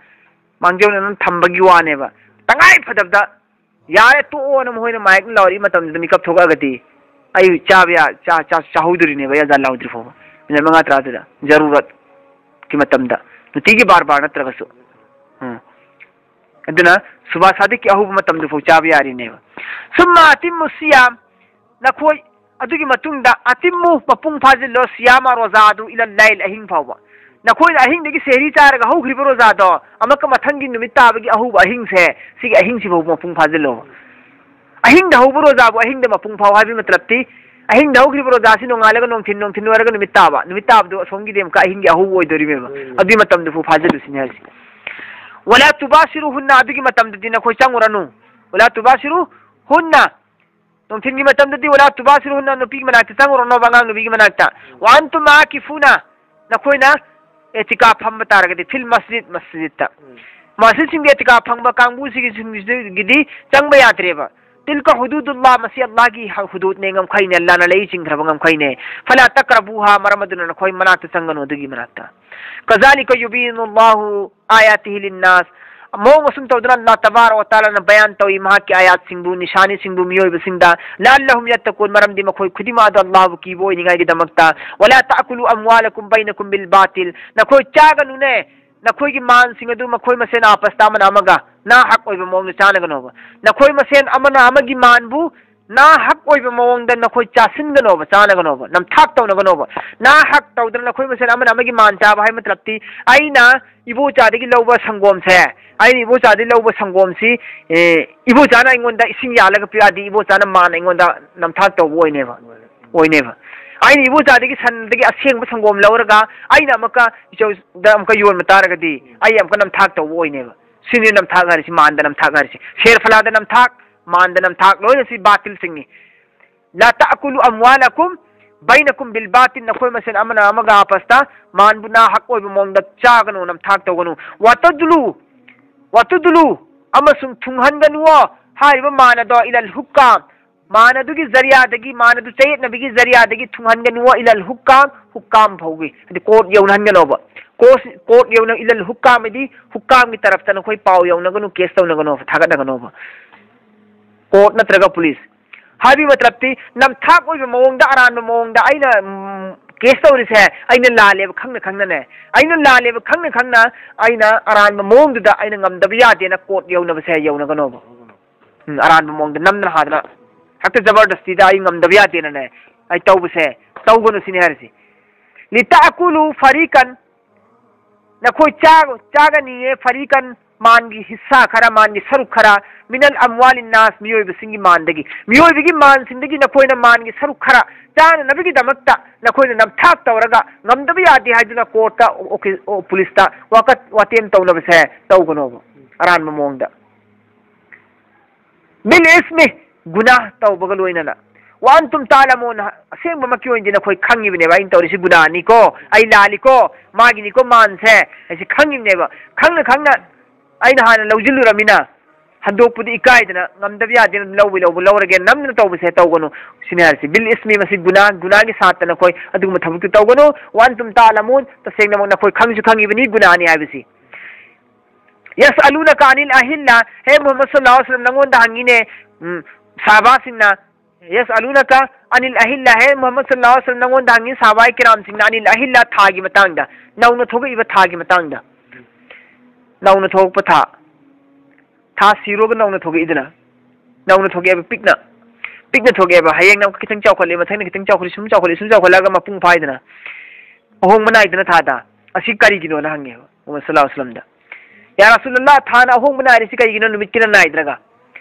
ꯃꯥꯡꯖꯧꯅꯅ ꯊꯝꯕꯒꯤ ꯋꯥꯅꯦꯕ꯫ ꯇꯉꯥꯏ ꯐꯗꯕꯗ ꯌꯥꯔꯦ ꯇꯣꯛꯑꯣꯅ ꯃꯈꯣꯏꯅ ꯃꯥꯏꯛ ꯂꯥꯎꯔꯛꯏ ꯃꯇꯝꯗꯨꯗ ꯃꯤꯀꯞ ꯊꯣꯛꯂꯛꯑꯒꯗꯤ ꯑꯩ ꯆꯥꯕ ꯌꯥ-, ꯆꯥ-, ꯆꯥ-, ꯆꯥꯍꯧꯗꯣꯔꯤꯅꯦꯕ, ꯑꯩ ꯑꯖꯥꯟ ꯂꯥꯎꯗ꯭ꯔꯤ ꯐꯥꯎꯕ꯫ ꯃꯤꯅꯠ ꯃꯉꯥ ꯇꯔꯥꯗꯨꯗ ꯖꯔꯨꯔꯠꯀꯤ ꯃꯇꯝꯗ, ꯅꯨꯡꯇꯤꯒꯤ ꯕꯥꯔ ꯕꯥꯔ ꯅꯠꯇ꯭ꯔꯒꯁꯨ꯫ ꯎꯝ꯫ ꯑꯗꯨꯅ ꯁꯨꯕꯥ ꯁꯥꯗꯤꯛꯀꯤ ꯑꯍꯧꯕ ꯃꯇꯝꯗꯨꯐꯥꯎ ꯆꯥꯕ ꯌꯥꯔꯤꯅꯦꯕ꯫ ꯁꯨꯝꯃ ꯑꯇꯤꯝꯃꯨ ꯁꯤꯌꯥꯝ, ꯅꯈꯣꯏ ꯑꯗꯨꯒꯤ ꯃꯇꯨꯡꯗ ꯑꯇꯤꯝꯃꯨ, ꯃꯄꯨꯡ ꯐꯥꯖꯤꯜꯂꯣ, ꯁꯤꯌꯥꯃ, ꯔꯣꯖꯥ ꯑꯗꯨ ꯏꯂꯜ ꯂꯥꯏꯜ, ꯑꯍꯤꯡ ꯐꯥꯎꯕ꯫ ꯅꯈꯣꯏꯅ ꯑꯍꯤꯡꯗꯒꯤ ꯁꯦꯍꯔꯤ ꯆꯥꯔꯒ ꯍꯧꯈ꯭ꯔꯤꯕ ꯔꯣꯖꯥꯗꯣ ꯑꯃꯨꯛꯀ ꯃꯊꯪꯒꯤ ꯅꯨꯃꯤꯠ ꯇꯥꯕꯒꯤ ꯑꯍꯧꯕ ꯑꯍꯤꯡꯁꯦ, ꯁꯤꯒꯤ ꯑꯍꯤꯡꯁꯤꯐꯥꯎ ꯃꯄꯨꯡ ꯐꯥꯖꯤꯜꯂꯣ꯫ ꯑꯍꯤꯡꯗ ꯍꯧꯕ ꯔꯣꯖꯥꯕꯨ ꯑꯍꯤꯡꯗ ꯃꯄꯨꯡ ꯐꯥꯎ ꯍꯥꯏꯕꯒꯤ ꯃꯇꯂꯕꯇꯤ, ꯑꯍꯤꯡꯗ ꯍꯧꯈ꯭ꯔꯤꯕ ꯔꯣꯖꯥꯁꯤ ꯅꯣꯡꯉꯥꯜꯂꯒ ꯅꯨꯡꯊꯤꯟ, ꯅꯨꯡꯊꯤꯟ ꯑꯣꯏꯔꯒ ꯅꯨꯃꯤꯠ ꯇꯥꯕ, ꯅꯨꯃꯤꯠ ꯇꯥꯕꯗꯣ ꯑꯁꯣꯝꯒꯤꯗꯤ ꯑꯃꯨꯛꯀ ꯑꯍꯤꯡꯒꯤ ꯑꯍꯧꯕ ꯑꯣꯏꯗꯣꯔꯤꯕꯅꯦꯕ꯫ ꯎꯝ꯫ ꯑꯗꯨꯒꯤ ꯃꯇꯝꯗꯨꯐꯥꯎ ꯐꯥꯖꯤꯜꯂꯨꯁꯤꯅꯦ ꯍꯥꯏꯁꯦ꯫ ꯋꯂꯥ ꯇꯨꯕꯥꯁꯤꯔꯨꯍꯨꯟꯅ, ꯑꯗꯨꯒꯤ ꯃꯇꯝꯗꯗꯤ ꯅꯈꯣꯏ ꯆꯪꯉꯨꯔꯅꯨ꯫ ꯋꯂꯥ ꯇꯨꯕꯥꯁꯤꯔꯨꯍꯨꯟꯅ, ꯅꯨꯡꯊꯤꯟꯒꯤ ꯃꯇꯝꯗꯗꯤ ꯋꯂꯥ ꯇꯨꯕꯥꯁꯤꯔꯨꯍꯨꯟꯅ, ꯅꯨꯄꯤꯒꯤ ꯃꯅꯥꯛꯇ ꯆꯪꯉꯨꯔꯅꯣꯕ, ꯑꯉꯥꯡ ꯅꯨꯄꯤꯒꯤ ꯃꯅꯥꯛꯇ꯫ ꯋꯥꯟꯇꯨꯝ ꯑꯥꯀꯤꯐꯨꯅ, ꯅꯈꯣꯏꯅ ꯑꯦꯇꯤꯀꯥꯐ ꯐꯝꯕ ꯇꯥꯔꯒꯗꯤ, ꯐꯤꯜ ꯃꯁꯖꯤꯗ, ꯃꯁꯖꯤꯗꯇ꯫ ꯎꯝ꯫ ꯃꯁꯖꯤꯗꯁꯤꯡꯗ ꯑꯦꯇꯤꯀꯥꯐ ꯐꯪꯕ ꯀꯥꯡꯕꯨꯁꯤꯒꯤ, ꯁꯤꯡꯒꯤꯗꯤ ꯆꯪꯕ ꯌꯥꯗ꯭ꯔꯦꯕ꯫ ꯇꯤꯜꯀ ꯍꯨꯗꯨꯗꯨꯜꯂꯥ, ꯃꯁꯤ ꯑꯜꯂꯥꯍꯒꯤ ꯍ-, ꯍꯨꯗꯨꯗꯅꯦ, ꯉꯝꯈꯩꯅꯦ, ꯑꯜꯂꯥꯍꯅ ꯂꯩ ꯆꯤꯡꯈ꯭ꯔꯕ ꯉꯝꯈꯩꯅꯦ꯫ ꯐꯂꯥ ꯇꯛꯔꯕꯨꯍꯥ, ꯃꯔꯝ ꯑꯗꯨꯅ ꯅꯈꯣꯏ ꯃꯅꯥꯛꯇ ꯆꯪꯒꯅꯨ ꯑꯗꯨꯒꯤ ꯃꯅꯥꯛꯇ꯫ ꯀꯖꯥꯂꯤꯀ ꯌꯨꯕꯤꯅꯨꯜꯂꯥꯍꯨ ꯑꯥꯌꯥꯇꯤꯍꯤ ꯂꯤꯟꯅꯥꯁ꯫ ꯃꯑꯣꯡ ꯑꯁꯨꯝ ꯇꯧꯗꯨꯅ ꯑꯜꯂꯥꯍ ꯇꯕꯥꯔꯛ ꯋ ꯇꯥꯂꯥꯅ ꯕꯌꯥꯟ ꯇꯧꯏ ꯃꯍꯥꯛꯀꯤ ꯑꯥꯌꯥꯠꯁꯤꯡꯕꯨ, ꯅꯤꯁꯥꯅꯤꯁꯤꯡꯕꯨ ꯃꯤꯑꯣꯏꯕꯁꯤꯡꯗ, ꯂꯑꯜꯂꯍꯨꯝ ꯌꯠꯇꯀꯨꯟ, ꯃꯔꯝꯗꯤ ꯃꯈꯣꯏ ꯈꯨꯗꯤꯡꯃꯛ ꯑꯗꯨ ꯑꯜꯂꯥꯍꯕꯨ ꯀꯤꯕ ꯑꯣꯏꯅꯤꯡꯉꯥꯏꯒꯤꯗꯃꯛꯇ꯫ ꯋꯂꯥ ꯇꯥꯀꯨꯂꯨ ꯑꯝꯋꯥꯂꯀꯨꯝ ꯕꯩꯅꯀꯨꯝ ꯕꯤꯜ ꯕꯥꯇꯤꯜ, ꯅꯈꯣꯏ ꯆꯥꯒꯅꯨꯅꯦ, ꯅꯈꯣꯏꯒꯤ ꯃꯥꯟꯁꯤꯡ ꯑꯗꯨ ꯃꯈꯣꯏ ꯃꯁꯦꯟ ꯑꯥꯄꯁꯇ ꯑꯃꯅ ꯑꯃꯒ ꯅꯥꯍꯛ ꯑꯣꯏꯕ ꯃꯑꯣꯡꯗ ꯆꯥꯅꯒꯅꯣꯕ꯫ ꯅꯈꯣꯏ ꯃꯁꯦꯟ ꯑꯃꯅ ꯑꯃꯒꯤ ꯃꯥꯟꯕꯨ ꯅꯥꯍꯛ ꯑꯣꯏꯕ ꯃꯑꯣꯡꯗ ꯅꯈꯣꯏ ꯆꯥꯁꯤꯟꯒꯅꯣꯕ, ꯆꯥꯅꯒꯅꯣꯕ, ꯅꯝꯊꯥꯛ ꯇꯧꯅꯒꯅꯣꯕ꯫ ꯅꯥꯍꯛ ꯇꯧꯗꯅ ꯅꯈꯣꯏ ꯃꯁꯦꯟ ꯑꯃꯅ ꯑꯃꯒꯤ ꯃꯥꯟ ꯆꯥꯕ ꯍꯥꯏꯕ ꯃꯇꯂꯕꯇꯤ, ꯑꯩꯅ ꯏꯕꯣꯆꯥꯗꯒꯤ ꯂꯧꯕ ꯁꯪꯒꯣꯝꯁꯦ, ꯑꯩꯅ ꯏꯕꯣꯆꯥꯗꯒꯤ ꯂꯧꯕ ꯁꯪꯒꯣꯝꯁꯤ, ꯑꯦ, ꯏꯕꯣꯆꯥꯅ ꯑꯩꯉꯣꯟꯗ ꯏꯁꯤꯡ ꯌꯥꯜꯂꯒ ꯄꯤꯔꯛꯑꯗꯤ, ꯏꯕꯣꯆꯥꯅ ꯃꯥꯟ ꯑꯩꯉꯣꯟꯗ ꯅꯝꯊꯥꯛ ꯇꯧꯕ ꯑꯣꯏꯅꯦꯕ, ꯑꯣꯏꯅꯦꯕ꯫ ꯑꯩꯅ ꯏꯕꯣꯆꯥꯗꯒꯤ ꯁꯟꯗꯒꯤ ꯑꯁꯦꯡꯕ ꯁꯪꯒꯣꯝ ꯂꯧꯔꯒ ꯑꯩꯅ ꯑꯃꯨꯛꯀ ꯏꯆꯧꯗ ꯑꯃꯨꯛꯀ ꯌꯣꯟꯕ ꯇꯥꯔꯒꯗꯤ, ꯑꯩ ꯑꯃꯨꯛꯀ ꯅꯝꯊꯥꯛ ꯇꯧꯕ ꯑꯣꯏꯅꯦꯕ꯫ ꯁꯤꯅꯤ ꯅꯝꯊꯥꯛ ꯍꯥꯏꯔꯤꯁꯤ, ꯃꯥꯟꯗ ꯅꯝꯊꯥꯛ ꯍꯥꯏꯔꯤꯁꯤ꯫ ꯁꯦꯔ ꯐꯂꯥꯗ ꯅꯝꯊꯥꯛ, ꯃꯥꯟꯗ ꯅꯝꯊꯥꯛ, ꯂꯣꯏꯅ ꯁꯤ ꯕꯥꯇꯤꯜꯁꯤꯡꯅꯤ꯫ ꯂꯥ ꯇꯥꯀꯨꯂꯨ ꯑꯝꯋꯥꯂꯀꯨꯝ ꯕꯩꯅꯀꯨꯝ ꯕꯤꯜ ꯕꯥꯇꯤꯜ, ꯅꯈꯣꯏ ꯃꯁꯦꯟ ꯑꯃꯅ ꯑꯃꯒ ꯑꯥꯄꯁꯇ ꯃꯥꯟꯕꯨ ꯅꯥꯍꯛ ꯑꯣꯏꯕ ꯃꯑꯣꯡꯗ ꯆꯥꯒꯅꯨ, ꯅꯝꯊꯥꯛ ꯇꯧꯒꯅꯨ꯫ ꯋꯥꯇꯗꯨꯂꯨ, ꯋꯥꯇꯨꯗꯨꯂꯨ, ꯑꯃꯁꯨꯡ ꯊꯨꯡꯍꯟꯒꯅꯨꯋꯣ ꯍꯥꯏꯔꯤꯕ ꯃꯥꯟ ꯑꯗꯣ, ꯏꯂꯜ ꯍꯨꯛꯀꯥꯝ, ꯃꯥꯟ ꯑꯗꯨꯒꯤ ꯖꯔꯤꯌꯥꯗꯒꯤ, ꯃꯥꯟ ꯑꯗꯨ ꯆꯌꯦꯠꯅꯕꯒꯤ ꯖꯔꯤꯌꯥꯗꯒꯤ ꯊꯨꯡꯍꯟꯒꯅꯨ, ꯏꯂꯜ ꯍꯨꯛꯀꯥꯝ, ꯍꯨꯛꯀꯥꯝ ꯐꯥꯎꯒꯤ, ꯍꯥꯏꯗꯤ ꯀꯣꯔꯠ ꯌꯧꯅꯍꯟꯒꯅꯣꯕ꯫ ꯀꯣꯔꯠ, ꯀꯣꯔꯠ ꯌꯧꯅ, ꯏꯂꯜ ꯍꯨꯛꯀꯥꯝ ꯍꯥꯏꯗꯤ ꯍꯨꯛꯀꯥꯝꯒꯤ ꯇꯔꯞꯇ ꯅꯈꯣꯏ ꯄꯥꯎ ꯌꯧꯅꯒꯅꯨ, ꯀꯦꯁ ꯇꯧꯅꯒꯅꯣꯕ, ꯊꯥꯒꯠꯅꯒꯅꯣꯕ꯫ ꯀꯣꯔꯠ ꯅꯠꯇ꯭ꯔꯒ ꯄꯨꯂꯤꯁ꯫ ꯍꯥꯏꯕꯒꯤ ꯃꯇꯂꯕꯇꯤ ꯅꯝꯊꯥꯛ ꯑꯣꯏꯕ ꯃꯑꯣꯡꯗ, ꯑꯔꯥꯟꯕ ꯃꯑꯣꯡꯗ ꯑꯩꯅ, ꯎꯝ, ꯀꯦꯁ ꯇꯧꯔꯤꯁꯦ ꯑꯩꯅ ꯂꯥꯜꯂꯦꯕ ꯈꯪꯅ ꯈꯪꯅꯅꯦ, ꯑꯩꯅ ꯂꯥꯜꯂꯦꯕ ꯈꯪꯅ ꯈꯪꯅ ꯑꯩꯅ ꯑꯔꯥꯟꯕ ꯃꯑꯣꯡꯗꯨꯗ ꯑꯩꯅ ꯉꯝꯗꯕ ꯌꯥꯗꯦꯅ ꯀꯣꯔꯠ ꯌꯧꯅꯕꯁꯦ ꯌꯧꯅꯒꯅꯣꯕ꯫ ꯎꯝ, ꯑꯔꯥꯟꯕ ꯃꯑꯣꯡꯗ ꯅꯝꯗꯅ ꯍꯥꯗꯅ ꯍꯦꯛꯇ ꯖꯕꯔꯗꯁꯇꯤꯗ ꯑꯩ ꯉꯝꯗꯕ ꯌꯥꯗꯦꯅꯅꯦ ꯑꯩ ꯇꯧꯕꯁꯦ ꯇꯧꯒꯅꯨ ꯁꯤꯅꯤ ꯍꯥꯏꯔꯤꯁꯤ꯫ ꯂꯤꯇꯥꯀꯨꯂꯨ ꯐꯔꯤꯀꯟ, ꯅꯈꯣꯏ ꯆꯥ-, ꯆꯥꯒꯅꯤꯌꯦ, ꯐꯔꯤꯀꯟ, ꯃꯥꯟꯒꯤ ꯍꯤꯁꯥ ꯈꯔ, ꯃꯥꯟꯒꯤ ꯁꯔꯨꯛ ꯈꯔ, ꯃꯤꯅꯜ ꯑꯝꯋꯥꯂꯤꯟ ꯅꯥꯁ, ꯃꯤꯑꯣꯏꯕꯁꯤꯡꯒꯤ ꯃꯥꯟꯗꯒꯤ, ꯃꯤꯑꯣꯏꯕꯒꯤ ꯃꯥꯟꯁꯤꯡꯗꯒꯤ ꯅꯈꯣꯏꯅ ꯃꯥꯟꯒꯤ ꯁꯔꯨꯛ ꯈꯔ ꯆꯥꯅꯅꯕꯒꯤꯗꯃꯛꯇ ꯅꯈꯣꯏꯅ ꯅꯝꯊꯥꯛ ꯇꯧꯔꯒ ꯉꯝꯗꯕ ꯌꯥꯗꯦ ꯍꯥꯏꯗꯨꯅ ꯀꯣꯔꯠꯇ, ꯑꯣ-, ꯑꯣꯀꯦ-, ꯑꯣ, ꯄꯨꯂꯤꯁꯇ ꯋꯥꯀꯠ ꯋꯥꯇꯦꯝ ꯇꯧꯅꯕꯁꯦ ꯇꯧꯒꯅꯣꯕ ꯑꯔꯥꯟꯕ ꯃꯑꯣꯡꯗ꯫ ꯕꯤꯜ ꯏꯁꯃꯤ, ꯒꯨꯅꯥ ꯇꯧꯕꯒ ꯂꯣꯏꯅꯅ꯫ ꯋꯥ ꯑꯟꯇꯨꯝ ꯇꯥꯂꯃꯨꯟ, ꯑꯁꯦꯡꯕꯃꯛꯀꯤ ꯑꯣꯏꯅꯗꯤ ꯅꯈꯣꯏ ꯈꯪꯉꯤꯕꯅꯦꯕ ꯑꯩꯅ ꯇꯧꯔꯤꯁꯤ ꯒꯨꯅꯥꯅꯤꯀꯣ, ꯑꯩ ꯂꯥꯜꯂꯤꯀꯣ, ꯃꯥꯒꯤꯅꯤꯀꯣ ꯃꯥꯟꯁꯦ, ꯑꯩꯁꯦ ꯈꯪꯉꯤꯕꯅꯦꯕ꯫ ꯈꯪꯅ ꯈꯪꯅ ꯑꯩꯅ ꯍꯥꯟꯅ ꯂꯧꯁꯤꯜꯂꯨꯔꯃꯤꯅ ꯍꯟꯗꯣꯛꯄꯗꯤ ꯏꯀꯥꯏꯗꯅ ꯉꯝꯗꯕ ꯌꯥꯗꯦꯅ ꯂꯧꯕ ꯂꯧꯕ ꯂꯧꯔꯒꯦ, ꯅꯝꯗꯅ ꯇꯧꯕꯁꯦ ꯇꯧꯒꯅꯨ ꯁꯤꯅꯤ ꯍꯥꯏꯔꯤꯁꯤ꯫ ꯕꯤꯜ ꯏꯁꯃꯤ, ꯃꯁꯤ ꯒꯨꯅꯥ, ꯒꯨꯅꯥꯒꯤ ꯁꯥꯠꯇ ꯅꯈꯣꯏ ꯑꯗꯨꯒꯨꯝꯕ ꯊꯕꯛꯇꯨ ꯇꯧꯒꯅꯨ꯫ ꯋꯥ ꯑꯟꯇꯨꯝ ꯇꯥꯂꯃꯨꯟ, ꯇꯁꯦꯡꯅꯃꯛ ꯅꯈꯣꯏ ꯈꯪꯁꯨ ꯈꯪꯉꯤꯕꯅꯤ ꯒꯨꯅꯥꯅꯤ ꯍꯥꯏꯕꯁꯤ꯫ ꯌꯁꯑꯂꯨꯅꯀ ꯑꯅꯤꯜ ꯑꯍꯤꯜꯂꯥ, ꯍꯦ ꯃꯨꯍꯝꯃꯗ ꯁꯜꯂꯜꯂꯥꯍꯨ ꯑꯂꯩꯍꯤ ꯋꯁꯜꯂꯝ, ꯅꯪꯉꯣꯟꯗ ꯍꯪꯉꯤꯅꯦ, ꯎꯝ, ꯁꯍꯥꯕꯥꯁꯤꯡꯅ, ꯌꯁꯑꯂꯨꯅꯀ ꯑꯅꯤꯜ ꯑꯍꯤꯜꯂꯥ, ꯍꯦ ꯃꯨꯍꯝꯃꯗ ꯁꯜꯂꯜꯂꯥꯍꯨ ꯑꯂꯩꯍꯤ ꯋꯁꯜꯂꯝ, ꯅꯪꯉꯣꯟꯗ ꯍꯪꯉꯤ ꯁꯍꯥꯕꯥ ꯀꯤꯔꯥꯝꯁꯤꯡꯅ ꯑꯅꯤꯜ ꯑꯍꯤꯜꯂꯥ, ꯊꯥꯒꯤ ꯃꯇꯥꯡꯗ, ꯅꯧꯅ ꯊꯣꯛꯂꯛꯏꯕ ꯊꯥꯒꯤ ꯃꯇꯥꯡꯗ, ꯅꯧꯅ ꯊꯣꯛꯂꯛꯄ ꯊꯥ, ꯊꯥ ꯁꯤꯔꯣꯒ ꯅꯧꯅ ꯊꯣꯛꯂꯛꯏꯗꯅ, ꯅꯧꯅ ꯊꯣꯛꯂꯛꯑꯦꯕ ꯄꯤꯛꯅ, ꯄꯤꯛꯅ ꯊꯣꯛꯂꯛꯑꯦꯕ, ꯍꯌꯦꯡꯅ ꯑꯃꯨꯛ ꯈꯤꯇꯪ ꯆꯥꯎꯈꯠꯂꯦ, ꯃꯊꯪꯅ ꯈꯤꯇꯪ ꯆꯥꯎꯈꯠꯂꯦ, ꯁꯨꯝ ꯆꯥꯎꯈꯠꯂꯦ, ꯁꯨꯝ ꯆꯥꯎꯈꯠꯂꯛꯑꯒ ꯃꯄꯨꯡ ꯐꯥꯏꯗꯅ, ꯑꯍꯣꯡꯕ ꯅꯥꯏꯗꯅ ꯊꯥꯗ꯫ ꯑꯁꯤ ꯀꯔꯤꯒꯤꯅꯣꯅ ꯍꯪꯉꯦꯕ ꯃꯨꯍꯝꯃꯗ ꯁꯜꯂꯜꯂꯥꯍꯨ ꯑꯂꯩꯍꯤ ꯋꯁꯜꯂꯝꯗ꯫ ꯌꯥ ꯔꯁꯨꯂꯜꯂꯥꯍ, ꯊꯥꯅ ꯑꯍꯣꯡꯕ ꯅꯥꯏꯔꯤꯁꯤ ꯀꯩꯒꯤꯅꯣ, ꯅꯨꯃꯤꯠꯀꯤꯅ ꯅꯥꯏꯗ꯭ꯔꯒ?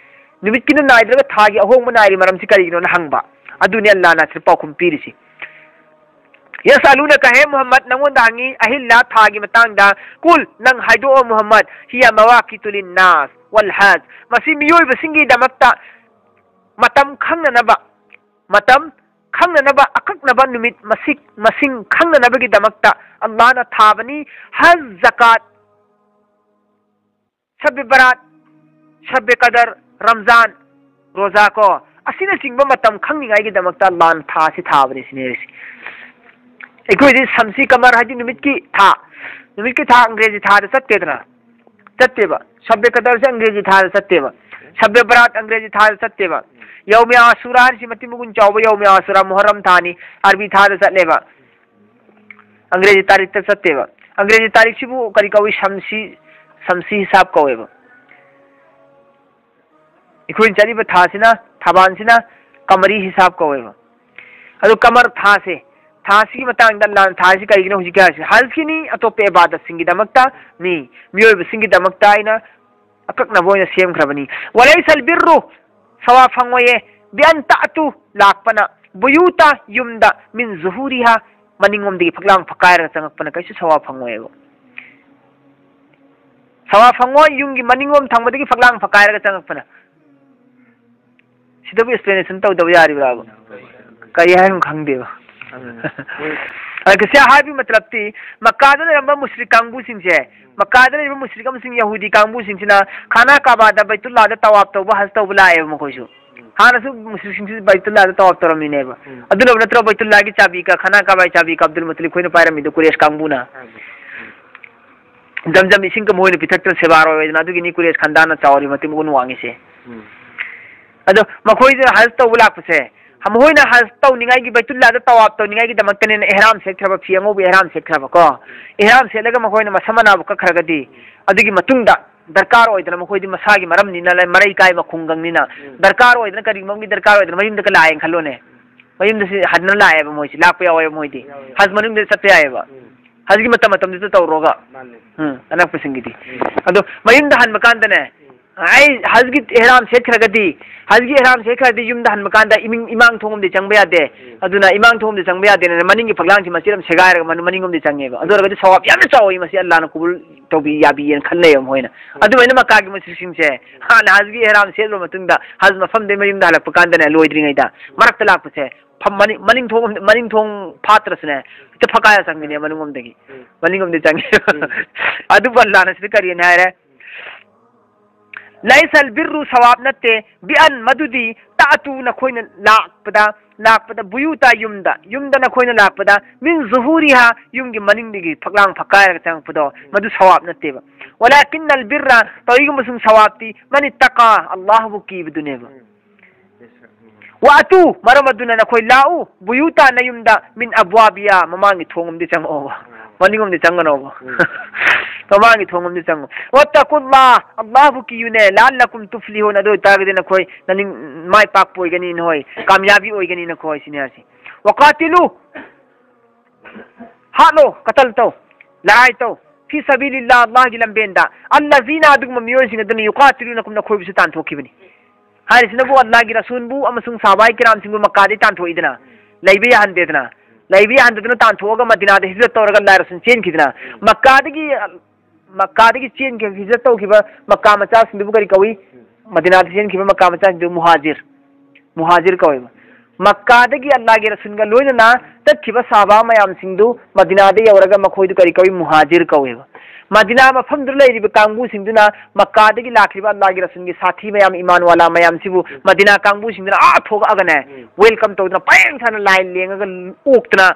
ꯅꯨꯃꯤꯠꯀꯤꯅ ꯅꯥꯏꯗ꯭ꯔꯒ ꯊꯥꯒꯤ ꯑꯍꯣꯡꯕ ꯅꯥꯏꯔꯤ ꯃꯔꯝꯁꯤ ꯀꯔꯤꯒꯤꯅꯣꯅ ꯍꯪꯕ꯫ ꯑꯗꯨꯅꯤ ꯑꯜꯂꯥꯍꯅ ꯑꯁꯤꯗ ꯄꯥꯎꯈꯨꯝ ꯄꯤꯔꯤꯁꯤ꯫ ꯌꯁꯑꯂꯨꯅꯀ, ꯍꯦ ꯃꯨꯍꯝꯃꯗ, ꯅꯪꯉꯣꯟꯗ ꯍꯪꯉꯤ, ꯑꯍꯤꯜꯂꯥ, ꯊꯥꯒꯤ ꯃꯇꯥꯡꯗ꯫ ꯀꯨꯜ, ꯅꯪ ꯍꯥꯏꯗꯣꯛꯑꯣ ꯃꯨꯍꯝꯃꯗ, ꯍꯤꯌꯥ ꯃꯋꯥꯀꯤꯇꯨ ꯂꯤꯟꯅꯥꯁ ꯋꯜ ꯍꯖ, ꯃꯁꯤ ꯃꯤꯑꯣꯏꯕꯁꯤꯡꯒꯤꯗꯃꯛꯇ ꯃꯇꯝ ꯈꯪꯅꯅꯕ, ꯃꯇꯝ ꯈꯪꯅꯅꯕ, ꯑꯀꯛꯅꯕ ꯅꯨꯃꯤꯠ ꯃꯁꯤꯡ, ꯃꯁꯤꯡ ꯈꯪꯅꯅꯕꯒꯤꯗꯃꯛꯇ ꯑꯜꯂꯥꯍꯅ ꯊꯥꯕꯅꯤ꯫ ꯍꯖ, ꯖꯀꯥꯠ, ꯁꯕꯦ ꯕꯔꯥꯠ, ꯁꯕꯦ ꯀꯗꯔ, ꯔꯝꯖꯥꯟ, ꯔꯣꯖꯥ ꯀꯣ, ꯑꯁꯤꯅꯆꯤꯡꯕ ꯃꯇꯝ ꯈꯪꯅꯤꯡꯉꯥꯏꯒꯤꯗꯃꯛꯇ ꯑꯜꯂꯥꯍꯅ ꯊꯥꯁꯤ ꯊꯥꯕꯅꯤ ꯁꯤꯅꯦ ꯍꯥꯏꯔꯤꯁꯤ꯫ ꯑꯩꯈꯣꯏꯗꯤ ꯁꯝꯁꯤ ꯀꯃꯔ ꯍꯥꯏꯗꯤ ꯅꯨꯃꯤꯠꯀꯤ ꯊꯥ, ꯅꯨꯃꯤꯠꯀꯤ ꯊꯥ ꯑꯪꯒ꯭ꯔꯦꯖꯤ ꯊꯥꯗ ꯆꯠꯇꯦꯗꯅ, ꯆꯠꯇꯦꯕ꯫ ꯁꯕꯦ ꯀꯗꯔꯁꯦ ꯑꯪꯒ꯭ꯔꯦꯖꯤ ꯊꯥꯗ ꯆꯠꯇꯦꯕ꯫ ꯁꯕꯦ ꯕꯔꯥꯠ ꯑꯪꯒ꯭ꯔꯦꯖꯤ ꯊꯥꯗ ꯆꯠꯇꯦꯕ꯫ ꯌꯧꯃꯦ ꯑꯁꯨꯔꯥ ꯍꯥꯏꯔꯤꯁꯤ ꯃꯇꯤꯛ ꯃꯒꯨꯟ ꯆꯥꯎꯕ ꯌꯧꯃꯦ ꯑꯁꯨꯔꯥ ꯃꯨꯍꯔꯝ ꯊꯥꯅꯤ, ꯑꯔꯕꯤ ꯊꯥꯗ ꯆꯠꯂꯦꯕ꯫ ꯑꯪꯒ꯭ꯔꯦꯖꯤ ꯇꯥꯔꯤꯛꯇ ꯆꯠꯇꯦꯕ꯫ ꯑꯪꯒ꯭ꯔꯦꯖꯤ ꯇꯥꯔꯤꯛꯁꯤꯕꯨ ꯀꯔꯤ ꯀꯧꯏ? ꯁꯝꯁꯤ, ꯁꯝꯁꯤ ꯍꯤꯁꯥꯕ ꯀꯧꯋꯦꯕ꯫ ꯑꯩꯈꯣꯏꯅ ꯆꯠꯂꯤꯕ ꯊꯥꯁꯤꯅ, ꯊꯥꯕꯥꯟꯁꯤꯅ ꯀꯃꯔꯤ ꯍꯤꯁꯥꯕ ꯀꯧꯋꯦꯕ꯫ ꯑꯗꯨ ꯀꯃꯔ ꯊꯥꯁꯦ, ꯊꯥꯁꯤꯒꯤ ꯃꯇꯥꯡꯗ ꯑꯜꯂꯥꯍꯅ ꯊꯥꯁꯤ ꯀꯔꯤꯒꯤꯅꯣ ꯍꯧꯖꯤꯛꯀꯤ ꯍꯥꯏꯔꯤꯁꯤ? ꯍꯖꯀꯤꯅꯤ, ꯑꯇꯣꯞꯄ ꯏꯕꯥꯗꯠꯁꯤꯡꯒꯤꯗꯃꯛꯇꯅꯤ, ꯃꯤꯑꯣꯏꯕꯁꯤꯡꯒꯤꯗꯃꯛꯇ ꯑꯩꯅ ꯑꯀꯛꯅꯕ ꯑꯣꯏꯅ ꯁꯦꯝꯈ꯭ꯔꯕꯅꯤ꯫ ꯋꯂꯩꯁꯜ ꯕꯤꯔꯔꯨ, ꯁꯋꯥ ꯐꯪꯉꯣꯏꯌꯦ, ꯕꯤꯑꯟ ꯇꯥꯇꯨ, ꯂꯥꯛꯄꯅ, ꯕꯨꯌꯨꯇ, ꯌꯨꯝꯗ, ꯃꯤꯟ ꯖꯨꯍꯨꯔꯤꯍꯥ, ꯃꯅꯤꯡꯂꯣꯝꯗꯒꯤ ꯐꯛꯂꯥꯡ ꯐꯛꯀꯥꯏꯔꯒ ꯆꯪꯉꯛꯄꯅ ꯀꯩꯁꯨ ꯁꯋꯥ ꯐꯪꯉꯣꯏꯕ꯫ ꯁꯋꯥ ꯐꯪꯉꯣꯏ, ꯌꯨꯝꯒꯤ ꯃꯅꯤꯡꯂꯣꯝ ꯊꯪꯕꯗꯒꯤ ꯐꯛꯂꯥꯡ ꯐꯛꯀꯥꯏꯔꯒ ꯆꯪꯉꯛꯄꯅ꯫ ꯁꯤꯗꯕꯨ explanation ꯇꯧꯗꯕ ꯌꯥꯔꯤꯕ꯭ꯔꯥꯕ? ꯀꯔꯤ ꯍꯥꯏꯅꯣ ꯈꯪꯗꯦꯕ꯫ ꯎꯝ꯫ ꯑꯗ ꯁꯤ ꯍꯥꯏꯕꯒꯤ ꯃꯇꯂꯕꯇꯤ, ꯃꯛꯀꯥꯗ ꯂꯩꯔꯝꯕ ꯃꯨꯁ꯭ꯔꯤꯛ ꯀꯥꯡꯕꯨꯁꯤꯡꯁꯦ, ꯃꯛꯀꯥꯗ ꯂꯩꯔꯤꯕ ꯃꯨꯁ꯭ꯔꯤꯛ ꯑꯃꯁꯨꯡ ꯌꯍꯨꯗꯤ ꯀꯥꯡꯕꯨꯁꯤꯡꯁꯤꯅ ꯈꯥꯅꯥ ꯀꯥꯕꯥꯗ, ꯕꯩꯇꯨꯜꯂꯥꯗ ꯇꯋꯥꯞ ꯇꯧꯕ, ꯍꯖ ꯇꯧꯕ ꯂꯥꯛꯑꯦꯕ ꯃꯈꯣꯏꯁꯨ꯫ ꯎꯝ꯫ ꯍꯥꯟꯅꯁꯨ ꯃꯨꯁ꯭ꯔꯤꯛꯁꯤꯡꯁꯤ ꯕꯩꯇꯨꯜꯂꯥꯗ ꯇꯋꯥꯞ ꯇꯧꯔꯝꯃꯤꯅꯦꯕ꯫ ꯎꯝ꯫ ꯑꯗꯨꯅ ꯅꯠꯇ꯭ꯔꯣ ꯕꯩꯇꯨꯜꯂꯥꯒꯤ ꯆꯥꯕꯤ ꯀ-, ꯈꯥꯅꯥ ꯀꯥꯕꯥꯒꯤ ꯆꯥꯕꯤ ꯀ ꯑꯕꯗꯨꯜ ꯃꯨꯇꯂꯤꯕ ꯈꯣꯏꯅ ꯄꯥꯏꯔꯝꯃꯤꯗꯣ ꯀꯨꯔꯦꯁ ꯀꯥꯡꯕꯨꯅ꯫ ꯎꯝ꯫ ꯖꯝꯖꯝ ꯏꯁꯤꯡꯒ ꯃꯈꯣꯏꯅ ꯄꯤꯊꯛꯇꯅ ꯁꯦꯕꯥꯔꯣꯏ ꯑꯣꯏꯗꯅ ꯑꯗꯨꯒꯤꯅꯤ ꯀꯨꯔꯦꯁ ꯈꯥꯟꯗꯥꯟꯅ ꯆꯥꯎꯔꯤ ꯃꯇꯤꯛ ꯃꯒꯨꯟ ꯋꯥꯡꯉꯤꯁꯦ꯫ ꯎꯝ꯫ ꯑꯗꯣ ꯃꯈꯣꯏꯗ ꯍꯖ ꯇꯧꯕ ꯂꯥꯛꯄꯁꯦ, ꯃꯈꯣꯏꯅ ꯍꯖ ꯇꯧꯅꯤꯡꯉꯥꯏꯒꯤ, ꯕꯩꯇꯨꯜꯂꯥꯗ ꯇꯋꯥꯞ ꯇꯧꯅꯤꯡꯉꯥꯏꯒꯤꯗꯃꯛꯇꯅꯦꯅ ꯏꯍ꯭ꯔꯥꯝ ꯁꯦꯠꯈ꯭ꯔꯕ, ꯐꯤ ꯑꯉꯧꯕ ꯏꯍ꯭ꯔꯥꯝ ꯁꯦꯠꯈ꯭ꯔꯕꯀꯣ꯫ ꯏꯍ꯭ꯔꯥꯝ ꯁꯦꯠꯂꯒ ꯃꯈꯣꯏꯅ ꯃꯁꯝ ꯃꯅꯥꯕꯨ ꯀꯛꯈ꯭ꯔꯒꯗꯤ, ꯑꯗꯨꯒꯤ ꯃꯇꯨꯡꯗ ꯗꯔꯀꯥꯔ ꯑꯣꯏꯗꯅ ꯃꯈꯣꯏꯗꯤ ꯃꯁꯥꯒꯤ ꯃꯔꯝꯅꯤꯅ, ꯂꯩ-, ꯃꯔꯩ ꯀꯥꯏꯕ ꯈꯨꯡꯒꯪꯅꯤꯅ, ꯎꯝ꯫ ꯗꯔꯀꯥꯔ ꯑꯣꯏꯗꯅ ꯀꯔꯤꯒꯨꯝꯕ ꯑꯃꯒꯤ ꯗꯔꯀꯥꯔ ꯑꯣꯏꯗꯅ ꯃꯌꯨꯝꯗꯒ ꯂꯥꯛꯑꯦꯅ ꯈꯜꯂꯣꯅꯦ꯫ ꯃꯌꯨꯝꯗ ꯁꯤ ꯍꯟꯅ ꯂꯥꯛꯑꯦꯕ ꯃꯣꯏꯁꯤ, ꯂꯥꯛꯄ ꯌꯥꯎꯋꯦꯕ ꯃꯣꯏꯗꯤ꯫ ꯌꯥꯎꯋꯦ꯫ ꯍꯖ ꯃꯅꯨꯡꯗ ꯆꯠꯄ ꯌꯥꯏꯑꯕ꯫ ꯎꯝ꯫ ꯍꯖꯒꯤ ꯃꯇꯝ ꯃꯇꯝꯗꯨꯗ ꯇꯧꯔꯣꯒ꯫ ꯃꯥꯅꯦ꯫ ꯎꯝ, ꯑꯅꯛꯄꯁꯤꯡꯒꯤꯗꯤ꯫ ꯎꯝ꯫ ꯑꯗꯣ ꯃꯌꯨꯝꯗ ꯍꯟꯕ ꯀꯥꯟꯗꯅꯦ, ꯎꯝ꯫ ꯑꯩ ꯍꯖꯒꯤ ꯏꯍ꯭ꯔꯥꯝ ꯁꯦꯠꯈ꯭ꯔꯒꯗꯤ, ꯍꯖꯒꯤ ꯏꯍ꯭ꯔꯥꯝ ꯁꯦꯠꯈ꯭ꯔꯗꯤ ꯌꯨꯝꯗ ꯍꯟꯕ ꯀꯥꯟꯗ ꯏꯃꯤꯡ-, ꯏꯃꯥꯡ ꯊꯣꯡ ꯑꯃꯗꯤ ꯆꯪꯕ ꯌꯥꯗꯦ꯫ ꯎꯝ꯫ ꯑꯗꯨꯅ ꯏꯃꯥꯡ ꯊꯣꯡ ꯑꯃꯗꯤ ꯆꯪꯕ ꯌꯥꯗꯦꯅ ꯃꯅꯤꯡꯒꯤ ꯐꯛꯂꯥꯡꯁꯤ ꯃꯆꯦꯠ ꯑꯃ ꯁꯦꯒꯥꯏꯔꯒ ꯃꯅꯨꯡ, ꯃꯅꯤꯡꯂꯣꯝꯗꯤ ꯆꯪꯉꯦꯕ꯫ ꯑꯗꯨ ꯑꯣꯏꯔꯒꯗꯤ ꯁꯋꯥꯕ ꯌꯥꯝꯅ ꯆꯥꯎꯋꯤ, ꯃꯁꯤ ꯑꯜꯂꯥꯅ ꯀꯕꯨꯜ ꯇꯧꯕꯤ ꯌꯥꯕꯤꯌꯦꯅ ꯈꯟꯅꯩꯌꯦꯕ ꯃꯈꯣꯏꯅ꯫ ꯎꯝ꯫ ꯑꯗꯨꯃꯥꯏꯅ ꯃꯛꯀꯥꯒꯤ ꯃꯨꯁ꯭ꯔꯤꯛꯁꯤꯡꯁꯦ ꯍꯥꯟꯅ ꯍꯖꯒꯤ ꯏꯍ꯭ꯔꯥꯝ ꯁꯦꯠꯂꯕ ꯃꯇꯨꯡꯗ ꯍꯖ ꯃꯐꯝꯗꯩ ꯃꯌꯨꯝꯗ ꯍꯜꯂꯛꯄ ꯀꯥꯟꯗꯅꯦ, ꯂꯣꯏꯗ꯭ꯔꯤꯉꯩꯗ ꯃꯔꯛꯇ ꯂꯥꯛꯄꯁꯦ, ꯐꯝ-, ꯃꯅꯤꯡ, ꯃꯅꯤꯡ ꯊꯣꯡ, ꯃꯅꯤꯡ ꯊꯣꯡ ꯐꯥꯠꯇ꯭ꯔꯁꯨꯅꯦ, ꯍꯦꯛꯇ ꯐꯛꯀꯥꯏꯔ ꯆꯪꯕꯤꯅꯦ ꯃꯅꯨꯡꯂꯣꯝꯗꯒꯤ꯫ ꯎꯝ꯫ ꯃꯅꯤꯡꯂꯣꯝꯗꯒꯤ ꯆꯪꯉꯦ꯫ ꯎꯝ꯫ ꯑꯗꯨꯕꯨ ꯑꯜꯂꯥꯅ ꯁꯤꯗ ꯀꯔꯤꯅ ꯍꯥꯏꯔꯦ? ꯂꯥꯏꯁ ꯑꯜ ꯕꯤꯔꯔꯨ ꯁꯋꯥꯕ ꯅꯠꯇꯦ, ꯕꯤ ꯑꯟ ꯃꯗꯨꯗꯤ ꯇꯥꯇꯨ ꯅꯈꯣꯏꯅ ꯂꯥꯛꯄꯗ, ꯂꯥꯛꯄꯗ ꯕꯨꯌꯨꯇꯥ ꯌꯨꯝꯗ, ꯌꯨꯝꯗ ꯅꯈꯣꯏꯅ ꯂꯥꯛꯄꯗ ꯃꯤꯟ ꯖꯨꯍꯨꯔꯤꯍꯥ ꯌꯨꯝꯒꯤ ꯃꯅꯤꯡꯗꯒꯤ ꯐꯛꯂꯥꯡ ꯐꯛꯀꯥꯏꯔꯒ ꯆꯪꯉꯛꯄꯗꯣ ꯃꯗꯨ ꯁꯋꯥꯕ ꯅꯠꯇꯦꯕ꯫ ꯋꯥꯂꯥꯀꯤꯟ ꯑꯜ ꯕꯤꯔꯔ ꯇꯧꯏꯒꯨꯝꯕꯁꯨꯡ ꯁꯋꯥꯕꯇꯤ ꯃꯅꯤ ꯇꯀꯥ ꯑꯜꯂꯥꯍꯕꯨ ꯀꯤꯕꯗꯨꯅꯦꯕ꯫ ꯋꯥ ꯑꯇꯨ ꯃꯔꯝ ꯑꯗꯨꯅ ꯅꯈꯣꯏ ꯂꯥꯛꯎ ꯕꯨꯌꯨꯇꯥ ꯅꯌꯨꯝꯗ ꯃꯤꯟ ꯑꯕ꯭ꯋꯥꯕꯤꯌꯥ ꯃꯃꯥꯡꯒꯤ ꯊꯣꯡ ꯑꯃꯗꯤ ꯆꯪꯉꯛꯑꯣꯕ꯫ ꯃꯅꯤꯡꯂꯣꯝꯗꯤ ꯆꯪꯒꯅꯣꯕ꯫ ꯃꯃꯥꯡꯒꯤ ꯊꯣꯡ ꯑꯃꯗꯤ ꯆꯪꯉꯨ꯫ ꯋꯥꯠꯇꯀꯨꯜꯂꯥ ꯑꯜꯂꯥꯍꯕꯨ ꯀꯤꯌꯨꯅꯦ ꯂꯥꯜꯂꯀꯨꯝ ꯇꯨꯐꯂꯤꯍꯨꯟ ꯑꯗꯨ ꯑꯣꯏꯇꯥꯔꯒꯗꯤ ꯅꯈꯣꯏ ꯅꯅꯤꯡ ꯃꯥꯏ ꯄꯥꯛꯄ ꯑꯣꯏꯒꯅꯤ ꯅꯈꯣꯏ ꯀꯥꯃꯌꯥꯕꯤ ꯑꯣꯏꯒꯅꯤ ꯅꯈꯣꯏ ꯁꯤꯅꯤ ꯍꯥꯏꯁꯤ꯫ ꯋꯥꯀꯥꯇꯤꯂꯨ ꯍꯥꯠꯂꯣ ꯀꯇꯜ ꯇꯧ ꯂꯔꯥꯏ ꯇꯧ ꯐꯤ ꯁꯕꯤꯂꯤꯜꯂꯥ ꯑꯜꯂꯥꯍꯒꯤ ꯂꯝꯕꯦꯟꯗ ꯑꯜꯂꯖꯤꯅ ꯑꯗꯨꯒꯨꯝꯕ ꯃꯤꯑꯣꯏꯁꯤꯡ ꯑꯗꯨꯅ ꯌꯨꯀꯥꯇꯤꯂꯨꯅꯀꯨꯝ ꯅꯈꯣꯏꯕꯨꯁꯨ ꯇꯥꯟꯊꯣꯛꯈꯤꯕꯅꯤ꯫ ꯍꯥꯏꯔꯤꯁꯤꯅꯕꯨ ꯑꯜꯂꯥꯍꯒꯤ ꯔꯁꯨꯜꯕꯨ ꯑꯃꯁꯨꯡ ꯁꯥꯕꯥꯏ ꯀꯤꯔꯥꯝꯁꯤꯡꯕꯨ ꯃꯛꯀꯥꯗꯒꯤ ꯇꯥꯟꯊꯣꯛꯏꯗꯅ ꯂꯩꯕ ꯌꯥꯍꯟꯗꯦꯗꯅ ꯂꯩꯕ ꯌꯥꯍꯟꯗꯗꯅ ꯇꯥꯟꯊꯣꯛꯑꯒ ꯃꯗꯤꯅꯥꯗ ꯍꯤꯖꯔꯠ ꯇꯧꯔꯒ ꯑꯜꯂꯥꯍ ꯔꯁꯨꯜ ꯆꯦꯟꯈꯤꯗꯅ ꯃꯛꯀꯥꯗꯒꯤ ꯃꯛꯀꯥꯗꯒꯤ ꯆꯦꯟꯈꯤꯕ ꯍꯤꯖꯔꯠ ꯇꯧꯈꯤꯕ ꯃꯛꯀꯥ ꯃꯆꯥꯁꯤꯡꯗꯨꯕꯨ ꯀꯔꯤ ꯀꯧꯏ? ꯃꯗꯤꯅꯥꯗ ꯆꯦꯟꯈꯤꯕ ꯃꯛꯀꯥ ꯃꯆꯥꯁꯤꯡꯗꯨ ꯃꯨꯍꯥꯖꯤꯔ ꯃꯨꯍꯥꯖꯤꯔ ꯀꯧꯋꯦꯕ꯫ ꯃꯛꯀꯥꯗꯒꯤ ꯑꯜꯂꯥꯍꯒꯤ ꯔꯁꯨꯜꯒ ꯂꯣꯏꯅꯅ ꯆꯠꯈꯤꯕ ꯁꯥꯕꯥ ꯃꯌꯥꯝꯁꯤꯡꯗꯨ ꯃꯗꯤꯅꯥꯗ ꯌꯧꯔꯒ ꯃꯈꯣꯏꯗꯨ ꯀꯔꯤ ꯀꯧꯏ? ꯃꯨꯍꯥꯖꯤꯔ ꯀꯧꯋꯦꯕ꯫ ꯃꯗꯤꯅꯥ ꯃꯐꯝꯗꯨꯗ ꯂꯩꯔꯤꯕ ꯀꯥꯡꯕꯨꯁꯤꯡꯗꯨꯅ ꯃꯛꯀꯥꯗꯒꯤ ꯂꯥꯛꯈꯤꯕ ꯑꯜꯂꯥꯍꯒꯤ ꯔꯁꯨꯜꯒꯤ ꯁꯥꯊꯤ ꯃꯌꯥꯝ ꯏꯃꯥꯟ ꯋꯥꯂꯥ ꯃꯌꯥꯝꯁꯤꯕꯨ ꯃꯗꯤꯅꯥ ꯀꯥꯡꯕꯨꯁꯤꯡꯗꯨꯅ ꯑꯥ ꯊꯣꯛꯂꯛꯑꯒꯅꯦ welcome ꯇꯧꯗꯅ ꯄꯔꯦꯡ ꯁꯥꯅ ꯂꯥꯏ ꯂꯦꯡꯉꯒ ꯑꯣꯛꯇꯅ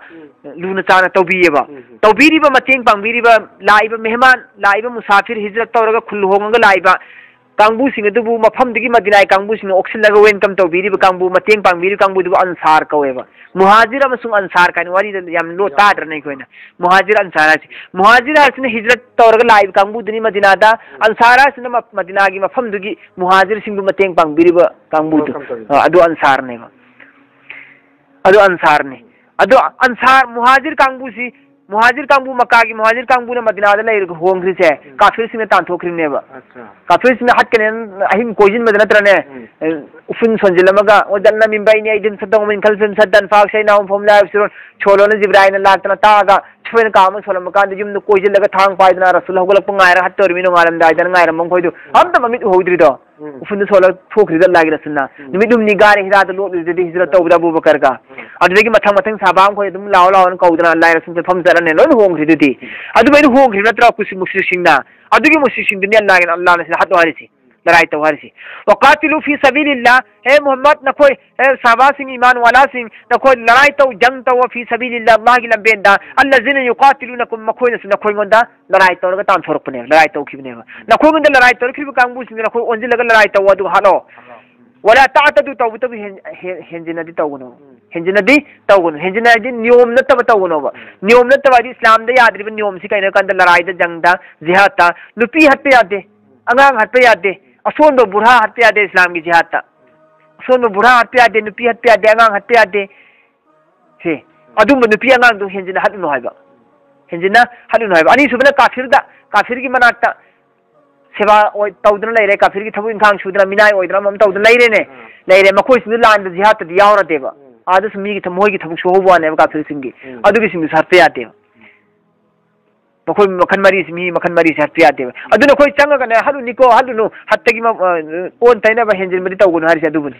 ꯂꯨꯅ ꯆꯥꯅ ꯇꯧꯕꯤꯌꯦꯕ꯫ ꯇꯧꯕꯤꯔꯤꯕ ꯃꯇꯦꯡ ꯄꯥꯡꯕꯤꯔꯤꯕ ꯂꯥꯛꯏꯕ ꯃꯦꯍꯃꯥꯟ ꯂꯥꯛꯏꯕ ꯃꯨꯁꯥꯐꯤꯔ ꯍꯤꯖꯔꯠ ꯇꯧꯔꯒ ꯈꯨꯜ ꯍꯣꯡꯉꯒ ꯂꯥꯛꯏꯕ ꯀꯥꯡꯕꯨꯁꯤꯡ ꯑꯗꯨꯕꯨ ꯃꯐꯝꯗꯨꯒꯤ ꯃꯗꯤꯅꯥꯒꯤ ꯀꯥꯡꯕꯨꯁꯤꯡꯅ ꯑꯣꯛꯁꯤꯜꯂꯒ welcome ꯇꯧꯕꯤꯔꯤꯕ ꯀꯥꯡꯕꯨ ꯃꯇꯦꯡ ꯄꯥꯡꯕꯤꯔꯤꯕ ꯀꯥꯡꯕꯨꯗꯨꯕꯨ ꯑꯟꯁꯥꯔ ꯀꯧꯋꯦꯕ꯫ ꯃꯨꯍꯥꯖꯤꯔ ꯑꯃꯁꯨꯡ ꯑꯟꯁꯥꯔ ꯀꯥꯏꯅ ꯋꯥꯔꯤꯗ ꯌꯥꯝ ꯂꯣ ꯇꯥꯗ꯭ꯔꯅꯦ ꯑꯩꯈꯣꯏꯅ? ꯃꯨꯍꯥꯖꯤꯔ ꯑꯟꯁꯥꯔ ꯍꯥꯏꯁꯦ꯫ ꯃꯨꯍꯥꯖꯤꯔ ꯍꯥꯏꯁꯤꯅ ꯍꯤꯖꯔꯠ ꯇꯧꯔꯒ ꯂꯥꯛꯏꯕ ꯀꯥꯡꯕꯨꯗꯨꯅꯤ ꯃꯗꯤꯅꯥꯗ꯫ ꯑꯟꯁꯥꯔ ꯍꯥꯏꯁꯤꯅ ꯃ- ꯃꯗꯤꯅꯥꯒꯤ ꯃꯐꯝꯗꯨꯒꯤ ꯃꯨꯍꯥꯖꯤꯔꯁꯤꯡꯕꯨ ꯃꯇꯦꯡ ꯄꯥꯡꯕꯤꯔꯤꯕ ꯀꯥꯡꯕꯨꯗꯨ꯫ Welcome ꯇꯧꯔꯤꯕ꯫ ꯑ, ꯑꯗꯨ ꯑꯟꯁꯥꯔꯅꯦꯕ꯫ ꯑꯗꯨ ꯑꯟꯁꯥꯔꯅꯤ꯫ ꯑꯗꯨ ꯑꯟꯁꯥꯔ ꯃꯨꯍꯥꯖꯤꯔ ꯀꯥꯡꯕꯨꯁꯤ ꯃꯨꯍꯥꯖꯤꯔ ꯀꯥꯡꯕꯨ ꯃꯛꯀꯥꯒꯤ ꯃꯨꯍꯥꯖꯤꯔ ꯀꯥꯡꯕꯨꯅ ꯃꯗꯤꯅꯥꯗ ꯂꯩꯔꯒ ꯍꯣꯡꯈ꯭ꯔꯤꯁꯦ ꯀꯥꯐꯤꯔꯁꯤꯡꯅ ꯇꯥꯟꯊꯣꯛꯈ꯭ꯔꯤꯕꯅꯦꯕ꯫ ꯀꯥꯐꯤꯔꯁꯤꯡꯅ ꯍꯠꯀꯅꯦꯅ ꯑꯍꯤꯡ ꯀꯣꯏꯁꯤꯟꯕꯗ ꯅꯠꯇ꯭ꯔꯅꯦ? ꯎꯝ꯫ ꯑꯦ, ꯎꯐꯨꯟ ꯁꯣꯟꯖꯤꯜꯂꯝꯃꯒ "ꯋꯥꯖꯜꯅ ꯃꯤꯟ ꯕꯩꯅꯤ ꯑꯩꯗꯤꯝ ꯁꯠꯇꯧ ꯃꯤꯟ ꯈꯜꯐꯤꯝ ꯁꯠꯇꯟ ꯐꯥꯎ ꯁꯩꯅꯥꯍꯨꯝ ꯐꯝ ꯂꯥꯏ ꯁꯤꯔꯣꯟ" ꯁꯣꯜꯂꯣꯅ ꯖꯤꯕ꯭ꯔꯥꯏꯜꯅ ꯂꯥꯛꯇꯅ ꯇꯥꯛꯑꯒ ꯁꯨꯃꯥꯏꯅ ꯀꯥ ꯑꯃ ꯁꯣꯜꯂꯝꯕ ꯀꯥꯟꯗ ꯌꯨꯝꯗ ꯀꯣꯏꯁꯤꯜꯂꯒ ꯊꯥꯡ ꯄꯥꯏꯗꯅ ꯔꯁꯨꯜ ꯍꯧꯒꯠꯂꯛꯄ ꯉꯥꯏꯔꯒ ꯍꯠꯇꯧꯔꯤꯃꯤ ꯅꯣꯡꯉꯥꯜꯂꯝꯗꯥꯏꯗꯅ ꯉꯥꯏꯔꯝꯕ ꯃꯈꯣꯏꯗꯨ ꯑꯝꯇ ꯃꯃꯤꯠ ꯎꯍꯧꯗ꯭ꯔꯤꯗꯣ꯫ ꯎꯝ꯫ ꯎꯐꯨꯟꯗ ꯁꯣꯜꯂꯒ ꯊꯣꯛꯈ꯭ꯔꯤꯗ ꯑꯜꯂꯥꯍꯒꯤ ꯔꯁꯨꯜꯅ꯫ ꯎꯝ꯫ ꯅꯨꯃꯤꯠ ꯍꯨꯝꯅꯤ ꯒꯥꯔꯤ ꯍꯤꯔꯥꯗ ꯂꯣꯠꯂꯨꯔꯤꯗꯨꯗꯤ ꯍꯤꯖꯔꯠ ꯇꯧꯕꯗ ꯑꯕꯨ ꯕꯀꯔꯒ꯫ ꯎꯝ꯫ ꯑꯗꯨꯗꯒꯤ ꯃꯊꯪ ꯃꯊꯪ ꯁꯥꯕꯥ ꯃꯈꯣꯏ ꯑꯗꯨꯝ ꯂꯥꯛꯑꯣ ꯂꯥꯛꯑꯣꯅ ꯀꯧꯗꯅ ꯑꯜꯂꯥꯍꯒꯤ ꯔꯁꯨꯜ ꯆꯠꯐꯝ ꯆꯠꯂꯅꯦ ꯂꯣꯏꯅ ꯍꯣꯡꯈ꯭ꯔꯤꯗꯨꯗꯤ꯫ ꯎꯝ꯫ ꯑꯗꯨꯃꯥꯏꯅ ꯍꯣꯡꯈ꯭ꯔꯤꯕ ꯅꯠꯇ꯭ꯔꯣ ꯀꯨꯁꯤ ꯃꯨꯁꯤꯁꯤꯡꯅ? ꯑꯗꯨꯒꯤ ꯃꯨꯁꯤꯁꯤꯡꯗꯨꯅꯤ ꯑꯜꯂꯥꯍꯒꯤ ꯑꯜꯂꯥꯍꯅ ꯁꯤꯗ ꯍꯠꯂꯣ ꯍꯥꯏꯔꯤꯁꯤ꯫ ꯂꯔꯥꯏ ꯇꯧ ꯍꯥꯏꯔꯤꯁꯤ꯫ "ꯋꯥꯀꯥꯇꯤꯂꯨ ꯐꯤ ꯁꯕꯤꯂꯤꯜꯂꯥ", ꯍꯦ ꯃꯨꯍꯝꯃꯗ, ꯅꯈꯣꯏ, ꯍꯦ ꯁꯍꯥꯕꯥꯁꯤꯡ, ꯏꯃꯥꯟ ꯋꯥꯂꯥꯁꯤꯡ, ꯅꯈꯣꯏ ꯂꯔꯥꯏ ꯇꯧ, ꯖꯪ ꯇꯧ, "ꯐꯤ ꯁꯕꯤꯂꯤꯜꯂꯥ", ꯑꯜꯂꯥꯍꯒꯤ ꯂꯝꯕꯦꯟꯗ, "ꯑꯜꯂꯖꯤꯅ ꯌꯨꯀꯥꯇꯤꯂꯨꯅꯀꯨꯝ", ꯃꯈꯣꯏꯅꯁꯨ ꯅꯈꯣꯏꯉꯣꯟꯗ ꯂꯔꯥꯏ ꯇꯧꯔꯒ ꯇꯥꯟꯊꯣꯔꯛꯄꯅꯦꯕ, ꯂꯔꯥꯏ ꯇꯧꯈꯤꯕꯅꯦꯕ꯫ ꯅꯈꯣꯏꯉꯣꯟꯗ ꯂꯔꯥꯏ ꯇꯧꯔꯛꯈꯤꯕ ꯀꯥꯡꯕꯨꯁꯤꯡꯗꯣ ꯅꯈꯣꯏ ꯑꯣꯟꯁꯤꯜꯂꯒ ꯂꯔꯥꯏ ꯇꯧ, ꯑꯗꯨꯒ ꯍꯥꯠꯂꯣ꯫ "ꯋꯥꯂꯥ ꯇꯥꯇꯗꯨ", ꯇꯧꯕꯇꯕꯨ ꯍꯦꯟ-, ꯍꯦꯟ-, ꯍꯦꯟꯖꯤꯟꯅꯗꯤ ꯇꯧꯒꯅꯨ꯫ ꯍꯦꯟꯖꯤꯟꯅꯗꯤ ꯇꯧꯒꯅꯨ꯫ ꯍꯦꯟꯖꯤꯟꯅ ꯍꯥꯏꯗꯤ ꯅꯤꯌꯣꯝ ꯅꯠꯇꯕ ꯇꯧꯒꯅꯣꯕ꯫ ꯅꯤꯌꯣꯝ ꯅꯠꯇꯕ ꯍꯥꯏꯗꯤ ꯏꯁꯂꯥꯝꯗ ꯌꯥꯗ꯭ꯔꯤꯕ ꯅꯤꯌꯣꯝꯁꯤ ꯀꯩꯅꯣ ꯍꯥꯏ ꯀꯥꯟꯗ ꯂꯔꯥꯏꯗ, ꯖꯪꯗ, ꯖꯤꯍꯥꯗꯇ ꯅꯨꯄꯤ ꯍꯥꯠꯄ ꯌꯥꯗꯦ, ꯑꯉꯥꯡ ꯍꯥꯠꯄ ꯌꯥꯗꯦ, ꯑꯁꯣꯟꯕ ꯕꯨꯔꯥ ꯍꯥꯠꯄ ꯌꯥꯗꯦ ꯏꯁꯂꯥꯝꯒꯤ ꯖꯤꯍꯥꯗꯇ꯫ ꯑꯁꯣꯟꯕ ꯕꯨꯔꯥ ꯍꯥꯠꯄ ꯌꯥꯗꯦ, ꯅꯨꯄꯤ ꯍꯥꯠꯄ ꯌꯥꯗꯦ, ꯑꯉꯥꯡ ꯍꯥꯠꯄ ꯌꯥꯗꯦ꯫ ꯁꯤ, ꯑꯗꯨꯝꯕ ꯅꯨꯄꯤ ꯑꯉꯥꯡꯗꯣ ꯍꯦꯟꯖꯤꯟꯅ ꯍꯥꯠꯂꯨꯅꯨ ꯍꯥꯏꯕ꯫ ꯍꯦꯟꯖꯤꯟꯅ ꯍꯥꯠꯂꯨꯅꯨ ꯍꯥꯏꯕ꯫ ꯑꯅꯤꯁꯨꯕꯅ ꯀꯥꯐꯤꯔꯗ, ꯀꯥꯐꯤꯔꯒꯤ ꯃꯅꯥꯛꯇ ꯁꯦꯕꯥ ꯑꯣꯏ-, ꯇꯧꯗꯅ ꯂꯩꯔꯦ, ꯀꯥꯐꯤꯔꯒꯤ ꯊꯕꯛ ꯏꯪꯈꯥꯡ ꯁꯨꯗꯅ, ꯃꯤꯅꯥꯏ ꯑꯣꯏꯗꯅ ꯑꯃ ꯑꯃ ꯇꯧꯗꯅ ꯂꯩꯔꯦꯅꯦ꯫ ꯎꯝ꯫ ꯂꯩꯔꯦ꯫ ꯃꯈꯣꯏꯁꯤꯡꯗꯨ ꯂꯥꯟꯗ ꯖꯤꯍꯥꯗꯇꯗꯤ ꯌꯥꯎꯔꯗꯦꯕ꯫ ꯎꯝ꯫ ꯑꯥꯗꯁꯨ ꯃꯤꯒꯤ ꯊ-, ꯃꯣꯏꯒꯤ ꯊꯕꯛ ꯁꯨꯍꯧꯕ ꯋꯥꯅꯦꯕ ꯀꯥꯐꯤꯔꯁꯤꯡꯒꯤ꯫ ꯎꯝ꯫ ꯑꯗꯨꯒꯤꯁꯤꯡꯗꯨꯁꯨ ꯍꯥꯠꯄ ꯌꯥꯗꯦꯕ꯫ ꯃꯈꯣꯏ ꯃꯈꯜ ꯃꯔꯤꯁꯤ, ꯃꯤ ꯃꯈꯜ ꯃꯔꯤꯁꯤ ꯍꯥꯠꯄ ꯌꯥꯗꯦꯕ꯫ ꯑꯗꯨꯅ ꯑꯩꯈꯣꯏ ꯆꯪꯉꯒꯅꯦ, "ꯍꯥꯠꯂꯨꯅꯤꯀꯣ, ꯍꯥꯠꯂꯨꯅꯨ, ꯍꯠꯇꯒꯤ ꯃ-, ꯑ, ꯑꯣꯟ ꯇꯩꯅꯕ ꯍꯦꯟꯖꯤꯟꯕꯗꯤ ꯇꯧꯒꯅꯨ" ꯍꯥꯏꯔꯤꯁꯦ ꯑꯗꯨꯕꯨꯅꯤ꯫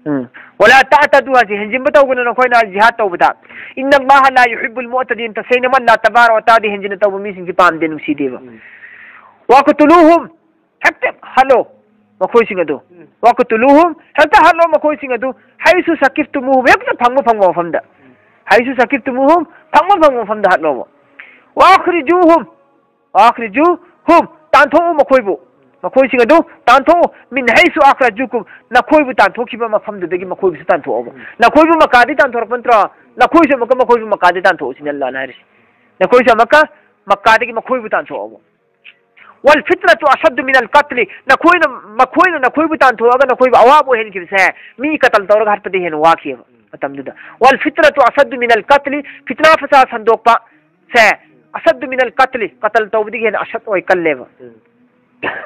ꯎꯝ꯫ "ꯋꯥꯂꯥ ꯇꯥꯇꯗꯨ" ꯍꯥꯏꯁꯦ ꯍꯦꯟꯖꯤꯟꯕ ꯇꯧꯒꯅꯨ ꯅꯈꯣꯏꯅ ꯖꯤꯍꯥꯗ ꯇꯧꯕꯗ꯫ "ꯏꯟꯅ ꯑꯜꯂꯥꯍ ꯂꯥ ꯌꯨꯍꯤꯕꯨꯜ ꯃꯨꯑꯇꯗꯤꯟ", ꯇꯁꯦꯡꯅ ꯑꯜꯂꯥꯍ ꯇꯕꯥꯔꯛ ꯋ ꯇꯥꯂꯥꯗꯤ ꯍꯦꯟꯖꯤꯟꯅ ꯇꯧꯕ ꯃꯤꯁꯤꯡꯁꯤ ꯄꯥꯝꯗꯦ, ꯅꯨꯡꯁꯤꯗꯦꯕ꯫ ꯎꯝ꯫ "ꯋꯥꯀꯇꯨꯂꯨꯍꯨꯝ", ꯍꯦꯛꯇ ꯍꯥꯠꯂꯣ ꯃꯈꯣꯏꯁꯤꯡ ꯑꯗꯨ꯫ "ꯋꯥꯀꯇꯨꯂꯨꯍꯨꯝ", ꯍꯦꯛꯇ ꯍꯥꯠꯂꯣ ꯃꯈꯣꯏꯁꯤꯡ ꯑꯗꯨ꯫ "ꯍꯥꯏꯁꯨ ꯁꯀꯤꯐꯇꯨꯃꯨꯍꯨꯝ", ꯍꯦꯛꯇ ꯐꯪꯕ ꯐꯪꯕ ꯃꯐꯝꯗ꯫ "ꯍꯥꯏꯁꯨ ꯁꯀꯤꯐꯇꯨꯃꯨꯍꯨꯝ", ꯐꯪꯕ ꯐꯪꯕ ꯃꯐꯝꯗ ꯍꯥꯠꯂꯣꯕ꯫ "ꯋꯥꯈ꯭ꯔꯤꯖꯨꯍꯨꯝ", "ꯋꯥꯈ꯭ꯔꯤꯖꯨꯍꯨꯝ", ꯇꯥꯟꯊꯣꯛꯎ ꯃꯈꯣꯏꯕꯨ꯫ ꯃꯈꯣꯏꯁꯤꯡ ꯑꯗꯨ ꯇꯥꯟꯊꯣꯛꯎ꯫ "ꯃꯤꯟ ꯍꯥꯏꯁꯨ ꯑꯈ꯭ꯔꯖꯨꯀꯨꯝ", ꯅꯈꯣꯏꯕꯨ ꯇꯥꯟꯊꯣꯛꯈꯤꯕ ꯃꯐꯝꯗꯨꯗꯒꯤ ꯃꯈꯣꯏꯕꯨꯁꯨ ꯇꯥꯟꯊꯣꯛꯑꯣꯕ꯫ ꯎꯝ꯫ ꯅꯈꯣꯏꯕꯨ ꯃꯛꯀꯥꯗꯒꯤ ꯇꯥꯟꯊꯣꯔꯛꯄ ꯅꯠꯇ꯭ꯔꯣ? ꯅꯈꯣꯏꯁꯨ ꯑꯃꯨꯛꯀ ꯃꯈꯣꯏꯕꯨ ꯃꯛꯀꯥꯗꯒꯤ ꯇꯥꯟꯊꯣꯛꯎ ꯁꯤꯅꯤ ꯑꯜꯂꯥꯍꯅ ꯍꯥꯏꯔꯤꯁꯤ꯫ ꯅꯈꯣꯏꯁꯨ ꯑꯃꯨꯛꯀ ꯃꯛꯀꯥꯗꯒꯤ ꯃꯈꯣꯏꯕꯨ ꯇꯥꯟꯊꯣꯛꯑꯣꯕ꯫ "ꯋꯥꯜ ꯐꯤꯠꯅꯇꯨ ꯑꯁꯗꯨ ꯃꯤꯅꯜ ꯀꯠꯂꯤ", ꯅꯈꯣꯏꯅ, ꯃꯈꯣꯏꯅ ꯅꯈꯣꯏꯕꯨ ꯇꯥꯟꯊꯣꯛꯑꯒ ꯅꯈꯣꯏꯕꯨ ꯑꯋꯥꯕ ꯑꯣꯏꯍꯟꯈꯤꯕꯁꯦ ꯃꯤ ꯀꯇꯜ ꯇꯧꯔꯒ ꯍꯥꯠꯄꯗꯤ ꯍꯦꯟꯅ ꯋꯥꯈꯤꯑꯕ ꯃꯇꯝꯗꯨꯗ꯫ "ꯋꯥꯜ ꯐꯤꯠꯅꯇꯨ ꯑꯁꯗꯨ ꯃꯤꯅꯜ ꯀꯠꯂꯤ", ꯐꯤꯠꯅꯥ ꯐꯁꯥ ꯁꯟꯗꯣꯛꯄ ꯁꯦ, "ꯑꯁꯗꯨ ꯃꯤꯅꯜ ꯀꯠꯂꯤ", ꯀꯇꯜ ꯇꯧꯕꯗꯒꯤ ꯍꯦꯟꯅ ꯑꯁꯗ ꯑꯣꯏ ꯀꯜꯂꯦꯕ꯫ ꯎꯝ꯫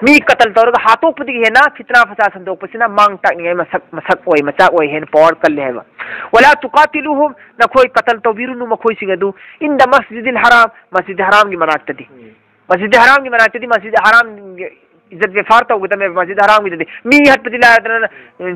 ꯃꯤ ꯀꯇꯜ ꯇꯧꯔꯒ ꯍꯥꯠꯇꯣꯛꯄꯗꯒꯤ ꯍꯦꯟꯅ ꯐꯤꯠꯅꯥ ꯐꯁꯥ ꯁꯟꯗꯣꯛꯄꯁꯤꯅ ꯃꯥꯡ ꯇꯥꯛꯅꯤꯡꯉꯥꯏ ꯃꯁꯛ, ꯃꯁꯛ ꯑꯣꯏ, ꯃꯆꯥꯛ ꯑꯣꯏ, ꯍꯦꯟꯅ ꯄꯋꯥꯔ ꯀꯜꯂꯦ ꯍꯥꯏꯕ꯫ "ꯋꯥꯂꯥ ꯇꯨꯀꯥꯇꯤꯂꯨꯍꯨꯝ", ꯅꯈꯣꯏ ꯀꯇꯜ ꯇꯧꯕꯤꯔꯨꯅꯨ ꯃꯈꯣꯏꯁꯤꯡ ꯑꯗꯨ, "ꯏꯟꯗ ꯃꯁꯖꯤꯗꯤꯜ ꯍꯔꯥꯝ", ꯃꯁꯖꯤꯗ ꯍꯔꯥꯝꯒꯤ ꯃꯅꯥꯛꯇꯗꯤ꯫ ꯎꯝ꯫ ꯃꯁꯖꯤꯗ ꯍꯔꯥꯝꯒꯤ ꯃꯅꯥꯛꯇꯗꯤ ꯃꯁꯖꯤꯗ ꯍꯔꯥꯝꯒꯤ ꯏꯖꯠ ꯕꯦꯐꯥꯔ ꯇꯧꯒꯗꯕꯅꯦꯕ꯫ ꯃꯁꯖꯤꯗ ꯍꯔꯥꯝꯒꯤꯗꯗꯤ ꯃꯤ ꯍꯥꯠꯄꯗꯤ ꯂꯥꯏꯔꯗꯅ,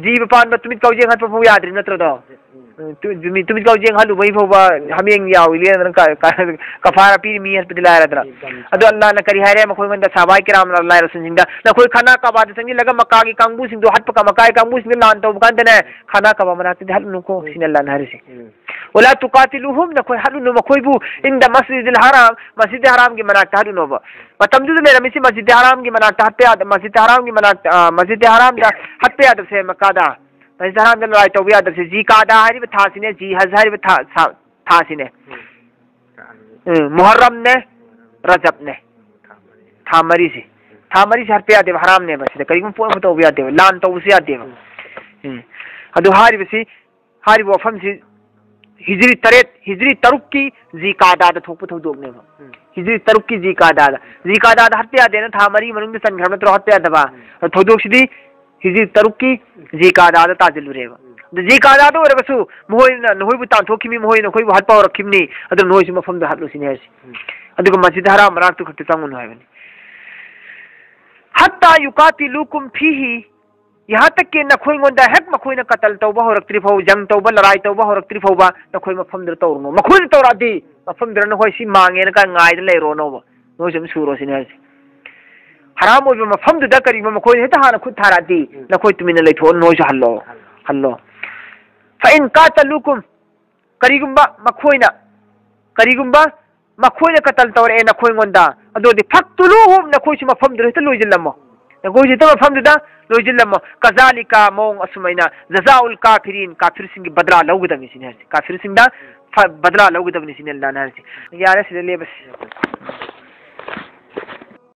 ꯖꯤꯕ ꯄꯥꯟꯕ ꯇꯨꯃꯤꯠ ꯀꯥꯎꯖꯦꯡ ꯍꯥꯠꯄ ꯐꯥꯎ ꯌꯥꯗ꯭ꯔꯤ ꯅꯠꯇ꯭ꯔꯗꯣ? ꯎꯝ꯫ ꯎꯝ, ꯇꯨ-, ꯇꯨꯃꯤꯠ-, ꯇꯨꯃꯤꯠ ꯀꯥꯎꯖꯦꯡ ꯍꯜꯂꯨꯕꯩ ꯐꯥꯎꯕ ꯍꯥꯃꯦꯡ ꯌꯥꯎꯏ ꯂꯩꯔꯗꯅ ꯀ-, ꯀ-, ꯀꯐꯥꯔꯥ ꯄꯤꯔꯤ ꯃꯤ ꯍꯥꯠꯄꯗꯤ ꯂꯥꯏꯔꯗꯅ꯫ ꯑꯗꯣ ꯑꯜꯂꯥꯍꯅ ꯀꯔꯤ ꯍꯥꯏꯔꯦ ꯃꯈꯣꯏꯉꯣꯟꯗ? ꯁꯍꯥꯕꯥꯏ ꯀꯤꯔꯥꯝ, ꯂꯥꯏ ꯔꯁꯨꯜꯁꯤꯡꯗ, "ꯅꯈꯣꯏ ꯈꯥꯅꯥ ꯀꯥꯕꯥꯗ ꯆꯪꯁꯤꯜꯂꯒ ꯃꯀꯥꯒꯤ ꯀꯥꯡꯕꯨꯁꯤꯡꯗꯣ ꯍꯥꯠꯄ ꯀ-, ꯃꯀꯥꯒꯤ ꯀꯥꯡꯕꯨꯁꯤꯡꯗꯣ ꯂꯥꯟ ꯇꯧꯕ ꯀꯥꯟꯗꯅꯦ, ꯈꯥꯅꯥ ꯀꯥꯕꯥ ꯃꯅꯥꯛꯇꯗꯤ ꯍꯥꯠꯂꯨꯅꯨꯀꯣ", ꯁꯤꯅ ꯑꯜꯂꯥꯍꯅ ꯍꯥꯏꯔꯤꯁꯦ꯫ ꯎꯝ꯫ "ꯋꯂꯥ ꯇꯨꯀꯥꯇꯤꯂꯨꯍꯨꯝ", ꯅꯈꯣꯏ ꯍꯥꯠꯂꯨꯅꯨ ꯃꯈꯣꯏꯕꯨ, "ꯏꯟꯗ ꯃꯁꯖꯤꯗꯤꯜ ꯍꯔꯥꯝ", ꯃꯁꯖꯤꯗꯤꯜ ꯍꯔꯥꯝꯒꯤ ꯃꯅꯥꯛꯇ ꯍꯥꯠꯂꯨꯅꯣꯕ꯫ ꯃꯇꯝꯗꯨꯗ ꯂꯩꯔꯝꯃꯤꯁꯤ ꯃꯁꯖꯤꯗꯤꯜ ꯍꯔꯥꯝꯒꯤ ꯃꯅꯥꯛꯇ ꯍꯥꯠꯄ ꯌꯥꯗ-, ꯃꯁꯖꯤꯗꯤꯜ ꯍꯔꯥꯝꯒꯤ ꯃꯅꯥꯛꯇ, ꯑ, ꯃꯁꯖꯤꯗꯤꯜ ꯍꯔꯥꯝꯗ ꯍꯥꯠꯄ ꯌꯥꯗꯕꯁꯦ ꯃꯀꯥꯗ꯫ ꯃꯁꯖꯤꯗ ꯍꯔꯥꯝꯗ ꯂꯥꯏ ꯇꯧꯕ ꯌꯥꯗꯕꯁꯦ, ꯖꯤꯀꯥꯗꯥ ꯍꯥꯏꯔꯤꯕ ꯊꯥꯁꯤꯅꯦ, ꯖꯤ ꯍꯖ ꯍꯥꯏꯔꯤꯕ ꯊꯥ, ꯊꯥ, ꯊꯥꯁꯤꯅꯦ꯫ ꯎꯝ꯫ ꯎꯝ, ꯃꯨꯍꯔꯔꯝꯅꯦ, ꯔꯖꯕꯅꯦ꯫ ꯊꯥ ꯃꯔꯤꯁꯦ꯫ ꯊꯥ ꯃꯔꯤꯁꯦ ꯍꯥꯠꯄ ꯌꯥꯗꯦꯕ, ꯍꯔꯥꯝꯅꯦꯕ꯫ ꯁꯤꯗ ꯀꯔꯤꯒꯨꯝꯕ ꯄꯣꯠ ꯑꯃ ꯇꯧꯕ ꯌꯥꯗꯦꯕ, ꯂꯥꯟ ꯇꯧꯕꯁꯨ ꯌꯥꯗꯦꯕ꯫ ꯎꯝ꯫ ꯎꯝ꯫ ꯑꯗꯨ ꯍꯥꯏꯔꯤꯕꯁꯤ, ꯍꯥꯏꯔꯤꯕ ꯋꯥꯐꯝꯁꯤ ꯍꯤꯖ꯭ꯔꯤ ꯇꯔꯦꯠ, ꯍꯤꯖ꯭ꯔꯤ ꯇꯔꯨꯛꯀꯤ ꯖꯤꯀꯥꯗꯥꯗ ꯊꯣꯛꯄ ꯊꯧꯗꯣꯛꯅꯦꯕ꯫ ꯎꯝ꯫ ꯍꯤꯖ꯭ꯔꯤ ꯇꯔꯨꯛꯀꯤ ꯖꯤꯀꯥꯗꯥꯗ꯫ ꯖꯤꯀꯥꯗꯥꯗ ꯍꯥꯠꯄ ꯌꯥꯗꯦꯅ ꯊꯥ ꯃꯔꯤ ꯃꯅꯨꯡꯗ ꯆꯟꯈ꯭ꯔꯕ ꯅꯠꯇ꯭ꯔꯣ ꯍꯥꯠꯄ ꯌꯥꯗꯕ? ꯎꯝ꯫ ꯑꯗꯨ ꯊꯧꯗꯣꯛꯁꯤꯗꯤ ꯍꯤꯖ꯭ꯔꯤ ꯇꯔꯨꯛꯀꯤ ꯖꯤꯀꯥꯗꯥꯗ ꯇꯥꯁꯤꯜꯂꯨꯔꯦꯕ꯫ ꯎꯝ꯫ ꯑꯗꯨ ꯖꯤꯀꯥꯗꯥꯗ ꯑꯣꯏꯔꯒꯁꯨ ꯃꯈꯣꯏꯅ ꯅꯈꯣꯏꯕꯨ ꯇꯥꯟꯊꯣꯛꯈꯤꯕꯅꯤ, ꯃꯈꯣꯏꯅ ꯅꯈꯣꯏꯕꯨ ꯍꯥꯠꯄ ꯍꯧꯔꯛꯈꯤꯕꯅꯤ, ꯑꯗꯨꯅ ꯅꯈꯣꯏꯁꯨ ꯃꯐꯝꯗ ꯍꯥꯠꯂꯨ ꯁꯤꯅꯤ ꯍꯥꯏꯔꯤꯁꯦ꯫ ꯎꯝ꯫ ꯑꯗꯨꯒ ꯃꯁꯖꯤꯗ ꯍꯔꯥꯝ ꯃꯅꯥꯛꯇꯨ ꯈꯛꯇ ꯆꯪꯉꯨꯅꯨ ꯍꯥꯏꯕꯅꯤ꯫ "ꯍꯠꯇꯥ ꯌꯨꯀꯥꯇꯤꯂꯨꯀꯨꯝ ꯐꯤꯍꯤ", ꯌꯍꯥꯟ ꯇꯛꯀꯤ ꯅꯈꯣꯏꯉꯣꯟꯗ ꯍꯦꯛ ꯃꯈꯣꯏꯅ ꯀꯇꯜ ꯇꯧꯕ ꯍꯧꯔꯛꯇ꯭ꯔꯤ ꯐꯥꯎ, ꯖꯪ ꯇꯧꯕ, ꯂꯔꯥꯏ ꯇꯧꯕ ꯍꯧꯔꯛꯇ꯭ꯔꯤ ꯐꯥꯎꯕ ꯅꯈꯣꯏ ꯃꯐꯝꯗꯨꯗ ꯇꯧꯔꯨꯅꯨ꯫ ꯃꯈꯣꯏꯅ ꯇꯧꯔꯛꯑꯗꯤ ꯃꯐꯝꯗꯨꯗ ꯅꯈꯣꯏ ꯁꯤ ꯃꯥꯡꯉꯦꯅ ꯀꯥꯏ ꯉꯥꯏꯗ ꯂꯩꯔꯣꯅꯣꯕ꯫ ꯅꯣꯏꯁꯨ ꯑꯗꯨꯝ ꯁꯨꯔꯣ ꯁꯤꯅꯤ ꯍꯥꯏꯁꯦ꯫ ꯍꯔꯥꯝ ꯑꯣꯏꯕ ꯃꯐꯝꯗꯨꯗ ꯀꯔꯤꯒꯨꯝꯕ ꯃꯈꯣꯏꯅ ꯍꯦꯛꯇ ꯍꯥꯟꯅ ꯈꯨꯠ ꯊꯥꯔꯛꯑꯗꯤ ꯎꯝ꯫ ꯅꯈꯣꯏ ꯇꯨꯃꯤꯟꯅ ꯂꯩꯊꯣꯛꯑꯣ, ꯅꯣꯏꯁꯨ ꯍꯜꯂꯣ꯫ ꯍꯜꯂꯣ꯫ "ꯐꯏꯟ ꯀꯥꯇꯂꯨꯀꯨꯝ", ꯀꯔꯤꯒꯨꯝꯕ ꯃꯈꯣꯏꯅ, ꯀꯔꯤꯒꯨꯝꯕ ꯃꯈꯣꯏꯅ ꯀꯇꯜ ꯇꯧꯔꯛꯑꯦ ꯅꯈꯣꯏꯉꯣꯟꯗ, ꯑꯗꯨꯗꯤ "ꯐꯛꯇꯨꯂꯨꯍꯨꯝ", ꯅꯈꯣꯏꯁꯨ ꯃꯐꯝꯗꯨꯗ ꯍꯦꯛꯇ ꯂꯣꯏꯁꯤꯜꯂꯝꯃꯣ꯫ ꯅꯈꯣꯏꯁꯨ ꯍꯦꯛꯇ ꯃꯐꯝꯗꯨꯗ ꯂꯣꯏꯁꯤꯜꯂꯝꯃꯣ꯫ "ꯀꯖꯥꯂꯤꯀ", ꯃꯑꯣꯡ ꯑꯁꯨꯃꯥꯏꯅ, "ꯖꯖꯥꯎꯜ ꯀꯥꯐꯤꯔꯤꯟ", ꯀꯥꯐꯤꯔꯁꯤꯡꯒꯤ ꯕꯗꯂꯥ ꯂꯧꯒꯗꯕꯅꯤ ꯁꯤꯅꯤ ꯍꯥꯏꯔꯤꯁꯦ꯫ ꯀꯥꯐꯤꯔꯁꯤꯡꯗ ꯐ-, ꯕꯗꯂꯥ ꯂꯧꯒꯗꯕꯅꯤ ꯁꯤꯅꯤ ꯑꯜꯂꯥꯍꯅ ꯍꯥꯏꯔꯤꯁꯦ꯫ ꯌꯥꯔꯦ, ꯁꯤꯗ ꯂꯦꯞꯄꯁꯤ꯫